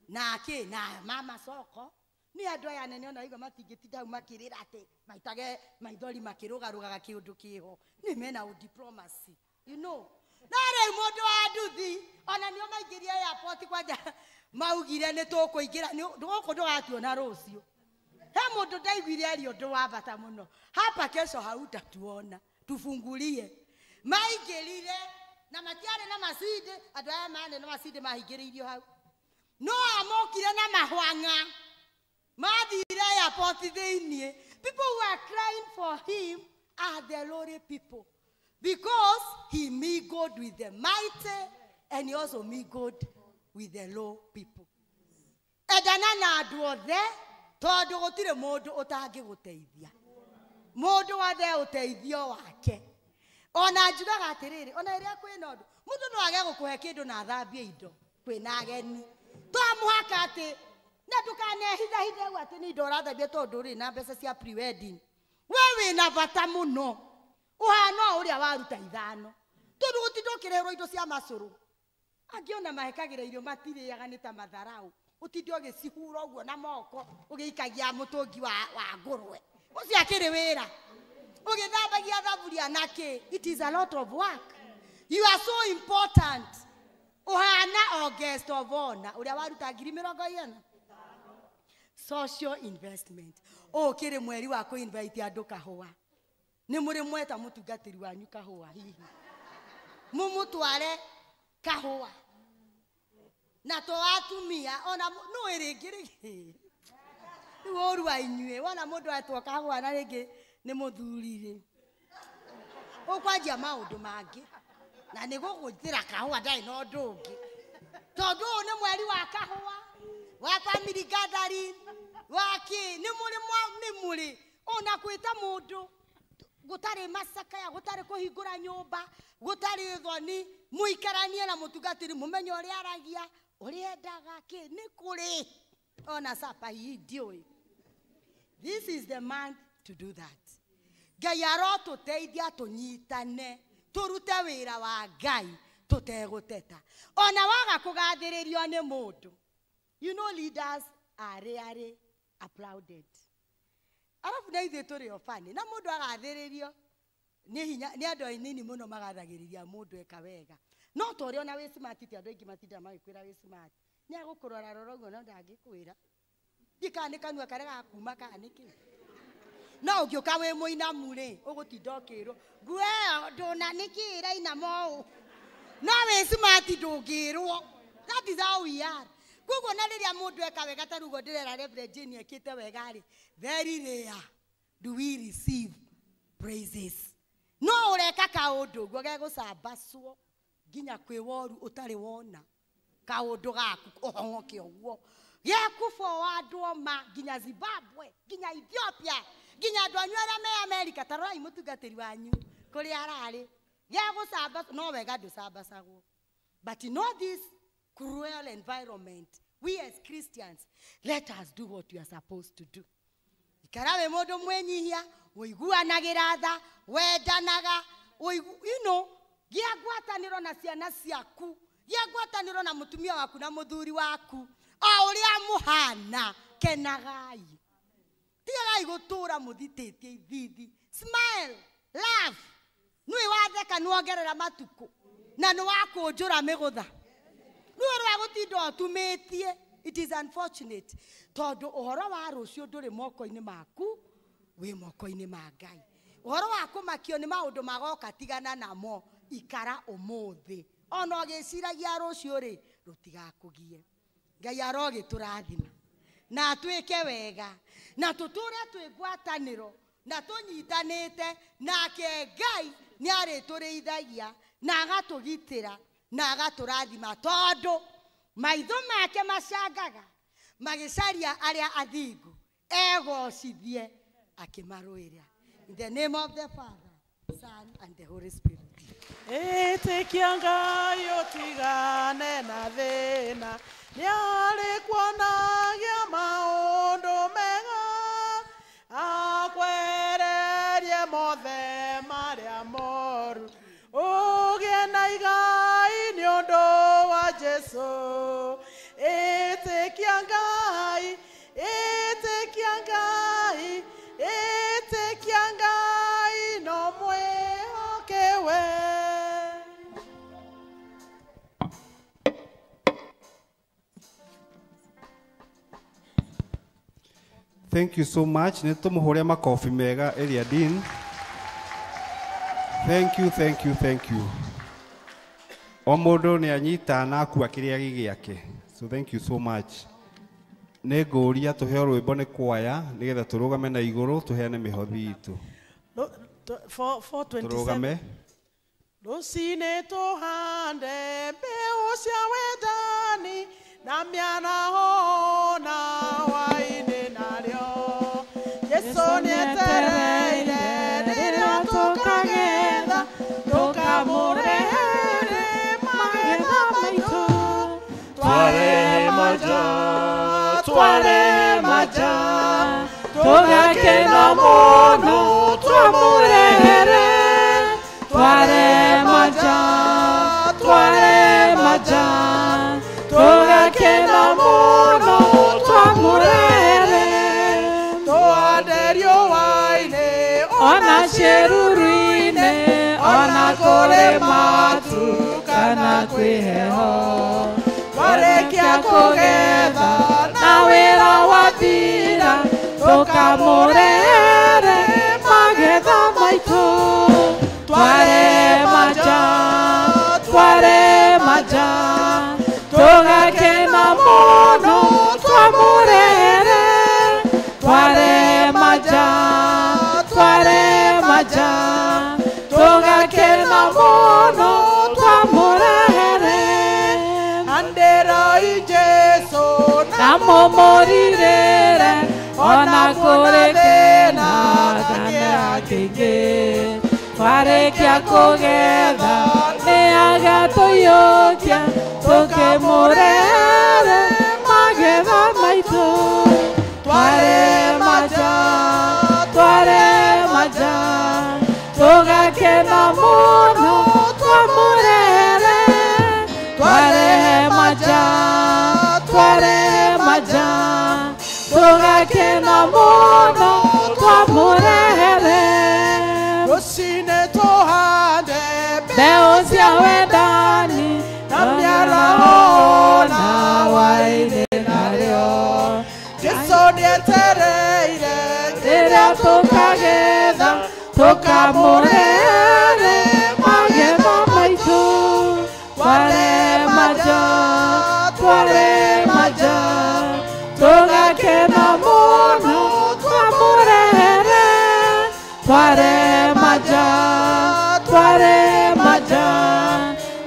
na kĩ na mama soko. Nĩ andũ aya anene ona igua matingĩtinda hau makĩrĩra atĩ maitage maithori makĩrũgarũgaga kĩũndũ kĩho. Nĩ mena diplomacy, you know. Na rĩu mũndũ wa nduthi ona nĩo maingĩrie airport kwanja maugire nĩ tũkũingĩra gũkũ ndũgatuona rũciũ. He mũndũ ndaiguire aria ũndũ wa bata mũno. Hapa kesho hautatuona, tufungulie. Maingĩrire na matiarĩ na macindĩ, andũ aya marĩ na macindĩ mahingĩrĩirio hau. No amokire na mahwang'a. Mathire airport thĩinĩ. People who are crying for him are the lowly people. Because he mingled with the mighty and he also mingled with the low people. Endana na andũ othe tondũ gũtirĩ mũndũ ũtangĩgũteithia. Mũndũ wothe ũteithio wake. Ona njugaga atĩrĩrĩ, ona rĩrĩa kwĩna ũndũ, mũndũ no age gũkũhe kĩndũ na athambie indo kwĩna ageni. To mũhaka atĩ na ndũkanehithahithe ũguo atĩ nĩ indo ũrathambia tondũ ũrĩ na mbeca cia pre-wedding. We wĩna bata mũno. Ũhana o ũrĩa waruta ithano. Tondũ gũtinda ũkĩreherwo indo cia macũrũ. Angĩ ona mahekagĩra irio matirĩaga nĩ ta matharau. Ũtinde ũgĩcihura ũguo na moko ũgĩikagia mũtũngi wa ngũrwe. Ũcio akĩrĩ wĩra. Ũgĩthambagia thaburia na kĩ. It is a lot of work. You are so important. Ũhana o guest of honor ũrĩa waruta 40,000. Social investment. Ũkĩrĩ mweri wa kũ-invite andũ kahũa. Nĩ mũrĩ mweta mũtungatĩri wanyu kahũa hihi. Mũmũtware kahũa. Na to atumia ona no rĩngĩ rĩngĩ. Rĩu ũru wa inyuĩ wona mũndũ atwo kahũa na rĩngĩ nĩ mũthuri rĩ. Ũkwanjia maũndũ mangĩ. Na nĩ gũgũthĩra kahũa ndarĩ na ũndũ ũngĩ. Tondu ũyũ nĩ mweri wa kahũa, wa family gathering, wa kĩ, nĩ mũrĩ nĩ mũrĩ ona kwĩta mũndũ gũtarĩ macakaya, gũtarĩ kũhingũra nyũmba, gũtarĩ thoni, mũikaranie na mũtungatĩri mũmenye ũrĩa aragia, ũrĩa endaga kĩ, nĩ kũrĩ ona sapa hii ndiũĩ. This is the month to do that. Ngai arotũteithia tũnyitane, tũrute wĩra wa Ngai tũtegũteta. Ona waga kũgathĩrĩrio nĩ mũndũ. You know leaders are rarely applauded. Arabu na ithuĩ tũrĩ o funny, na mũndũ agathĩrĩrio nĩ hinya, nĩ andũ anini mũno magathagĩrĩria mũndũ eka wega. No ta ũrĩa ona wĩ smart, ti andũ aingĩ matindaga magĩkwĩra wĩ smart. Nĩ agũkũrora rora ũguo no ndangĩkwĩra. Ndiĩ kana nĩ kanua karĩa gakuma kana nĩ kĩ. No ũngĩũka wĩ mũinamu rĩ, ũgũtinda ũkĩrwo, nguo ĩyo ndũna nĩkĩ ĩrainama ũũ. No wĩ smart ndũngĩrwo. That is how we are. Koguo na rĩrĩa mũndũ eka wega ta rĩu ndĩrera Reverend Jane ekĩte wega rĩ, very rare do we receive praises. No ũreka kaũndũ ũguo gegũcambacwo nginya kwĩ woru ũtarĩ wona kaũndũ gaku ũhong'oke ũguo gĩaku forwardwo ma nginya Zimbabwe, nginya Ethiopia, nginya andũ anyu arĩa me America. Ta rorai mũtungatĩri wanyu kũrĩa ararĩ, gĩagũcamba no wega ndũcambacagwo. But in all this cruel environment, we as Christians, let us do what we are supposed to do. Ikara wĩ mũndũ mwĩnyihia, ũiguanagĩra tha, wendanaga, you know, gĩa ngwatanĩro na ciana ciaku, gĩa ngwatanĩro na mũtumia waku na mũthuri waku, o ũrĩa mũhana, kenagai. Tigagai gũtũra mũthitĩtie ithithi. Smile, laugh. Nĩũĩ watheka nĩwongerera matukũ na nĩwakũnjũra mĩgũtha. Nĩũĩ rwa gũtinda ũtumĩtie. It is unfortunate tondũ ũhoro wa rũciũ ndũrĩ moko-inĩ maku, wĩ moko-inĩ ma Ngai. Ũhoro wa kũmakio nĩ maũndũ magoka tigana namo, ikara ũmũthĩ. Ona ũgĩciragia rũciũ rĩ, rũtigakũgie. Ngai arogĩtũrathima na atwĩke wega na tũtũre twĩ ngwatanĩro na tũnyitanĩte nake. Ngai nĩ arĩtũrĩithagia na agatũgitĩra na agatũrathima, tondũ maitho make macangaga magĩcaria arĩa athingu, egocithie akĩmarũĩra. In the name of the Father, Son, and the Holy Spirit. Ĩtĩkia Ngai ũtigane na thĩna, nĩarĩ kuonagia maũndũ mega, akwererie mothe marĩa moru, ũgĩe na igai nĩ ũndũ wa Jesũ. Ĩtĩkia Ngai, ĩtĩkia Ngai, ĩtĩkia Ngai no mwĩhoke we. Thank you so much. Nĩ tũmũhũre makobi mega Elia Dean. Thank you, thank you, thank you. O mũndũ nĩ anyita na akua kĩrĩa gĩ gĩake. So thank you so much. Nĩ ngũria tũheo rwĩmbo nĩ kwaya nĩgetha tũrũgame na igũrũ tũheane mĩhothi itũ. 427. Tũrũgame. Rũcinĩ tũhande mbeũ cia wendani na mĩaraho na hwaĩ-inĩ narĩo. Jesũ nĩetereire rĩrĩa tũkagetha, tũkamũrehere magetha maitũ. Tware maja, tware maja, tũgakena mũno twamũrehere. Tware maja, tware maja, tũgakena mũno twamũrehere. Tũhande riũa-inĩ ona ciĩruru-inĩ, ona kũrĩ matu kana kwĩ heho. Twarĩkia kũgetha na wĩra wathira, tũkamũrehere magetha maitũ. Tware maja, tware maja, tũgakena mũno twamũrehere. Tware maja, tware maja, tũgakena mũno twamũrehere. Andera Amũmũrirĩre ona kũrĩ thĩna kana kĩngĩ. Twarĩkia kũgetha nĩ agatũiyũkia tũkĩmũrehere magetha maitũ. Tware maja, tware maja, tũgakena mũno twamũrehere. Tware maja, tware maja, tũgakena mũno twamũrehere. Rũcinĩ tũhande mbeũ cia wendani na mĩaraho na hwaĩ-inĩ narĩo. Jesũ nĩetereire rĩrĩa tũkagetha tũkamũrehere magetha maitũ. Tware maja, tware maja, tũgakena mũno twamũrehere. Tware maja, tware maja,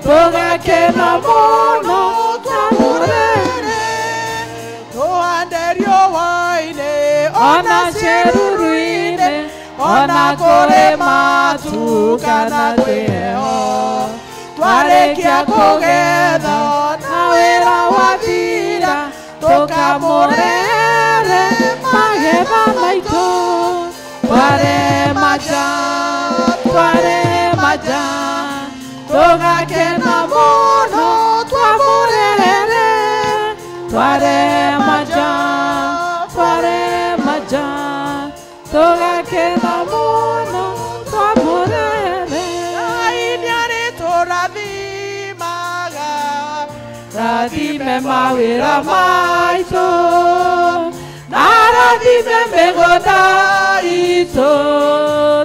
tũgakena mũno twamũrehere. Tũhande riũa-inĩ ona ciĩruru-inĩ ona kũrĩ matu kana kwĩ heho. Twarĩkia kũgetha na wĩra wathira tũkamũrehere magetha maitũ. Tware maja, tware maja, tũgakena mũno twamũrehere. Tware maja, tware maja, tũgakena mũno twamũrehere. Ngai nĩarĩtũrathimaga, rathime mawĩra maitũ, na rathime mĩgũnda itũ,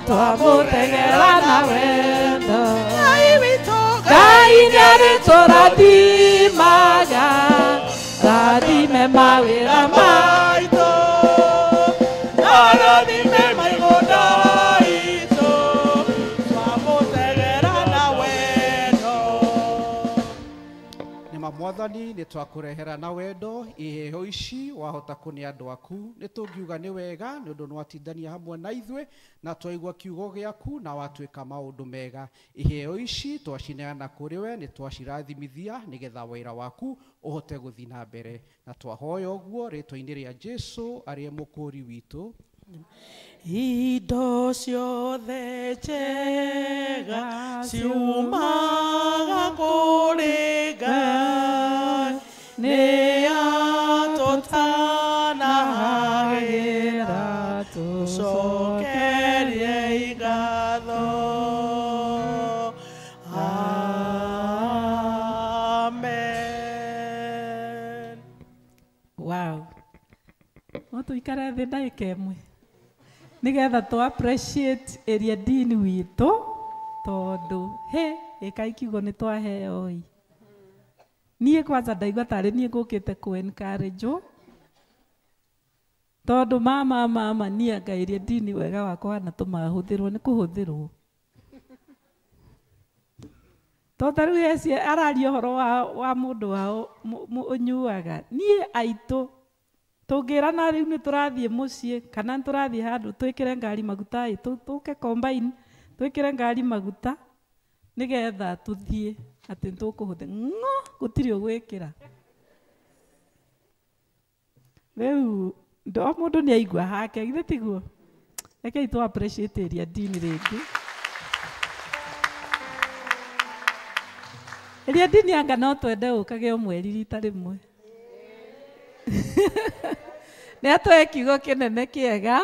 twamũtegera na wendo. Ngai witũ, Ngai nĩarĩtũrathimaga, rathime mawĩra maitũ, na rathime mĩgũnda itũ, twamũtegera na wendo. Nĩma Mwathani nĩ twakũrehera na wendo iheo ici wahota kũnĩ andũ aku nĩ tũngiuga nĩ wega nĩ ũndũ nĩwatindania hamwe na ithuĩ na twaigua kiugo gĩaku na watuĩka maũndũ mega. Iheo ici twacineana kũrĩ we nĩ twacirathimithia nĩgetha wĩra waku ũhote gũthiĩ na mbere, na twahoya ũguo rĩtwa-inĩ rĩa Jesũ arĩa mũkũũri witũ. Indo ciothe njega ciumaga kũrĩ Ngai, nĩ atũtanahagĩra tũcokerie ngatho. Amen. Wow. No tũikare thĩ ndagĩka ĩmwe nĩgetha tũ appreciate ĩrĩa dini witũ tondũ he ĩkai kiugo nĩ twaheo ĩ. Niĩ kwanza ndaigua tarĩ niĩ ngũkĩte kũ encourage tondũ mama niĩ anga ĩrĩa dini wega wakwa wanatũma hũthĩrwo nĩ kũhũthĩrwo. Tondũ ta rĩu heci araria ũhoro wa mũndũ wao ũnyuaga. Niĩ aitũ tũngĩrana rĩu nĩ tũrathiĩ mũciĩ kana nĩ tũrathiĩ handũ twĩkĩre ngari maguta ĩ, tũke combine twĩkĩre ngari maguta nĩgetha tũthiĩ atĩ nĩtũkũhũthĩra ng'o gũtirĩ ũgwĩkĩra. Rĩu o mũndũ nĩ aigua hake githĩ tiguo? Rekei tũ appreciate ĩrĩa dini rĩngĩ. Ĩrĩa dini anga no twende ũkage o mweri rita rĩmwe. Nĩ atũhe kiugo kĩnene kĩega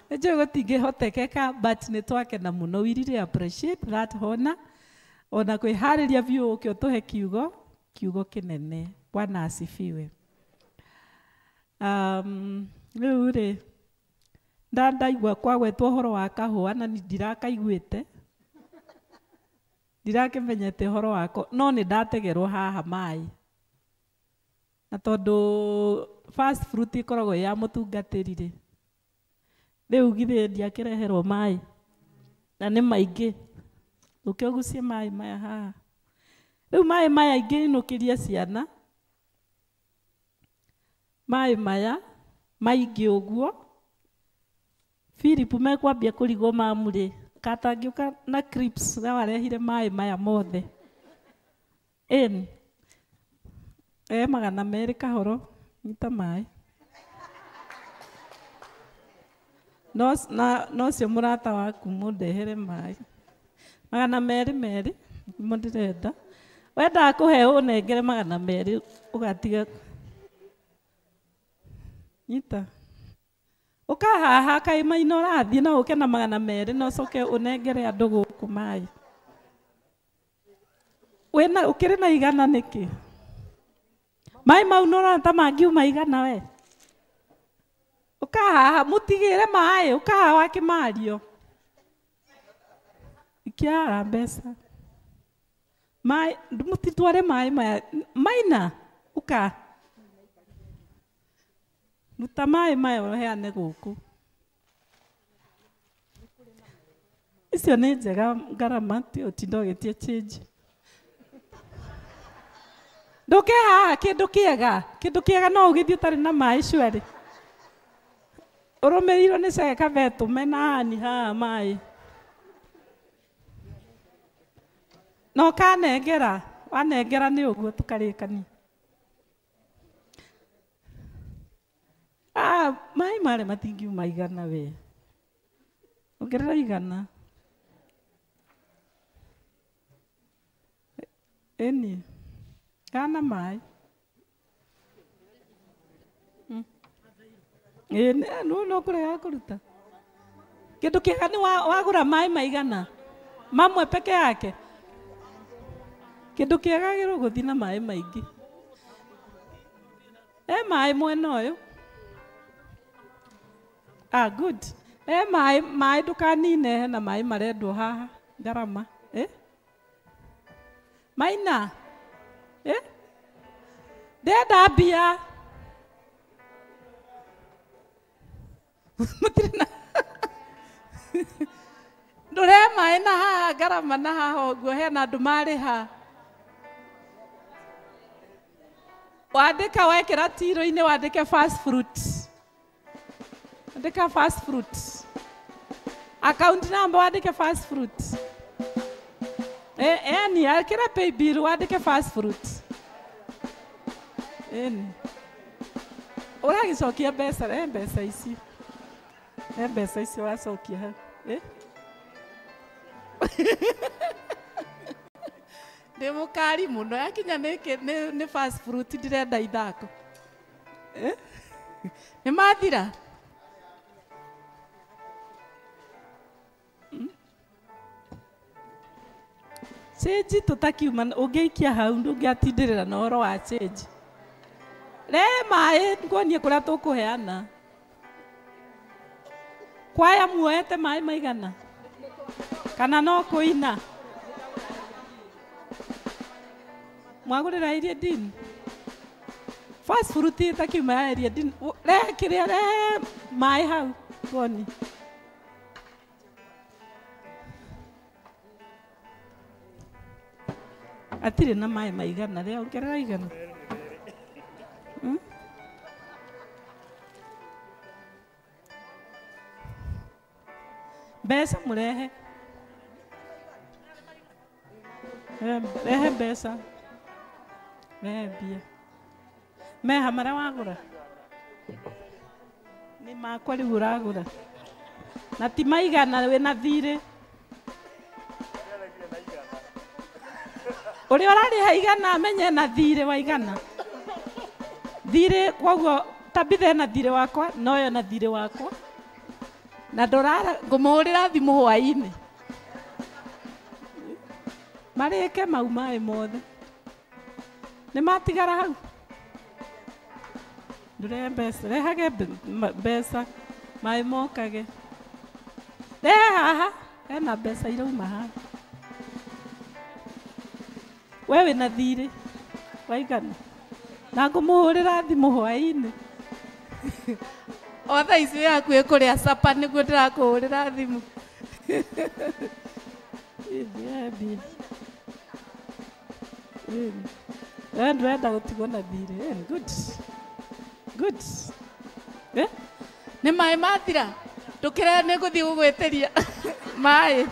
nĩ njũĩ gũtingĩhotekeka but nĩ twakena mũno. We really appreciate that honor ona kwĩharĩria biũ ũke ũtũhe kiugo kĩnene. Bwana asifiwe. Rĩu rĩ ndaigua kwagwetwo ũhoro wa kahũa na ndirakaiguĩte ndirakĩmenyete ũhoro wako no nĩ ndategerwo haha maĩ na tondũ first fruit ĩkoragwo ya mũtungatĩri rĩ rĩu githĩ ndiakĩreherwo maĩ na nĩ maingĩ ũke ũgucie maĩ maya haha. Rĩu maĩ maya ingĩinũkĩria ciana Maĩ maya maingĩ ũguo Philip mekwambia kũrigwo mamurĩ katangĩũka na crips na warehire maĩ maya mothe. Ĩni 200 kahoro nyita maĩ. No cio mũrata waku mũndehere maĩ 200 nĩmo ndĩrenda. Wendaga kũheo ũnengere 200 ũgatiga nyita. Ũkahaha kaĩ maina ũrathiĩ no ũke na 200 na ũcoke ũnengere andũ gũkũ maĩ. Wĩna ũkĩrĩ na 100 nĩkĩ? Maĩ mau nĩ ũrona ta mangiuma 100 we. Ũkahaha mũtigĩre maĩ ũkahaha wakĩmario. Ikiaga mbeca. Maĩ mũtitware maĩ maya maina ũka. Ruta maĩ maya ũheane gũkũ. Icio nĩ njega ngarama ti ũtinda ũgĩtie change. Ndũke haha kĩndũ kĩega, kĩndũ kĩega no ũgĩthiĩ ũtarĩ na maĩ cwerĩ. Ũrũmĩrĩirwo nĩ Chege Kavetũ mena hani haha maĩ. Na ũkanengera, wanengera nĩ ũguo tũkarĩkania. Maĩ marĩa matingiuma 100 we. Ongerera 100. Ĩni. Kana maĩ. Ĩni no kũrega kũruta. Kĩndũ kĩega nĩ wagũra maĩ maigana. Mamwe peke yake. Kĩndũ kĩega gĩrwo gũthiĩ na maĩ maingĩ. Maĩ mwena ũyũ. Good. Maĩ maĩ ndũkanine hena maĩ marendwo haha ngarama. Maina. Ndĩrenda mbia. Mũtirĩ na ndũrehe maĩ na haha ngarama na haha ũguo hena andũ marĩha. Wandĩka wekĩra tiro-inĩ wandĩke fast fruit. Andĩka fast fruit. Account number wandĩke fast fruit. Eni akĩra pay bill wandĩke fast fruit. Eni. Ũragĩcokia mbeca, mbeca ici. Mbeca ici ũracokia hau. Ndĩ mũkari mũno yakinya nĩ fast fruit ndĩrenda ithako. Nĩ mathira? Change tũtakiuma ũngĩikia hau ndũngĩatindĩrĩra na ũhoro wa change. Rehe maĩ nguonie kũrĩa tũkũheana. Kwaya muoete maĩ maigana? Kana no kũina? Mwagũrĩra iria ndini? Fast fruit ĩtakiuma ya iria ndini. Rehe kĩrĩa, rehe maĩ hau nguonie. Atirĩ na maĩ maigana, rĩa ongerera 100. Mbeca mũrehe. Rehe mbeca. Rehe mbia. Meha marĩa wagũra? Nĩ makwa rĩu ũragũra. Na ti maigana wĩna thirĩ. Ũrĩa ũrarĩha 100 amenye na thirĩ wa 100. Thirĩ koguo Tabitha ena thirĩ wakwa noyo na thirĩ wakwa. Na ndũrara ngũmũhũrĩra thimũ hwaĩ-inĩ. Marĩke mau maĩ mothe. Nĩ matigara hau? Ndũrehe mbeca, rehage mbeca maĩ mokage. Rehe haha, hena mbeca irauma haha. We wĩna thirĩ wa 100. Na ngũmũhũrĩra thimũ hwaĩ-inĩ. O thaa ici wĩ hakuhĩ kũrĩa capa nĩguo ndĩrakũhũrĩra thimũ. We ndũrenda gũtigwo na thirĩ. Good. Good. Eh? Nĩ maĩ mathira. Ndũkĩre nĩ ngũthiĩ gũgwĩtĩria maĩ.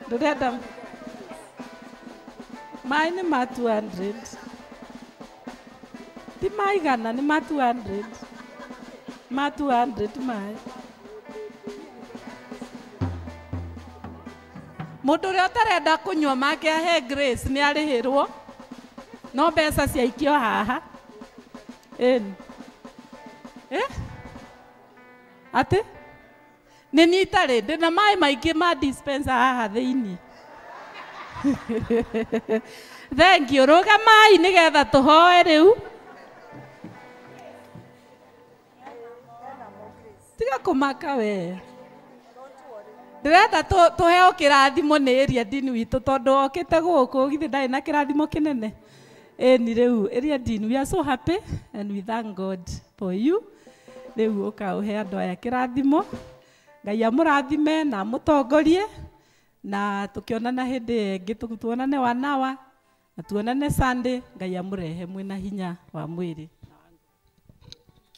Ndũrenda maĩ nĩ ma 200. Ti maigana nĩ ma 200. Ma 200 maĩ. Mũndũ ũrĩa ũtarenda kũnyua make ahe Grace nĩ arĩhĩrwo. No mbeca ciaikio haha. Ĩni. Eh? Atĩ? Nĩ niĩ itarĩ, ndĩna maĩ maingĩ ma dispenser haha thĩinĩ. Thank you. Rũgamai nĩgetha tũhoe rĩu. Tiga kũmaka we. Ndĩrenda tũheo kĩrathimo nĩ area dean witũ tondũ okĩte gũkũ githĩ ndarĩ na kĩrathimo kĩnene. Ĩni rĩu area dean, we are so happy and we thank God for you. Rĩu ũka ũhe andũ aya kĩrathimo. Ngai amũrathime na amũtongorie na tũkĩonana hĩndĩ ĩngĩ tuonane wanawa na tuonane Sunday. Ngai amũrehe mwĩna hinya wa mwĩrĩ.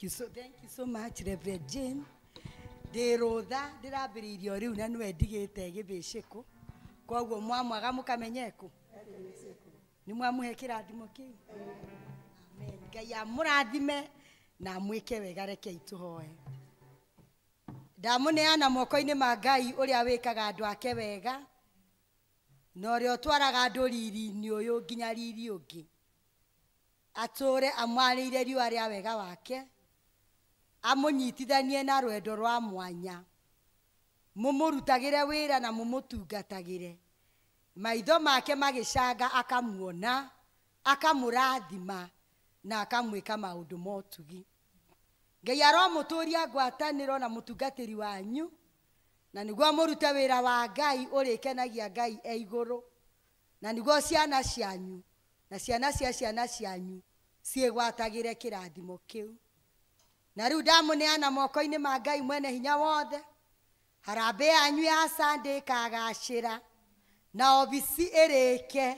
Thank you so much, Reverend Jane. Ndĩ rũtha ndĩrambĩrĩirie o rĩu na nĩwe ndigĩte gĩthĩcĩkũ, koguo mwamwaga mũkamenye kũ nĩ mwamũhe kĩrathimo kĩu. Amen. Ngai amũrathime na amwĩke wega. Rekei tũhoe. Ndamũneana moko-inĩ ma Ngai ũrĩa wĩkaga andũ ake wega na ũrĩa ũtwaraga andũ riri-inĩ ũyũ nginya riri ũngĩ, atũre amwarĩire riũa rĩa wega wake, amũnyitithanie na rwendo rwa mwanya, mũmũrutagĩre wĩra na mũmũtungatagĩre, maitho make magĩcanga akamuona, akamũrathima na akamwĩka maũndũ ma ũtugi. Ngai aromũtũria ngwatanĩro na mũtungatĩri wanyu, na nĩguo mũrute wĩra wa Ngai ũrĩkenagia Ngai e igũrũ, na nĩguo ciana cianyu na ciana cia ciana cianyu ciĩgwatagĩre kĩrathimo kĩu. Na rĩu ndamũneana moko-inĩ ma Ngai mwene hinya wothe, harambĩ yanyu ya Sunday ĩkagacĩra na obici ĩrĩke,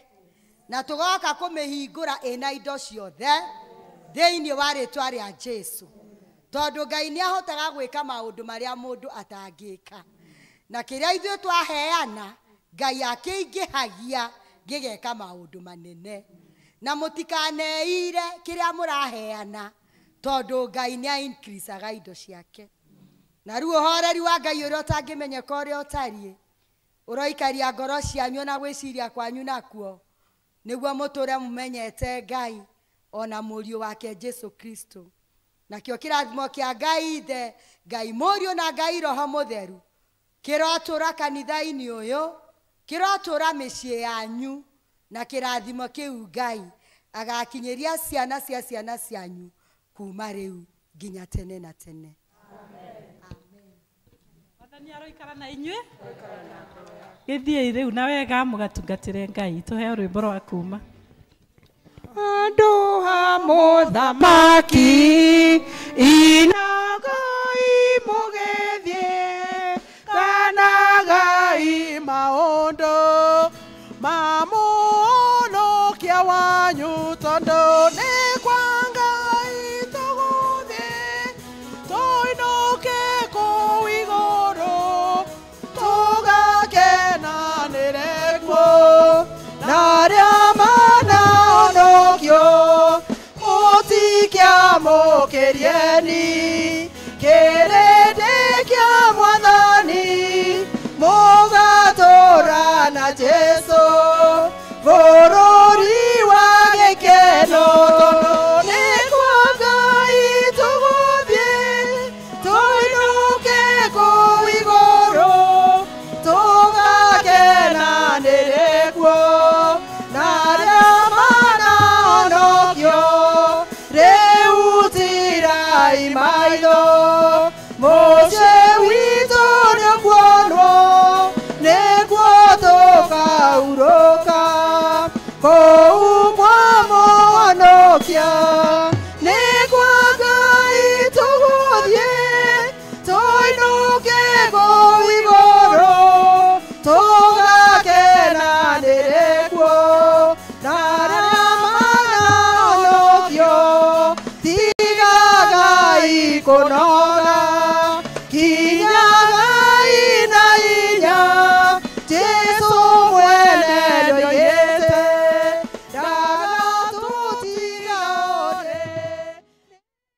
na tũgoka kũmĩhingũra ĩna indo ciothe thĩinĩ wa rĩtwa rĩa Jesũ, tondũ Ngai nĩ ahotaga gwĩka maũndũ marĩa mũndũ atangĩka, na kĩrĩa ithuĩ twaheana Ngai akĩingĩhagia gĩgeka maũndũ manene. Na mũtikaneire kĩrĩa mũraheana, tondũ Ngai nĩ aincreasaga indo ciake. Na rĩu ũhoreri wa Ngai ũrĩa ũtangĩmenyeka ũrĩa ũtariĩ ũroikaria ngoro cianyu na gwĩciria kwanyu nakuo, nĩguo mũtũre mũmenyete Ngai ona mũriũ wake Jesũ Kristo. Nakĩo kĩrathimo kĩa Ngai Ithe, Ngai Mũriũ na Ngai Roho Mũtheru kĩrotũra kanitha-inĩ ũyũ, kĩrotũra mĩciĩ yanyu, na kĩrathimo kĩu Ngai agakinyĩria ciana cia ciana cianyu kuma rĩu nginya tene na tene. Mwathani aroikara na inyuĩ. Gĩthiĩi rĩu na wega mũgatungatĩre Ngai. Tũheo rwĩmbo rwa kuma. Andũ a mũthamaki inagai mũgĩthiĩ, kanagai maũndũ ma mũhonokia wanyu, tondũ nĩ kwa Ngai tũgũthiĩ, tũinũke kũu igũrũ, tũgakenanĩre kuo na arĩa manahonokio. Mũtikiamũkĩrieni kĩrĩndĩ kĩa Mwathani, mũgatũũra na Jesũ.